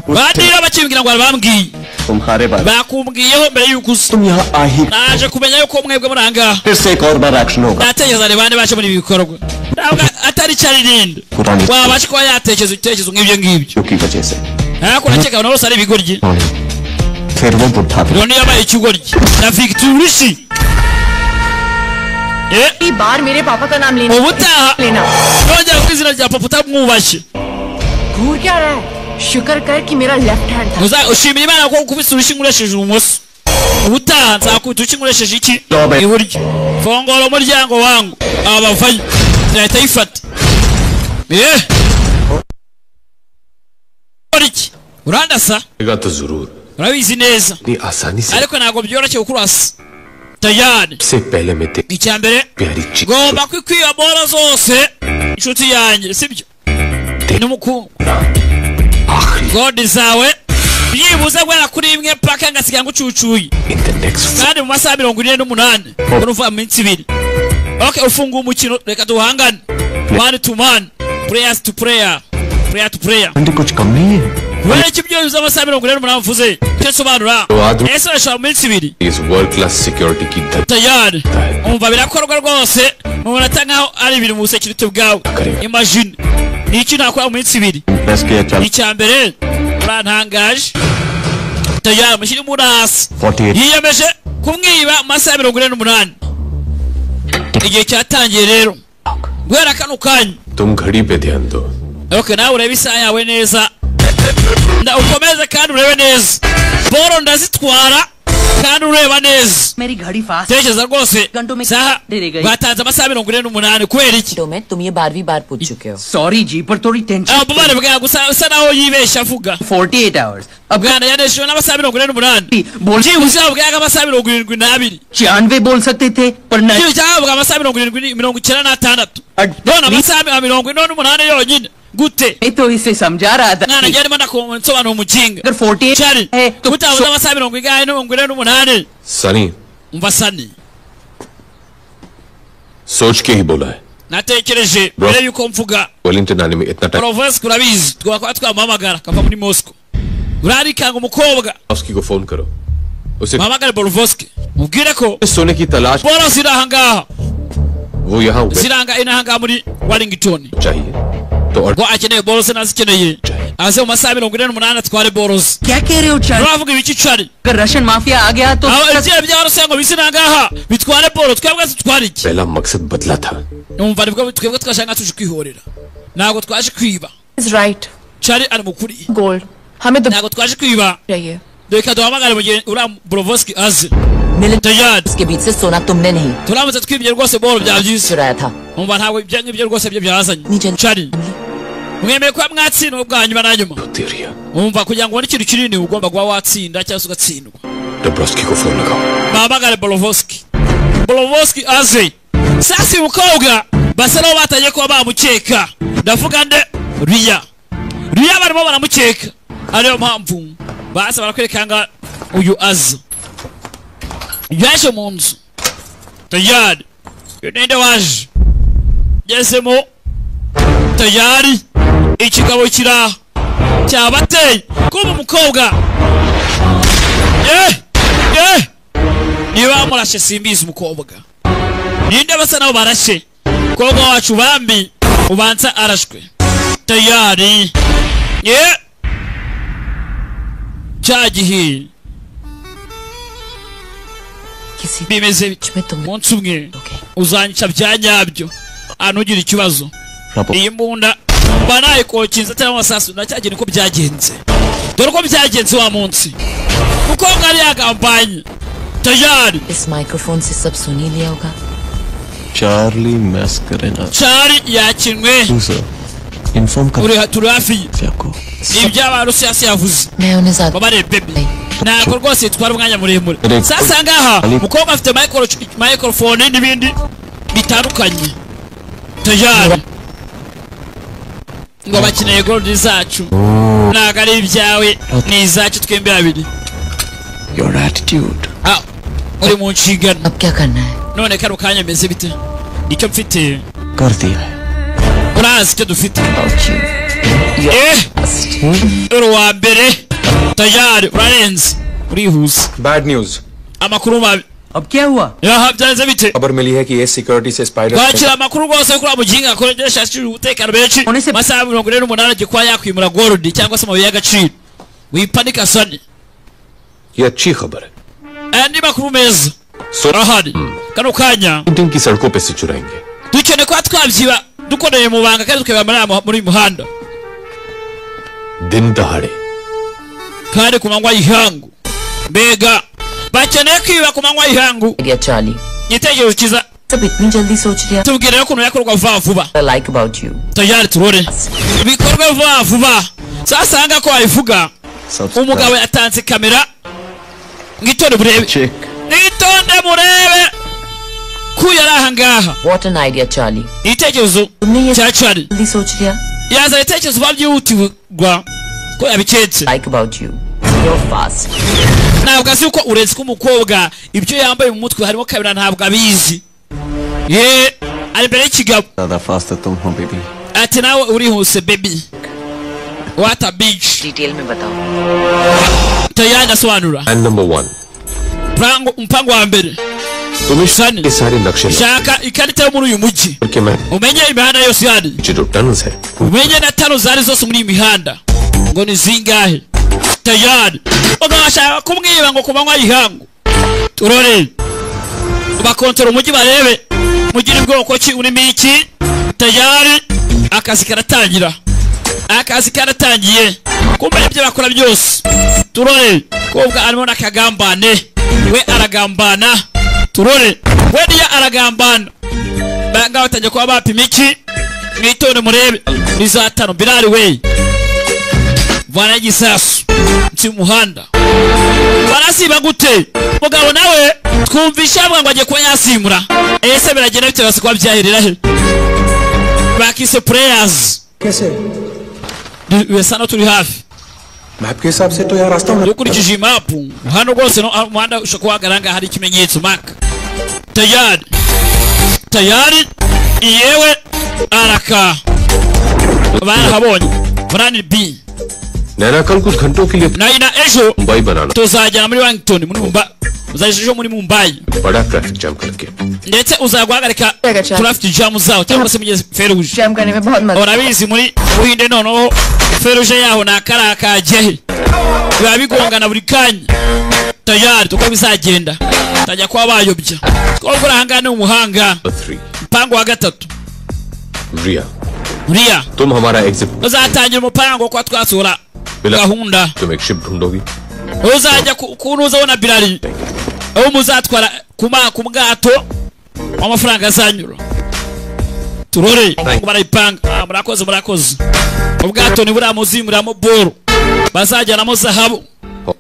Bandira bakimbwira ngo bambwiye तुम्हारे बारे bakumbwiyeho mbere y'uko uza. तुम यहाँ आ ही Naje kumenya yuko mwebwe muri ahangaha. फिर से एक और बार एक्शन होगा. Ndatekereza ni bande baje muri ibi bikorwa, ntabwo atari cyaririnda Kurani. Wabasha kuba yatekereza ibitekerezo nk'ibyo ngibyo. की वजह से Ariko ndakeka abantu bose ari ibigoryi. फिर वो बुढ़ा भी. Roni yabaye ikigoryi na Victor. बार मेरे पापा का नाम लेना Ubutaha लेना nongera ku izina rya papa utamwubashye. घूर क्या रहा है? शुक्र कर कि मेरा लेफ्ट हैंड था. Uza ushimira Imana ko ukubise urushyi nkoresheje ibumoso, ubutaha nzakubita urushyi nkoresheje iki? Iburyo. Fungura umuryango wangu. Aba bavayo yahita ayifata. Ukora iki? Urandasa? तो जरूर Urabizi neza, इतनी आसानी से ariko ntabwo byoroshye kuko urasa tayari. से पहले मैं तेरी Icya mbere प्यारी चीज ngomba kwikwiba bora zose, inshuti yanjye, sibyo? N'umukungu godi zawe byibuze guhera kuri imwe paka ngasiga ngucucuye, in the next kandi mu masaha 48, urumva mu minsi 2. Okay, ufunguye umukino, reka duhangane man to man, players to player, player to player. घंटे कुछ कम नहीं है. Kubera iki ibyo bivuze amasaha 48 mvuze icyo nsobanura? Ese urashobora mu minsi 2? इस world class security की धर Tayari umva birakorwa rwose mu manota nkaho ari ibintu mu busekirite bwawe. Imagine ni iki nakora mu minsi 2? Impress किया चल. Icya mbere urantangaje tayari, mushyire muri hasi. 48. Yiyemeje kumwiba mu masaha 48. Igihe cyatangiye rero guhera kano kanya. तुम घड़ी पे ध्यान दो. Okay, nawe urebe isaha yawe neza, ukomeze kandi urebe neza. Boro ndazitwara kandi ureba neza. मेरी घड़ी fast Tekereza rwose saha batanze amasaha 48 kubera iki? तुम ये बारहवीं बार पूछ चुके हो. Sorry जी पर थोड़ी tension. Ububabare bwawe gusa usa naho yibeshya avuga. 48 hours. Bwana yaneshewe n'amasaha 48. Byibuze bwaga amasaha 72. 96 बोल सकते थे पर नहीं. Byibuze bavuga amasaha 76. None amasaha 48 yonyine. Gute? मैं तो इसे समझा रहा था. Mwana njye ndimo ndasobanura umukinga. अगर 48 है तो utabuze amasaha 48. Sunny Umva Sunny, सोच के ही बोला है. Natekereje mbere yuko mvuga. Wellington आने में इतना time. Provost urabizi twakaba twamuhamagara akava muri Moscow. Urarikanga umukobwa. उसकी को फोन करो. उसे muhamagare Borovsky mubwire ko सोने की तलाश boro ziri aha ngaha, वो यहाँ ziranga inaha ngaha muri Wellington. चाहिए तो और Ngo akeneye boroze nazikeneye aze mu masaha 48 atware boroze. क्या कह रहे हो Charlie? Uravuga ibiki Charlie? अगर रशियन माफिया आ गया तो Aho ibyaha by'abarusiya ngo bize inaha ngaha bitware boro, twebwe tutware iki? पहला मकसद बदला था. Numva nibwo twebwe twashaka tuje kwihorera, ntabwo twaje kwiba. Is right. Charlie ari mukuri. Gold हमें तो Ntabwo twaje kwiba. चाहिए. Reka duhamagare mu gihe uriya Borovsky aze. Tayari उसके बीच से सोना तुमने नहीं turamutse twibye rwose boro byaba byiza. चुराया था. Umva ntabwo ibyo ngibyo rwose byo byazanye. Charlie mwemeye kuba mwatsindwa bwa nyuma na nyuma. Umva kugira ngo ubone ikintu kinini ugomba kuba watsinda cyangwa se ugatsindwa. Dobrovsky को फोन लगाओ. Bahamagare Borovsky. Borovsky aze. Sasa uyu mukobwa basa naho batangiye kuba bamukeka. Ndavuga nde? Riya. Riya barimo baramukeka. Ariyo mpamvu basa barakwereka nga uyu aza. Yaje mu nzu. Tayari. Uyu ninde waje? Gezemo. Tayari. Ikigabo kiraha cyabateye kuba umukobwa. Niba bamurashe simbizi umukobwa. Ninde basa nabo barashe? Umukobwa wacu bambi ubanza arashwe. Tayari. Cya gihe bimeze umunsi umwe uzanyica bya nyabyo ntugire ikibazo. Iyi mbunda mba nayikokinze atari amasasu na cya gihe niko byagenze. Dore uko byagenze wa munsi. Umukobwa yari yagambanye. Tayari. इस microphone से सब सुन ही लिया होगा. Charlie Mascarenhas. Charlie yakinwe. Inform कर Uri turi hafi iby'abarusiya yavuze. मैं उन्हें ज्यादा Babare baby. Ntabwo rwose itwara umwanya muremure. Sasa ngaha umukobwa afite microphone n'ibindi bitandukanye. Tayari. Ngo bakeneye gold zacu. Ntabwo ari ibyawe, ni izacu twembi babiri. Your attitude. Ah, uri mu nshingano. अब क्या करना है? None kano kanya meze bite? Icyo mfite कर दिया है. urazi icyo dufite. Uri uwa mbere. Tayari urarenze. Urihuse. Bad news. Amakuru mabi. अब क्या हुआ? Yaha byanze bite? खबर मिली है कि ये सिक्योरिटी से spider Twakira amakuru rwose kuri muginga akoresha ashinzwe umutekano benshi. Masaha 48 agiye kuba yakwimura gold cyangwa se amabuye y'agaciro. Wipanika Sunny. ये अच्छी खबर है. Andi makuru meza arahari kano kanya. की सड़कों पे से चुराएंगे. Dukeneye kuba twabyiba dukoreye mu banga kandi tukabibara muri uyu muhanda. दिन दहाड़े kandi ku manywa y'ihangu. Mbega bakeneye kwiba ku manywa y'ihangu. Idea Charlie. Igitekerezo cyiza. सब इतनी जल्दी सोच लिया. Tubwire rero ukuntu yakorwa vuba vuba. I like about you. Tayari turore bikorwe vuba vuba. Sasa hanga ko wabivuga. Umugabo yatanze kamera. Mwitonde murebe. Mwitonde murebe ko yari aha ngaha. What an idea Charlie. Igitekerezo cya Charlie. जल्दी सोच लिया. Yaza ibitekerezo byihutirwa ko yabiketse. Like about you. You're fast. Ntabwo azi uko uretse ko umukobwa ibyo yambaye mu mutwe harimo kamera ntabwo abizi. Ye ari imbere y'ikigabo. ज़्यादा fast तुम हो baby. Ati nawe urihuse baby. What a bitch. Detail में बताओ. Tayari asobanura. And number 1. Mpango wa mbere. तुम्हें के सारे नक्शे Shaka ikarita yo muri uyu mujyi. के मैं Umenye imihanda yose ihari. जो tunnels है Umenye na tano zari zose muri iyi mihanda. Ngo ni zingahe? Tayari. Bagashaka kumwiba ngo ku manywa y'ihangu. Turore. Bakontora umujyi barebe. Mugire ubwoko ki urimo iki? Tayari akazi karatangira. Akazi karatangiye. Kumbe ibyo bakora byose. Turore. Kobwa arimo nakagambane. We aragambana. Turore. We niya aragambana. Banga batangiye kuba bapima iki? Mwitonde murebe. Ni za 5 Bilal we. Vana igisasu. Nsi muhanda. Barasiba gute? Mugabo nawe twumvisha avuga ngo agiye kuba yasimura. Ese biragenda bite basi kuba byahirira he? Bakise prayers. कैसे? Bisa no turi hafi. Map के हिसाब से तो यार रास्ता Ukurikije map hano rwose no umuhanda ushobora kuhagaranga hari ikimenyetso mark. Tayari. Tayari yewe araka. Barahabonye. Plan B. नैना कल कुछ घंटों के लिए Naina ejo Mumbai banana tuzajyana muri Wellington muri Mumbai. Uzaje ejo muri Mumbai. बड़ा traffic jam करके Ndetse uzaguhagarika traffic jam zawo cyangwa se mugeze feruje. Jam करने में बहुत मजा Urabizi muri Buhinde noneho feruje yaho nakara kajye. Biba bigongana buri kanya. Tayari tuko bizagenda. Tajya kwa bayobya. Twogora hangane umuhanga. 3 Mpango wa gatatu. रिया Riya तुम हमारा exit uzatangira umupango kwa twasura gahunda. तुम एक ship ढूंढोगी Uzajya kunuza ubona Bilal. Aho muzatwara kuma ku bwato amafaranga azanyura. Turore barayipanga. Murakoze murakoze. Ubwato ni buriya muzimuriramo boro bazajyanamo zahabu.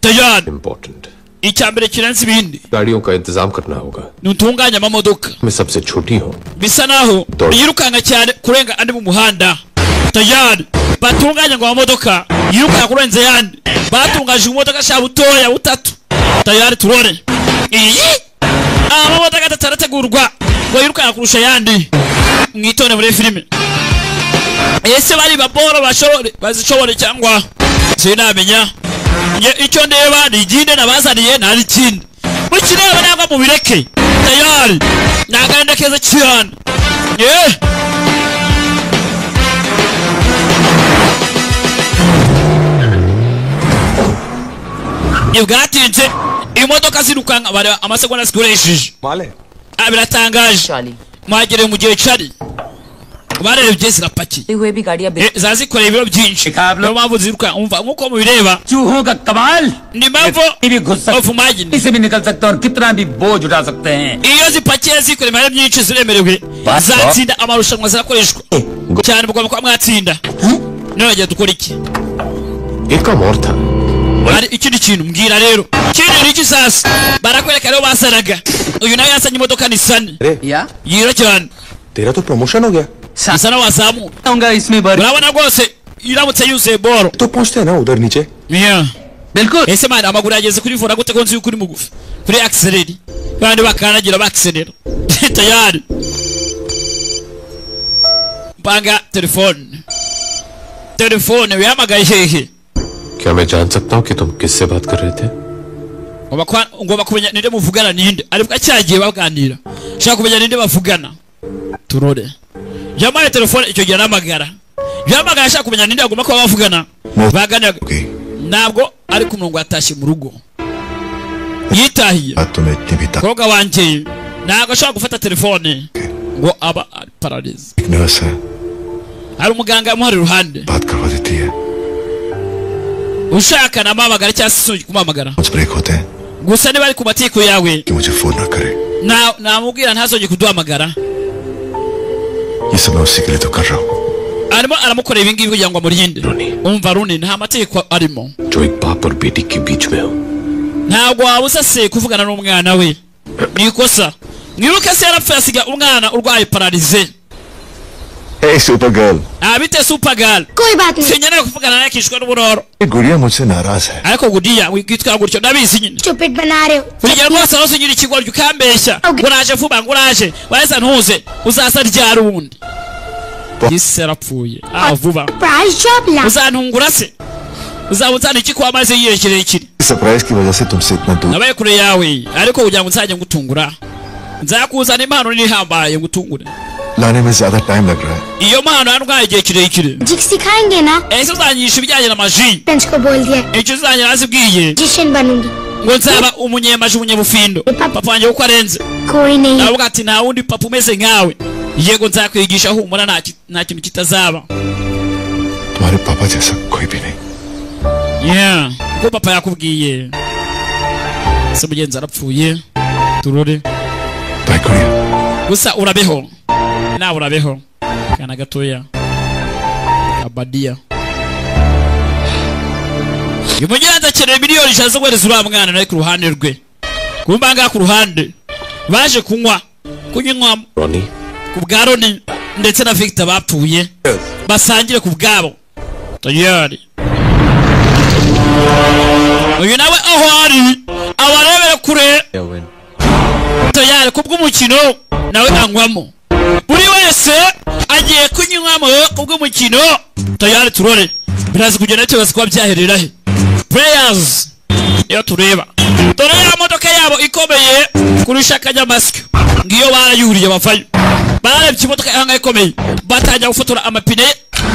Tayari. Important Icyambere kirenze ibindi गाड़ियों का इंतजाम करना होगा ni utunganya amamodoka मैं सबसे छोटी हूँ bisa naho yirukanka cyane kurenga andi mu muhanda. Tayari batunganya ngo amamodoka yirukanka kurenza yandi. Batungaje imodoka sha butoya butatu. Tayari turore. Iyi amamodoka atatu arategurwa ngo yirukanka kurusha yandi. Mwitone muri filime. Ese bari baboro bashobore bazishobore cyangwa sinamenya. Icyo ndeba ni iginde nabazaniye nari kindi. Mukireba nangwa mubireke. Tayari naganda keza cyane. Ibwatinze imodoka zirukanka bareba amasegonda zikoresheje. Biratangaje. Mwagere mu gihe cari. Barebye zirapakiye. Zazikoreye ibiro byinshi. Niyo mpamvu ziruka umva nkuko mubireba. चूहों का कमाल Ni mpamvu भी घुस of imagine. सकते इसे भी निकल सकते हैं और कितना भी बोझ उठा सकते हैं Iyo zipakiye zikoreye imibare myinshi ziremerewe. Zatsinda amarushanwa zirakoreshwa. Cyane mugomba kuba mwatsinda. None dukora iki? एक काम और था Hari ikindi kintu mbwira rero. Ikindi ni iki sasa? Barakwereka rero basaraga. Uyu nawe yasanye imodoka ni Sani. या Yira cyane. तेरा तो promotion हो गया Bisa naho wazamuka. आऊंगा इसमें भर Urabona rwose iramutse yuzuye boro. तो पहुंचते हैं ना उधर नीचे Yeah. बिल्कुल Ese man amaguru yageze kuri vora gute ko nzi yuko uri mugufi. Kuri accelerate. Bandi bakanagira bakselera. Tayari. Mpanga telefone. Telefone wihamagaye hehe? क्या मैं जान सकता हूँ कि तुम किससे बात कर रहे थे Ngomba kumenya ninde muvugana ninde. Ariko cyagiye baganira. Shaka kumenya ninde bavugana. Turore. Yamaye telefone icyo gihe aramagara. Yamagara ashaka kumenya ninde agomba kuba bavugana. Baganira. Ntabwo ari ku murongo yatashye mu rugo. Yitahiye. तुम्हें इतनी भी Koga wanjye ntabwo ashobora gufata telefone ngo aba ari pararize. तकलीफ nurse है Hari umuganga amuhari iruhande. बात करवा देती है Ushaka namuhamagara cyangwa se sinongeye kumuhamagara. मुझ break होते हैं Gusa niba ari ku matiko yawe कि मुझे फोन ना करे namubwira ntazongere kuduhamagara. ये सब मैं उसी के लिए तो कर रहा हूँ Arimo aramukorera ibi ngibi kugira ngo amurinde. Umva Runi nta mategeko arimo. जो एक बाप और बेटी के बीच में हो Ntabwo wabuza se kuvugana n'umwana we. Ni ikosa. Mwibuke se yarapfuye asiga umwana urwaye pararize. Hey super girl Abite super girl. कोई बात नहीं Sinkeneye kuvugana nawe akishwe n'uburoro. ये गुड़िया मुझसे नाराज है Ariko Gudiya witwara gutyo ndabizi nyine. Stupid बना रहे हो Urugero rwose aho usinyira ikigoryi ukambeshya. Ngo uraje vuba ngo uraje. Waheza ntuze. Uzaza ryari ubundi. Isi yarapfuye. Ah vuba. Price job ला Uzantungura se? Uzaba unzana iki ko amaze igihe kirekire? Surprise की वजह से तुमसे इतना दूर Nabaye kure yawe ariko kugira ngo nzajye ngutungura. Nzakuzana impano nini ihambaye ngutungure. लाने में ज्यादा टाइम लग रहा है Iyo mpano yantwaye igihe kirekire. Magic सिखाएंगे ना Ese uzanyigisha ibijyanye na maji? French को बोल दिया Icyo uzanjye nazibwiye magician बनूंगी ngo nzaba umunyemaji umunyebufindo. Papa wanjye kuko arenze. कोई नहीं Aravuga ati nta wundi papa umeze nkawe. Yego nzakwigisha humura nta kintu kitazaba. तुम्हारे पापा जैसा कोई भी नहीं. Yeah, ko papa yakubwiye. Se mugenzi arapfuye. Turore. Gusa urabeho. Nawe urabeho. Kana gatoya. Abadia. Uyu mugenzi akeneye miliyoni 5 zo guhereza uriya mwana nawe ku ruhande rwe. Kumba ku ruhande. Baje kunywa. Kunywa Ronnie. Ku bwa Ronnie ndetse na Victor bapfuye. Basangire ku bwabo. Tayari. Uyu nawe aho ari abarebera kure. Tayari kubw'umukino nawe anywamo. Buri wese agiye kunywamo kubw'umukino. Tayari turore. Birazi kugenda cyose kuba byaherera he. Players iyo tureba. Dore ya modoka yabo ikomeye kurusha akanyamasyo. Ngiyo barayuriye bavayo. Barebye imodoka ihanga ikomeye. Batangira gufotora amapine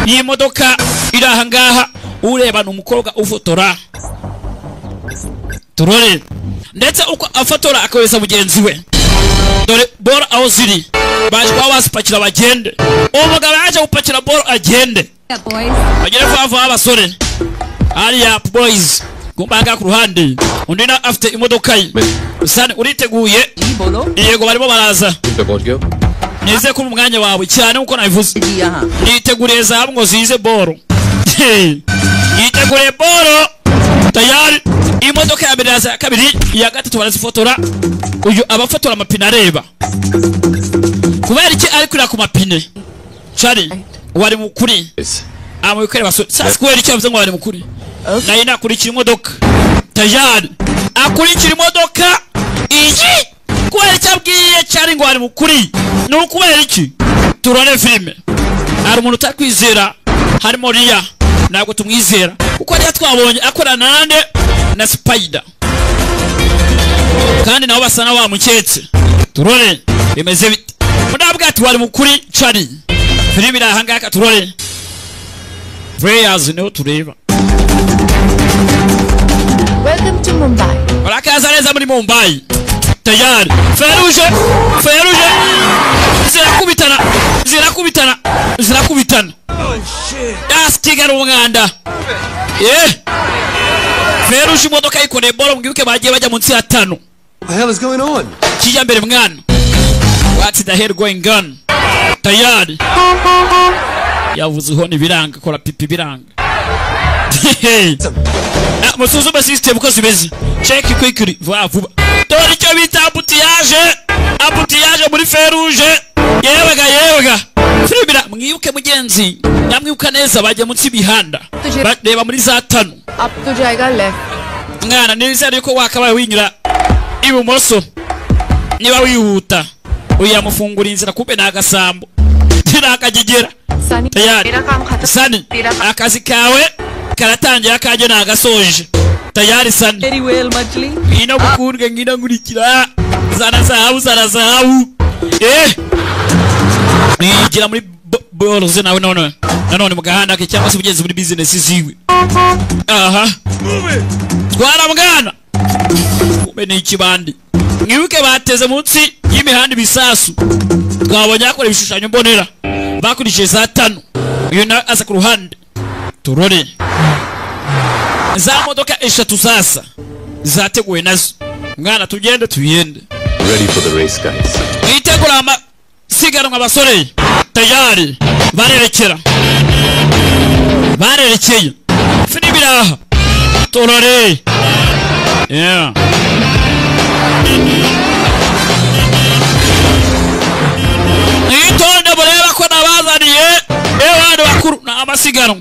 y'imodoka iri aha ngaha. Ureba ni umukobwa ufotora. Turore. Ndetse uko afotora akaweza mugenzi we. Dore ball aho ziri. Baje kuba basipakira bagende. Umugabo yaje gupakira ball agende. Bagere vuba abasore. Ariya boys. Kumbaga ku ruhande. Undi na afite imodoka ye. Sani uriteguye? Yego barimo baraza. Nize ko umwanya wawe cyane uko nabivuze. Niteguriye zahabu ngo zize ball. Niteguriye ball. Tayari imodoka ya mbere ya kabiri ya gatatu barazifotora. Uyu abafotora amapine areba. Kubera iki ari kurira ku mapine? Chari wari mukuri. Amukere baso. Sasa kubera iki avuze ngo wari mukuri? Naye nakurikira imodoka. Tayari akurikira imodoka iyi. Kubera iki abwiye Chari ngo wari mukuri? Ni ukubera iki? Turare filime. Hari umuntu utakwizera harimo Ria. Ntabwo tumwizera kuko ariya twabonye akorana nande na Spider. Kandi nabo basa na wa muketse. Turore bimeze bite? Mudabwa ati wari mukuri Chari. Filime iri aha ngaha turore. Prayers niho tureba. Welcome to Mumbai. Barakaza neza muri Mumbai. Tayari. Feruje, feruje. Zirakubitana, zirakubitana, zirakubitana. Asigara umwanda. Feruje imodoka yikoreye ball mwibuke bagiye bajya munsi ya 5. What the hell is going on? Kijya mbere mwana. What's the hell going on? Tayari. Yavuze ho nibiranga kora pipi biranga. Musuzume system uko zimeze. Check quickly vuba vuba. Dore icyo bita embouteillage. Embouteillage muri feruje. Yewega yewega. Filibira mwibuke mugenzi. Namwibuka neza bagiye munsi bihanda. Reba muri za 5. Up to jayega left. Mwana nizere yuko wakabaye winyura ibumoso. Niba wihuta uyamufungura inzira kumbe nagasambo. Nakagigera. Tayari. Sani akazi kawe karatangira kaje nagasoje. Tayari Sani. Very well machli. Ngino bukundwe ngino nkurikira. Zana zahabu zana zahabu. Nigira muri boroze nawe none. Nanone mu gahanda ke cyangwa se ubugenzi muri business ziwe. Aha. Twara mwana. Kumbe ni ikibandi. Mwibuke bateze munsi y'imihanda ibisasu. Twabonye akora ibishushanyo mbonera. Bakurije za 5. Uyu nawe aza ku ruhande. Turore. Za modoka 3 sasa zateguwe nazo. Mwana tugende tuyende. Ready for the race guys. Mwitegura amasiganwa abasore. Tayari barerekera. Barerekeye. Filibira. Turore. Yeah. Nitonde mureba ko nabazaniye abantu bakuru na amasiganwa.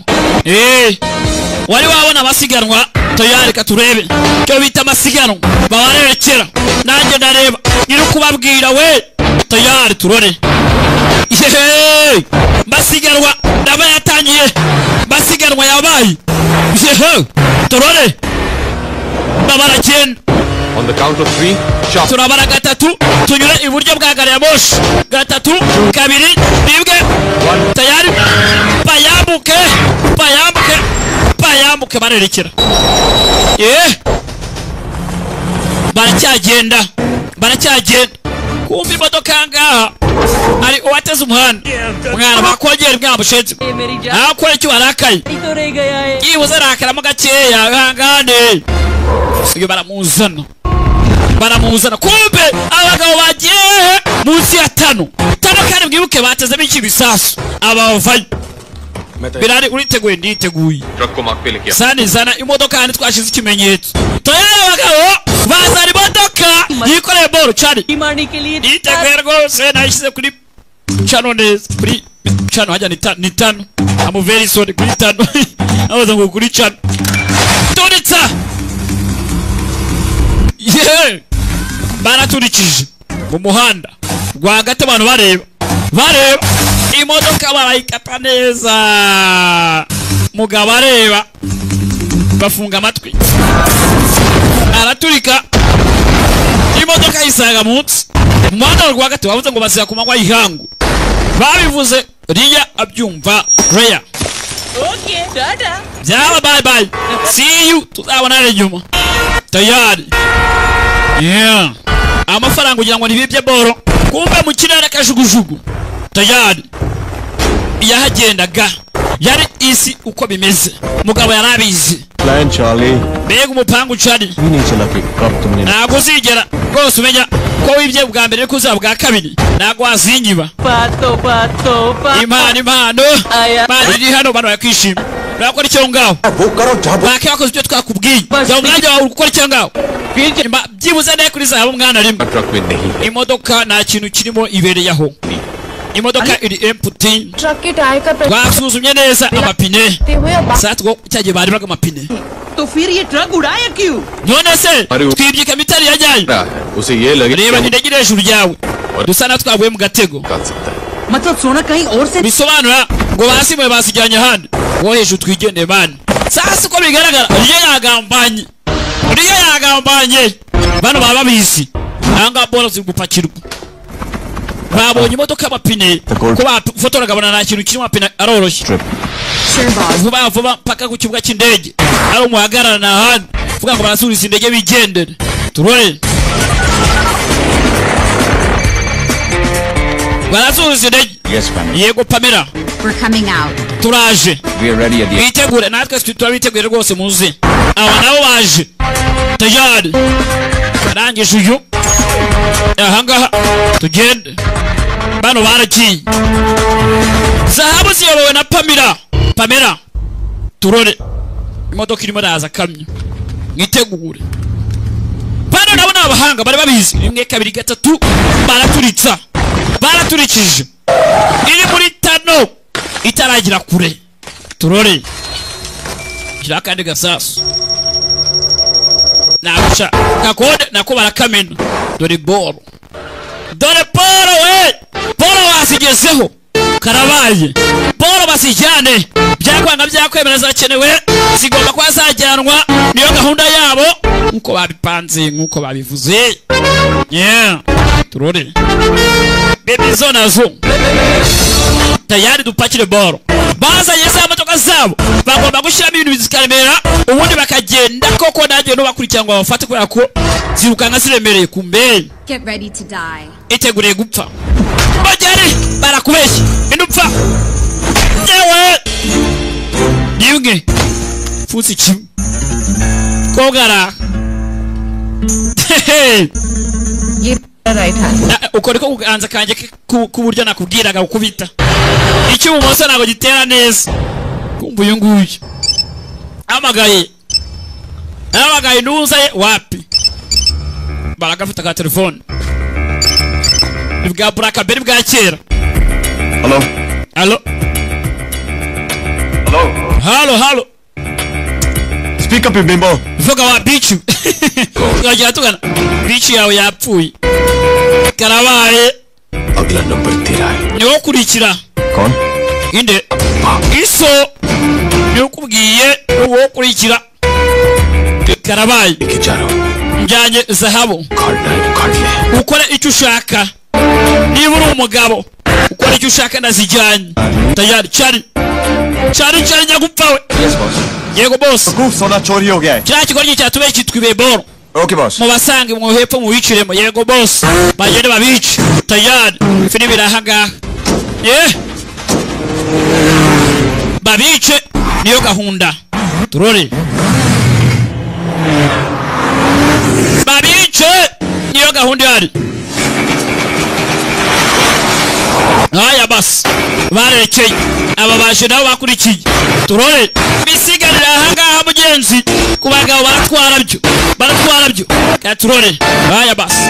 Wari wabona amasiganwa tayari katurebe. Cyo bita amasiganwa babarerekera. Nanjye ndareba nyiri kubabwira we tayari turore. Masiganwa ndaba yatangiye. Masiganwa yabaye. Turore. Babaragenda. On the count of 3, shot. Turabara gatatu, tunyure iburyo bwa gari ya moshi. Gatatu, kabiri, rimwe. Tayari. Bayambuke, bayambuke, bayambuke barerekera. Baracyagenda, baracyagenda. Kumva imodoka ngaha. Hari Hari uwateze umuhanda mwana bakongera mwana bushenzi akora icyo warakaye byibuze arakaramo gakeya hangane. Iyo baramuzana baramuzana, kumbe abagabo bagiye munsi ya tano tano, kandi mwibuke batezemo iki bisasu abavayo. Birari uriteguye? Nditeguye. Sani zana imodoka hano twashize ikimenyetso. Tayari abagabo bazana imodoka yikoreye boro cari niteguye rwose, nayishyize kuri cano neza, kuri cano hajya ni tano. I'm very sorry, kuri tano abaza ngo kuri cano turitsa. Yeah, baraturikije mu muhanda rwagati, abantu bareba bareba imodoka barayikata neza, mugabo areba bafunga amatwi, araturika imodoka yisanga munsi mu muhanda rwagati. Bavuze ngo bazira ku manywa y'ihangu, babivuze Riya abyumva Reya. Okay, tata. Byaba bye bye, see you, tuzabonana inyuma. Tayari. Yeah. Amafaranga ugira ngo nibibye boro, kumbe mu kirere kajugujugu. Tayari. Yahagendaga yari isi uko bimeze, mugabo yarabizi. Plan Charlie. Mbega umupangu Charlie. Ntabwo uzigera rwose umenya ko wibye bwa mbere ko uzaba bwa kabiri, ntabwo wazinyiba. Pato pato pato. Impano impano. Impano iri hano bano bakwishima. Urakora icyo ngaho. Bake wakoze ibyo twakubwiye. Jya umwanya wawe gukora icyo ngaho. Byibuze naye kuri zahabu mwana rimwe. Imodoka nta kintu kirimo ibereye aho. Imodoka iri empty. Twasuzumye neza amapine. Satwo cyagiye baribaga amapine. तो फिर ये ट्रक उड़ाया क्यों? None se twibye kamitari yajyayo. Reba indege hejuru yawe. Dusa na twaguye mu gatego. मतलब सोना कहीं और से bisobanura ngo basimwe basijyanye ahandi. Wo hejuru twigendeye bana. Sasa uko bigaragara riyo yagambanye. Riyo yagambanye. Bano baba babizi. Anga bora zigupakirwa. Babonye imodoka y'amapine ko bafotoraga babona nta kintu kirimo amapine aroroshye. Vuba vuba mpaka ku kibuga cy'indege ari umuhagarara na ahandi vuga ngo barasuriza indege bigendere. Turore barasuriza indege. Yego Pamela, we're coming out. Turaje bitegure, natwe turabiteguye rwose muze. Aba nabo baje tayari arangije uyu ahangaha tugende. Bano baragiye zahabu ziyobowe na Pamela. Pamela turore imodoka irimo raza kamyo mwitegure. Bano nabo n'abahanga bari babizi, 1 2 3 baraturitsa, baraturikije iri muri tano itaragira kure. Turore kira kandi gasasu nabusha kakode nako barakamena. Dore boro, dore boro we, boro wasigezeho karabaye. Boro basijyane byakwanga byakwemera zakenewe zigomba kuba zajyanwa, niyo gahunda yabo nkuko babipanze nkuko babivuze. Yeah, turore baby zona zo tayari dupakire boro. Bazanye za motoka zabo bagomba gushyiramo ibintu bizikaremera ubundi bakagenda koko nagiye no bakurikira ngo bafate kubera ko zirukanga ziremereye kumbe. Get ready to die. Itegure gupfa. Bageri barakubeshya indupfa. Yewe nimwe futsi kimwe kogara. Right hand. Uko niko kuganza kanjye kuburyo nakubwiraga gukubita icy'ubumoso ntabwo gitera neza. Kumva uyu nguyu amagaye amagaye ntuza ye wapi, baragafata ka telefone bwa Blackberry bwa kera. Hello hello hello hello hello. Speak up bimbo. Vuga wa bichu. Twagira tugana bichu yawe yapfuye karabaye. Agla number tera hai. Niwo kurikira. Kon? Inde iso niwo kubwiye uwo kurikira karabaye. Njyanye zahabu. Ukora icyo ushaka. Niba uri umugabo ukora icyo ushaka ndazijyanye. Tayari chari chari chari nyagupfa we. Yes boss. Yego boss. Sona chori ho gaya hai. Kiriya kigoryi cyatubeye cyitwa boro. Okay boss. Mubasange mu hepfo mu wiciremo. Yego boss. Bagende babice. Tayari filimi irahangaha. Babice niyo gahunda. Turore. Babice niyo gahunda yari. Haya basi. Barekeye aba baje nabo bakurikiye. Turore. Bisigarira ahangaha mugenzi ku bagabo baratwara byo. Baratwara byo. Ka turore. Haya basi.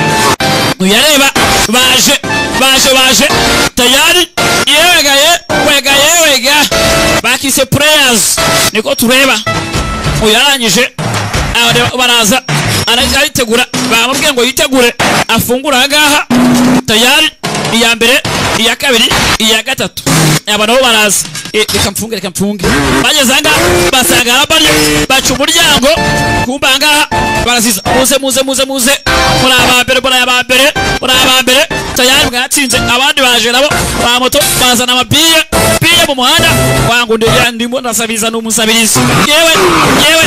Uyareba baje baje baje tayari yegaye wega yewega bakise prayers niko tureba. Uyarangije baraza aritegura bamubwiye ngo yitegure afungura ahangaha tayari iya mbere iya kabiri iya gatatu aba nabo baraza reka mfunge reka mfunge bageze ahangaha basanga arabari baca umuryango kumba ahangaha baraziza muze muze muze muze muri abambere muri abambere muri abambere tayari mwatsinze abandi baje nabo ba moto bazana amabiye biye mu muhanda wangu ndimo ndasabiza n'umusabirizi yewe yewe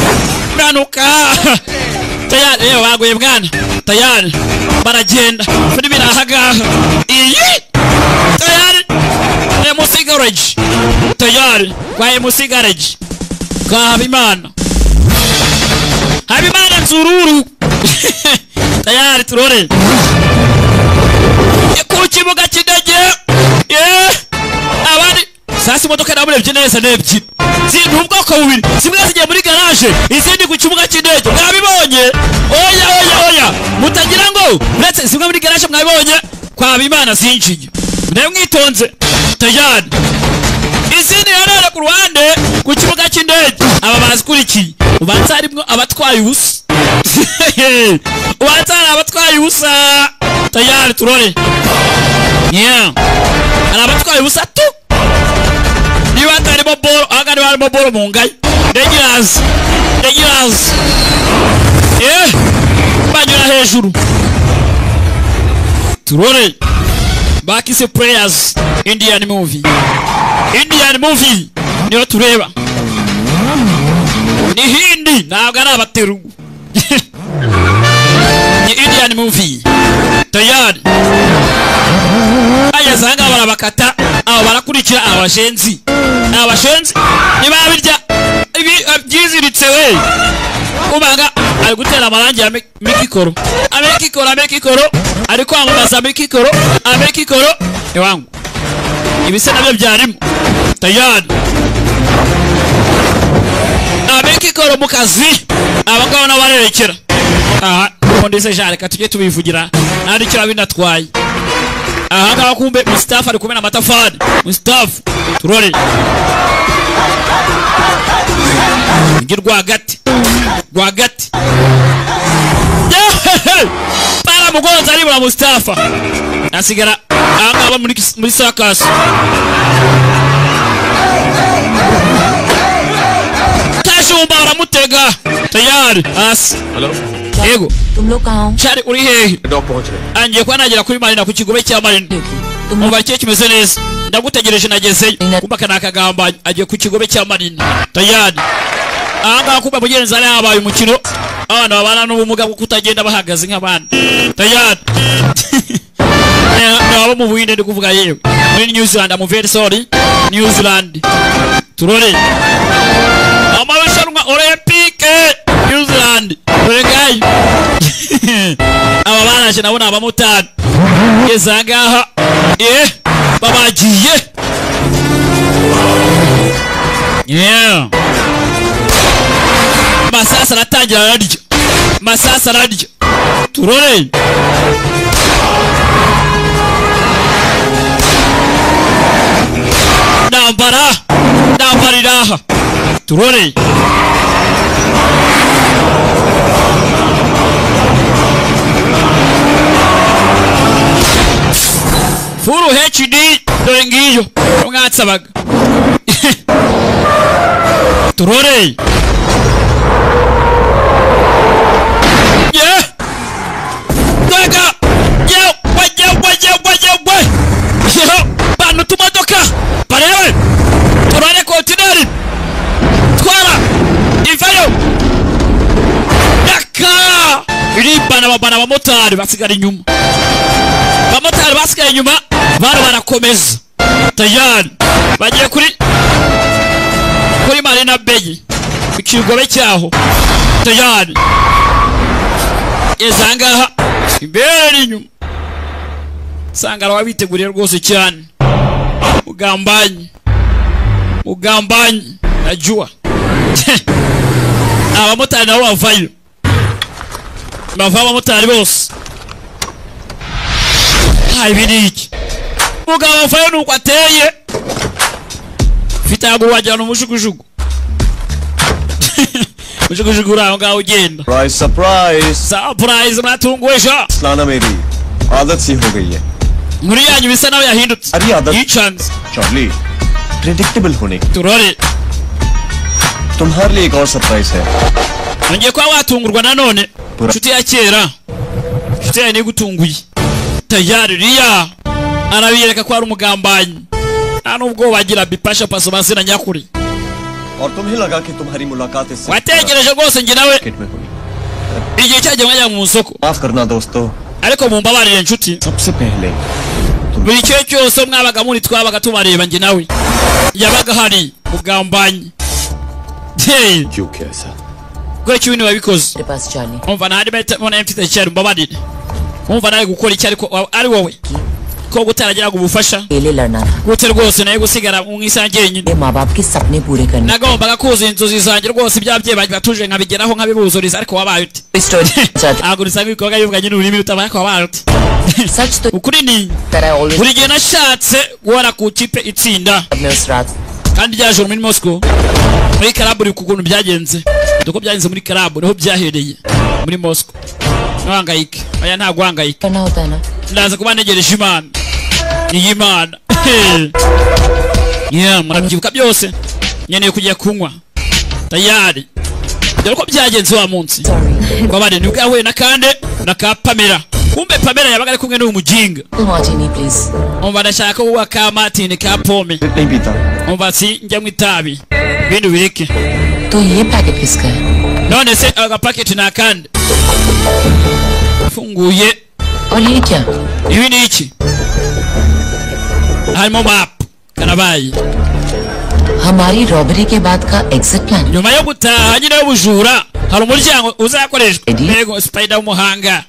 mwanuka tayari yewe baguye mwana tayari baragenda filimi irahangaha iyi tayari MC garage tayari kwa MC garage kwa Habimana Habimana nzururu tayari turore ku kibuga cy'indege abandi sasa imodoka namurebye neza nebyiri ziri ubwoko bubiri zimwe zigiye muri garage izindi ku kibuga cy'indege mwabibonye oya oya oya mutagira ngo uretse zimwe muri garage mwabibonye kwa Habimana zinjiye nayo mwitonze tayari izindi yarara ku ruhande ku kibuga cy'indege aba bazikurikiye ubanza harimo abatwaye ubusa ubanza hari abatwaye ubusa tayari turore yeah hari abatwaye ubusa tu niba hatarimo boro aha niba harimo boro mu ngayi ndegirazi ndegirazi banyura hejuru turore bakise prayers Indian movie Indian movie niyo tureba ni hindi ntabwo ari abaterugu ni Indian movie tayari ageze ahangaha barabakata abo barakurikira abashenzi abashenzi ntibabirya byiziritse we ubanga ari gutera amarangi ya mikikoro amikikoro amikikoro ari kwamamaza amikikoro amikikoro ewangu ibise nabyo byarimo tayari amikikoro mu kazi abangaba nabo barerekera aha ndetse jare reka tujye tubivugira nta nicyo binatwaye aha ngaha kumbe Mustafa ari kumena amatafari Mustafa turore ngi rwagati rwagati baramugonze aribura Mustafa asigara aha ngaha muri circus Kajumba baramutega tayari hasi. Hello yego तुम लोग कहाँ हो Chari uri hehe dock पहुंच रहे angiye kuba nagera kuri Marina ku kigobe cya Marina umva cye kimeze neza ndagutegereje nagezeyo kumba kana akagamba agiye ku kigobe cya Marina tayari aha ngaha kumba mugenzi ari habaye umukino abana babana n'ubumuga bwo kutagenda bahagaze nk'abandi tayari nabo mu Buhinde ndi kuvuga yewe muri New Zealand I'm very sorry New Zealand turore amarushanwa Olympique New Zealand dore ngayo aba baraje nabo ni abamotari ngeze aha ngaha babagiye yeah masasa aratangira ararya masasa ararya turore nambara nambara iraha turore Furu HD dore ngiyo mwatsabaga turore yeah daga yeah yeah yeah yeah yeah banu tumodoka barebe turare kontineri twara ivayo daka iribana babana abamotari basigara inyuma abamotari basigaye inyuma baro barakomeza Tayari bagiye kuri Marina Bay ku kigobe cyaho. Tayari ezangaha imbere n'inyuma sanga wabiteguriye rwose cyane. Mugambanyi mugambanyi najua. Abamotari nabo bavayo, bava abamotari bose. Ibi ni iki? Mugabo avayo nuko ateye, mfite wagira umujugujugu. Umujugujugu uri aho ngaho ugenda. Surprise surprise surprise, muratunguwe sha. सालाना मेरी आदत सी हो गई है. Inkuru yanyu bisa naho yahindutse, अरे आदत yicanze. Charlie predictable होने की. Turore तुम्हारे लिए एक और सरप्राइज है. Nongeye kuba watungurwa nanone, inshuti ya kera, inshuti yawe nigutunguye. Tayari Riya arabiyereka ko ari umugambanyi, nta nubwo bagira bipasha paso mazina nyakuri. और तुम्हें लगा कि तुम्हारी मुलाकात इससे Wategereje rwose njye nawe में हुई. igihe cyagiye mwajya mu isoko. माफ करना दोस्तों, Ariko mumbabarire inshuti, सबसे पहले buri kintu cyose mwabaga muri twabaga tubareba njye nawe yabaga hari mugambanyi. क्यों क्या ऐसा? Kubera ko ibintu wabikoze मेरे पास Charlie umva nta mbona mfite cyane, mbabarire. Umva nawe gukora iki ariko ari wowe ko gutaragiraga ubufasha अकेले लड़ना था. gute rwose nawe gusigara mu isange yenyine. ये माँ बाप के सपने पूरे करने. Nagombaga kuzuza inzozi zanjye rwose, iby'ababyeyi banjye batuje nkabigeraho nkabibuzuriza, ariko wabaye ute? Story Ntabwo usanga ibikorwa bivuganye n'ururimi rutabaye, ariko wabaye ute? सच तो Ukuri ni तरह always buri gihe nashatse guhora ku kipe itsinda, मैं उस रात kandi rya joro muri Moscow muri karabu uri ukuntu byagenze, dore byagenze muri karabu niho byahereye muri Moscow. Ntuhangayike, oya ntabwo uhangayike, करना होता है ना. ndaza kuba ntegereje Imana, iyi Imana. Yeah, murabyibuka byose. Nkeneye kujya kunywa. Tayari dore ko byagenze wa munsi. Mbabarire, nibwo yahuye na kande na ka Pamela. Kumbe Pamela yabaga ari kumwe n'uyu mujinga. Martini please. Umva ndashaka kuba ka Martini ka pome. नहीं पीता. Umva si njya mu itabi ibindi ubireke. तो ये पैकेट किसका है? None se agapaketi ni akande funguye. और ये क्या? Ibi ni iki? Harimo map karabaye. हमारी रॉबरी के बाद का exit plan. Nyuma yo gutaha nyine y'ubujura hari umuryango uzakoreshwa. Mbega Spider w'umuhanga,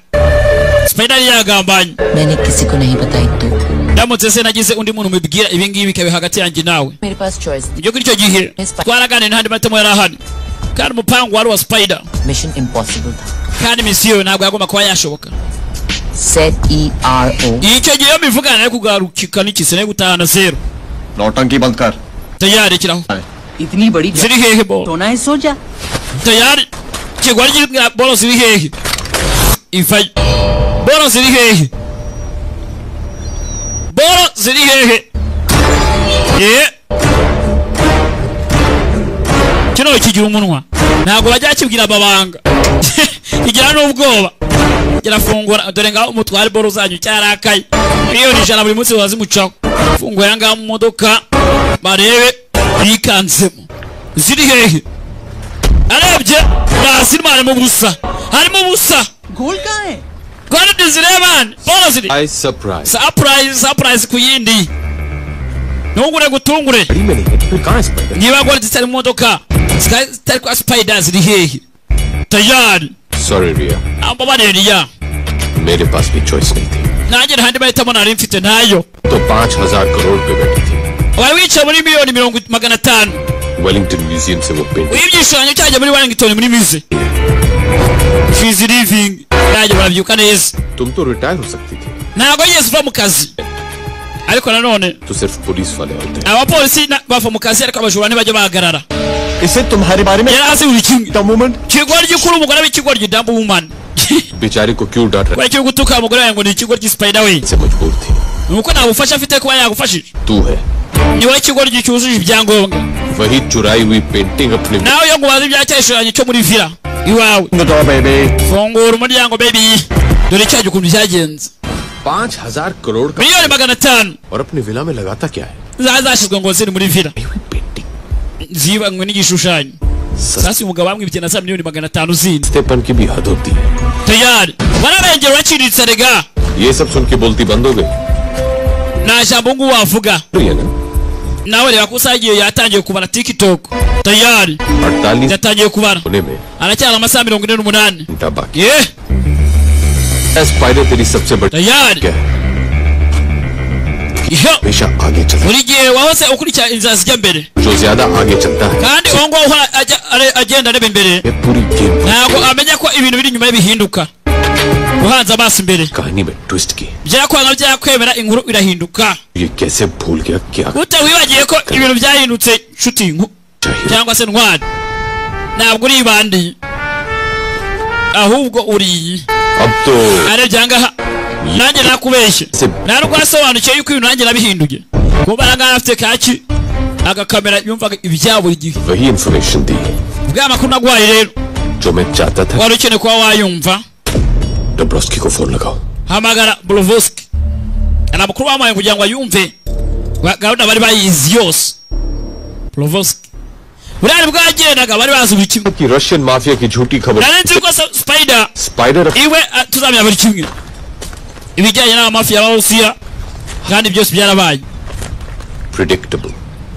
Spider yari yagambanye. मैंने किसी को नहीं बताई तो Ndamutse se nagize undi muntu mubwira ibi ngibi bikaba hagati yanjye nawe. मेरे पास choice. Mu by'ukuri icyo gihe twaraganiriye nta mahitamo yari ahari, kandi umupangu wari uwa Spider, mission impossible था. kandi misiyo ntabwo yagomba kuba yashoboka. Z E R O. Icyo gihe iyo mivugana nari kugarukika n'ikise nari gutahana zero. नौटंकी बंद कर. Tayari kiraho इतनी बड़ी ziri hehe bo? सोना है सो जा. Tayari kigwa ry'ibwa bolo ziri hehe? Ivayo bolo ziri hehe? Bolo ziri hehe? Ye kino kigira umunwa ntabwo bajya kibwira amabanga, kigira n'ubwoba. Kirafungura dore ngaho umutware bolo zanyu cyarakaye, 100,000,000 buri munsi bazimucaho. Fungura ngaho mu modoka barebe bikanzemo ziri hehe. Arebye hasi harimo ubusa, harimo ubusa. गोल कहाँ है? Rwanda zirebane bolo ziri I surprise. Surprise surprise ku yindi, ntugure gutungure. बड़ी में नहीं है तो फिर कहाँ Spider? Niba gore zitari mu modoka zitari kwa Spider ziri hehe? Tayari Sorry Riya, ambabarire Riya, मेरे पास भी चॉइस नहीं थी. nanjye nta handi mahitamo nari mfite ntayo. तो 5000 करोड़ पे बैठी थी. Wari wicaye muri 500,000,000. Wellington museum से वो painting. Ibishushanyo cyajya muri Wellington muri musée. She's living. Nanjye murabyuka neza. तुम तो रिटायर हो सकती थी. Ntabwo yigeze uva mu kazi, ariko nanone तो सिर्फ पुलिस वाले होते हैं. abapolisi bava mu kazi, ariko abajura ntibajya bahagarara. इससे तुम्हारे बारे में Yari azi buri kimwe. The moment Ikigoryi kuri umugore w'ikigoryi dumb woman. बेचारे को क्यों डांट रहा Kubera icyo gutuka umugore wawe ngo ni ikigoryi Spider we, से मजबूर थी. nuko nta bufasha afite kuba yagufashije. तू है Ni wowe ikigoryi cyujuje ibyangombwa. वही चुराई हुई पेंटिंग अपने Nawe iyo ngubaza ibya cyashushanyo cyo muri villa iwawe. The door baby. Fungura umuryango baby. Dore cyaje ukuntu byagenze. 5000 crore का 500,000,000 और अपनी विला में लगाता क्या है? zazashyizwe ngo ziri muri villa zibanywe n'igishushanyo. Sasa umugabo bamwibye na za 500,000,000 zindi. सस्तेपन की भी हद होती है. Tayari bararengera uraciriritse rega. ये सब सुन के बोलती बंद हो गई. Nta jambo ngubu wavuga. है ना? Nawe reba ko usagiye yatangiye kubara TikTok tayari 48 yatangiye kubara होने में aracyari amasaha 48 घंटा बाकी ye spider तेरी सबसे बड़ी tayari क्या है iyo हमेशा आगे चलता buri gihe wahose ukurikira inzira zijya mbere है जो ज्यादा आगे चलता है kandi uwo nguwo uhora agenda areba imbere ये पूरी game ntabwo amenya ko ibintu biri inyuma ye bihinduka uhanze amaso imbere कहानी में twist की byakwanga byakwemera inkuru irahinduka ये कैसे भूल गया क्या ute wibagiye ko ibintu byahindutse nshuti cyangwa se ntwari ntabwo uri ibandi ahubwo uri अब तो arebye ahangaha nanjye nakubeshye nta nubwo wasobanukiwe yuko ibintu nanjye nabihinduye kuba ahangaha afite kaki agakamera yumvaga ibya buri gihe वही information दी bwa makuru naguhaye rero जो मैं चाहता था wari ukeneye kuba wayumva Dabrowski को phone लगाओ hamagara Borovoski hari amakuru bamuhaye kugira ngo ayumve gahunda bari bayizi yose Borovoski buriya bwagendaga bari bazi buri kimwe कि Russian mafia की झूठी खबर nari nzi ko Spider spider iwe tuzamenya buri kimwe ibijyanye n'abamafiya b'Abarusiya kandi byose byarabaye predictable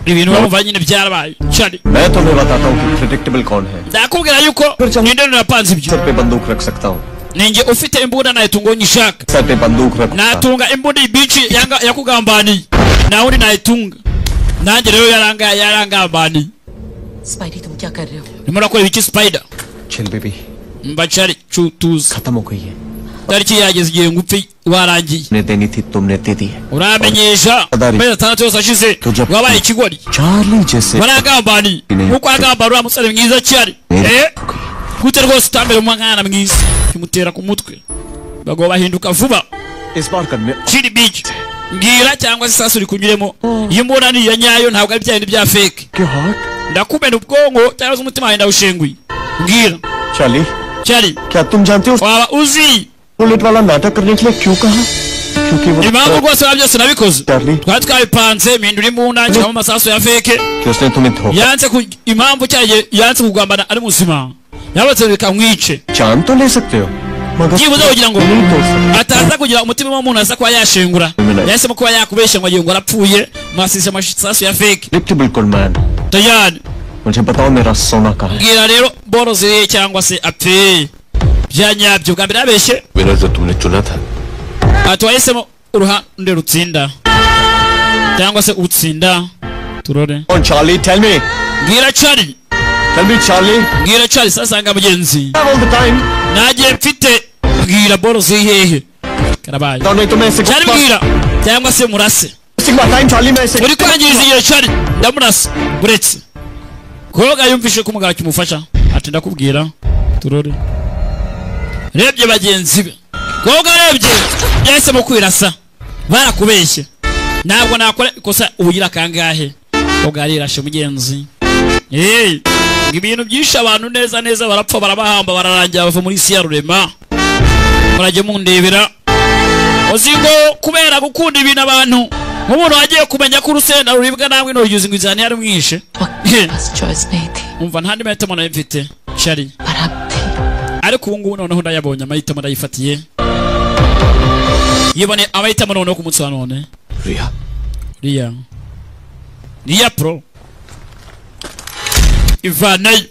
ibintu bamva nyine byarabaye cyane मैं तुम्हें बताता हूँ कि predictable कौन है ndakubwira yuko ninde napanze ibyo sir पे बंदूक रख सकता हूँ ninjye ufite imbunda nayitunga uwo nyishaka sir पे बंदूक रख natunga imbunda iyi bici yakugambaniye nta wundi nayitunga nanjye rero yarangambaniye Spidey तुम क्या कर रहे हो urimo urakora ibiki Spider chill baby mba cari tuzi खत्म हो गई है tariki yageze igihe ngupfe warangiye ने देनी थी तुमने दे दी है uramenyesha amezi 6 yose ashize wabaye ikigori Charlie जैसे waragambaniye nkuko wagambaniye uriya musore mwiza cyane gute rwose utambere umwana mwiza kimutera ku mutwe bagabo bahinduka vuba इस बार करने chiri bici mbwira cyangwa se isasu rikunyuremo iyo mbona ni iya nyayo ntabwo ari bya bindi bya fake ndakumena ubwonko cyangwa se umutima wawe ndawushenguye mbwira Charlie Charlie क्या तुम जानते हो waba uzi bullet वाला नाटक करने के लिए क्यों कहा क्योंकि वो impamvu rwose biba byose nabikoze twari twabipanze mpindura imbunda nshyiramo amasasu ya fake कि उसने तुम्हें धोखा yanze ku impamvu cyagiye yanze kugambana ari muzima yabatse bikamwice चांद तो ले सकते हो मगर byibuze kugira ngo ataza kugira umutima w'umuntu aza kuba yashengura yahisemo kuba yakubeshya ngo agiye ngo arapfuye mwasise amasasu ya fake predictable man tayari मुझे बताओ मेरा सोना कहाँ है mbwira rero boroze cyangwa se apfe bya nyabyo bwa mbere yabeshye winner जो तुमने चुना था ati wahisemo uruhande rutsinda cyangwa se utsinda turore On Charlie tell me mbwira Charlie tell me Charlie mbwira Charlie sasa nga mugenzi all the time nagiye mfite mbwira boroze hehe karabaye नहीं तो मैं Charlie mbwira cyangwa se murase Sigma time Charlie मैं uri kwangiriza igihe Charlie ndamurasa uretse koga yumvishe ko umugabo kimufasha ati ndakubwira turore rebye bagenzi be koga arebye yahisemo kwirasa barakubeshye ntabwo nakora ikosa ubugira kangahe koga arirashe mugenzi ibintu byinshi abantu neza neza barapfa barabahamba bararangira bava muri isi ya rurema murajye mundebera uzi ngo kubera gukunda ibintu abantu nk'umuntu wagiye kumenya ko urusenda ruribwa namwe nturugize ngo inzara ntiyari mwishe umva nta andi mahitamo nari mfite Charlie ariko ubu ngubu noneho ndayabonye amahitamo ndayifatiye yibone amahitamo noneho ku munsi wa none Riya Riya Riya pro ivanayo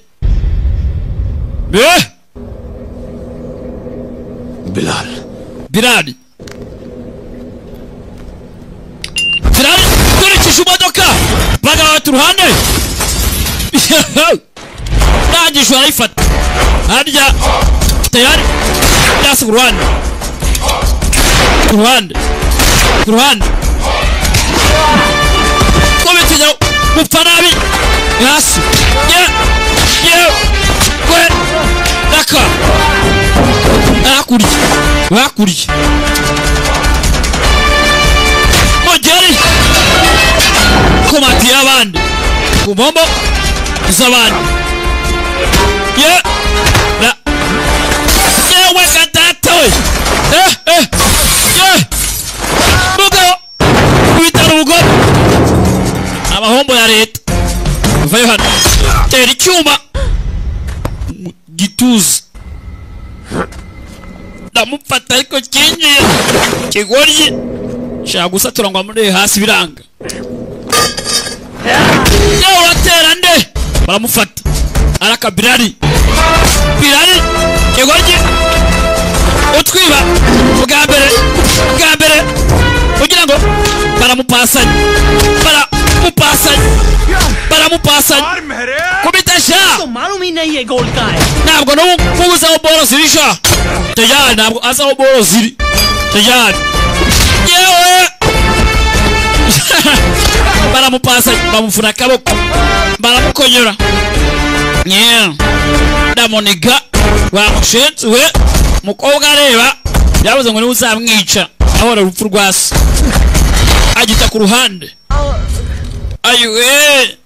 Bilal Bilal Bilal kurikije imodoka bagabata uruhande ndangije arayifata harya tayari byasi ku ruhande ku ruhande ku ruhande kubitijya gupfa nabi hasi ye ye kwe raka hakurya hakurya mugeri ku mati y'abandi ku mpombo z'abandi ye na yewe gatata we ye mugabo witara ubugome amahombo ya leta vayo hano tera icyuma mu gituza ndamufata ariko kinjiye kigoryi shaka gusatura ngo amurebe hasi biranga Yewe uratera nde? Baramufata. Araka birari. Birari kigoryi. Utwiba bwa mbere bwa mbere kugira ngo baramupasanya. Baramupasanya. Baramupasanya. Kubita sha. Ntabwo n'ubu uzi aho boro ziri sha. Tayari ntabwo azi aho boro ziri. Tayari. Yewe. Baramupasa bamufuna akaboko baramukonyora. Yeah. Ndamuniga wamushenzi we mukobwa areba yabuze ngo niwe uzamwica ahora urupfu rwase agita ku ruhande. Ayiwe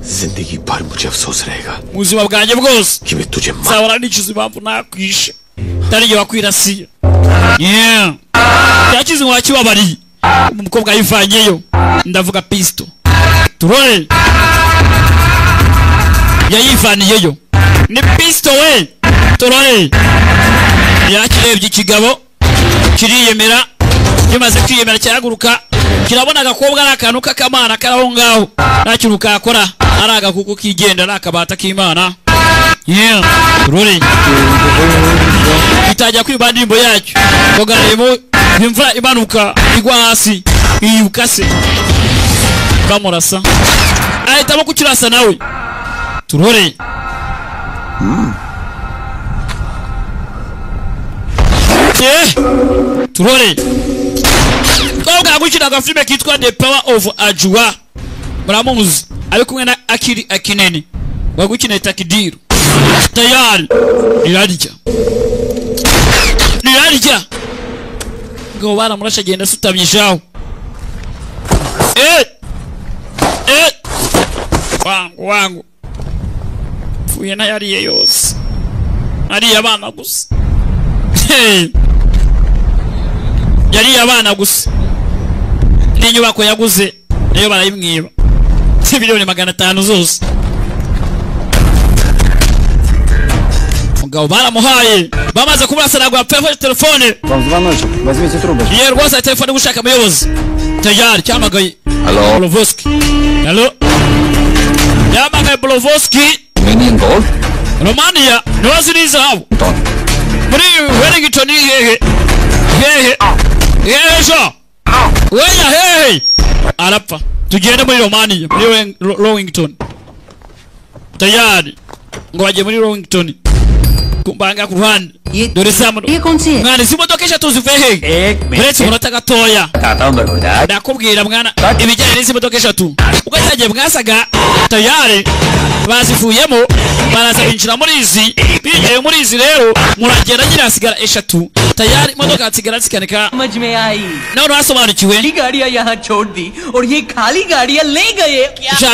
जिंदगी भर मुझे अफसोस रहेगा ubuzima bwanjye bwose कि मैं तुझे मार nzahora nicuza impamvu nakwishe atari jye wakwirasiye. Yeah. Cyakize ngo wakibabariye umukobwa yivanyeyo ndavuga pisto turore yayivaniyeyo ni pisto we turore yakirebye ikigabo kiriyemera kimaze kwiyemera cyahaguruka kirabona agakobwa ari akantu k'akamana kari aho ngaho nta kintu kakora ari agakuku kigenda ari akabata k'imana. Yeah. Turore itajya kwiba indirimbo yacyo kogaremo imvura imanuka igwa hasi iyukase bamurasa ahitamo kukirasa nawe turore. Turore kobwa gukina agafilme kitwa The Power of Ajwa muramuzi ari kumwe na Akiri Akinene bagukina Takidiru tayari rirarya rirarya ngo baramurasha agenda asutamye jaho. Wangu wangu pfuye nayariye yose ariye abana gusa yariye abana gusa n'inyubako yaguze nayo barayimwiba 500,000,000 zose. Mugabo baramuhaye bamaze kumurasa ntabwo yapfuye afashe telefone. Ye rwose telefone gushaka umuyobozi tayari cyamagaye. Hello. Bolovoski. Hello. Yamagaye Bolovoski. Romanian gold. Romania niho ziri zahabu. Muri Wellington hehe. Hehe. Hehe sha. Weya hehe. Arapfa. Tugende muri Romania muri Wellington. Tayari ngo bagiye muri Wellington. Kumbanga ku ruhande. Dore samu. Mwana izi modoka eshatu zivuye hehe? Uretse umunota gatoya. Ndakubwira mwana ibijyanye n'izi modoka eshatu. Ubwo cyagiye mwasaga tayari bazivuyemo baraza binjira muri izi binjiye muri izi rero muragenda nyine hasigara eshatu tayari imodoka hasigara zikanika. None wasobanukiwe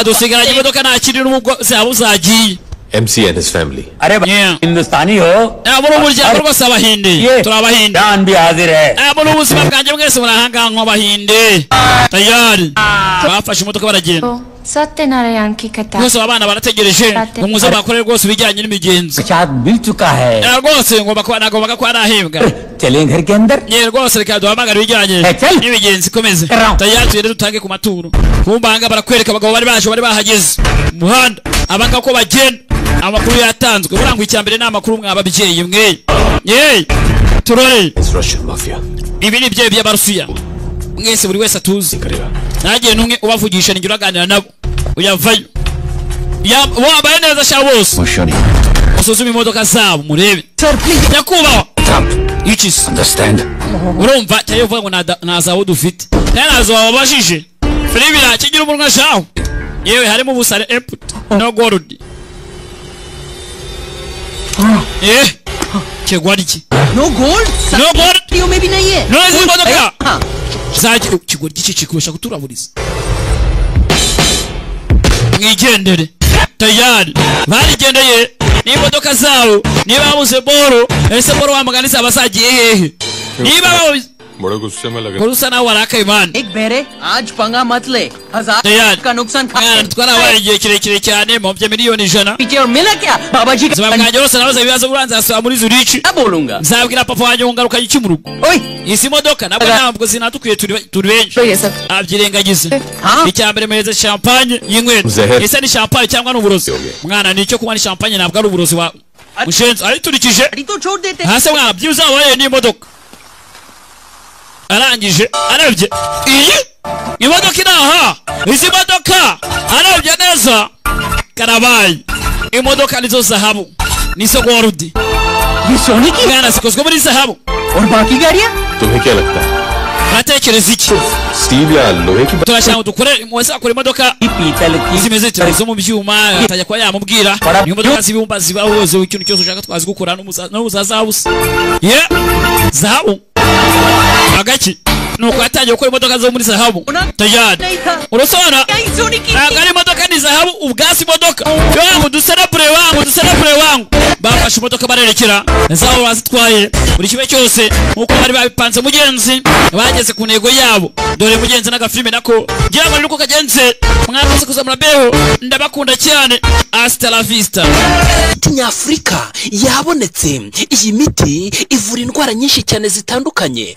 dusigaranye imodoka nta kindi n'ubwo zaba zagiye. MC and his family. अरे हिंदुस्तानी हो muri umuryango rwose abahinde turabahinde जान भी हाजिर है muri ubuzima bwanjye mwese muri ahangaha nk'abahinde tayari bafashe imodoka baragenda Satyanarayan ki katha rwose abana barategereje ngo muze bakore rwose ibijyanye n'imigenzo प्रसाद मिल चुका है rwose ngo nagombaga kuba nahembwa चलें घर के अंदर ye rwose reka duhamagare ibijyanye n'imigenzo ikomeze tayari tugende dutange ku maturo kumbanga barakwereka abagabo bari baje bari bahageze umuhanda abanga ko bagenda amakuru yatanzwe burangwa icyambere ni amakuru mwababyeyi mwe ye turore Russian mafia ibi ni bye by'abarusiya mwese buri wese atuzi nagiye numwe ubavugisha ninjye uraganira nabo uyavayo wambaye neza sha bose usuzume imodoka zabo murebe nyakubahwa iki understand urumva cyayo uvuga ngo nta zawo dufite ntazo wababajije filibira kigira umunwa shaho yewe harimo ubusare empty no gold kigwa iki no gold no gold में भी नहीं है no izi modoka zaki kigwa iki kikubasha kuturaburiza mwigendere tayari barigendeye n'imodoka zabo niba babuze boro ese boro wamugana zaba zagiye hehe niba babuze बड़े गुस्से में लगे Ko usa nawe warakaye, man. एक बहरे आज पंगा मत ले हजार Tayari. का नुकसान खा Mwana, twarabaye igihe kirekire cyane mpombye miliyoni 100. पीछे और मिला क्या बाबा जी Ubuzima bwanjye bose nabuze ibibazo uranza asaba muri Zurich. क्या बोलूंगा Nzabwira papa wanjye ngo ngaruka iki mu rugo. ओए Izi modoka ntabwo zinadukwiye turi benshi. Abyirengagize. Icya mbere muheze champagne y'inywero. Zeher. Ese ni champagne cyangwa ni uburozi? Mwana, ni icyo kunywa, ni champagne, ntabwo ari uburozi wa mushenzi ariturikije. तो छोड़ देते Hasi mwana, byibuze wabaye n'imodoka. Arangije arebye iyi imodoka iri aha, izi modoka arebye neza karabaye, imodoka nizo zahabu, nizo gold. ये सोने की Mwana, zikozwe muri zahabu. और बाकी गाड़ियाँ तुम्हें क्या लगता है Uratekereza iki? Steel या लोहे की Turashaka ngo dukore wese akora imodoka पीतल की zimeze zityo zo mu byuma. Atajya kuba yamubwira ni imodoka z'ibumba zibaho zo ikintu cyose ushaka twazigukora n'umuzazabusa ye zahabu agaki. Nuko yatangiye gukora imodoka zo muri zahabu tayari. नहीं था Urasona यही सोने की ntabwo ari imodoka, ni zahabu ubwasi imodoka wangu duserebure wangu duserebure wangu. Bafashe imodoka barerekera zabo bazitwaye buri kimwe cyose nk'uko bari babipanze. Mugenzi, bageze ku ntego yabo. Dore mugenzi n'agafilime nako ngira ngo ni uko kagenze. Mwakoze kuzamura beho, ndabakunda cyane, hasta la vista. Imiti nyafurika yabonetse. Iyi miti ivura indwara nyinshi cyane zitandukanye.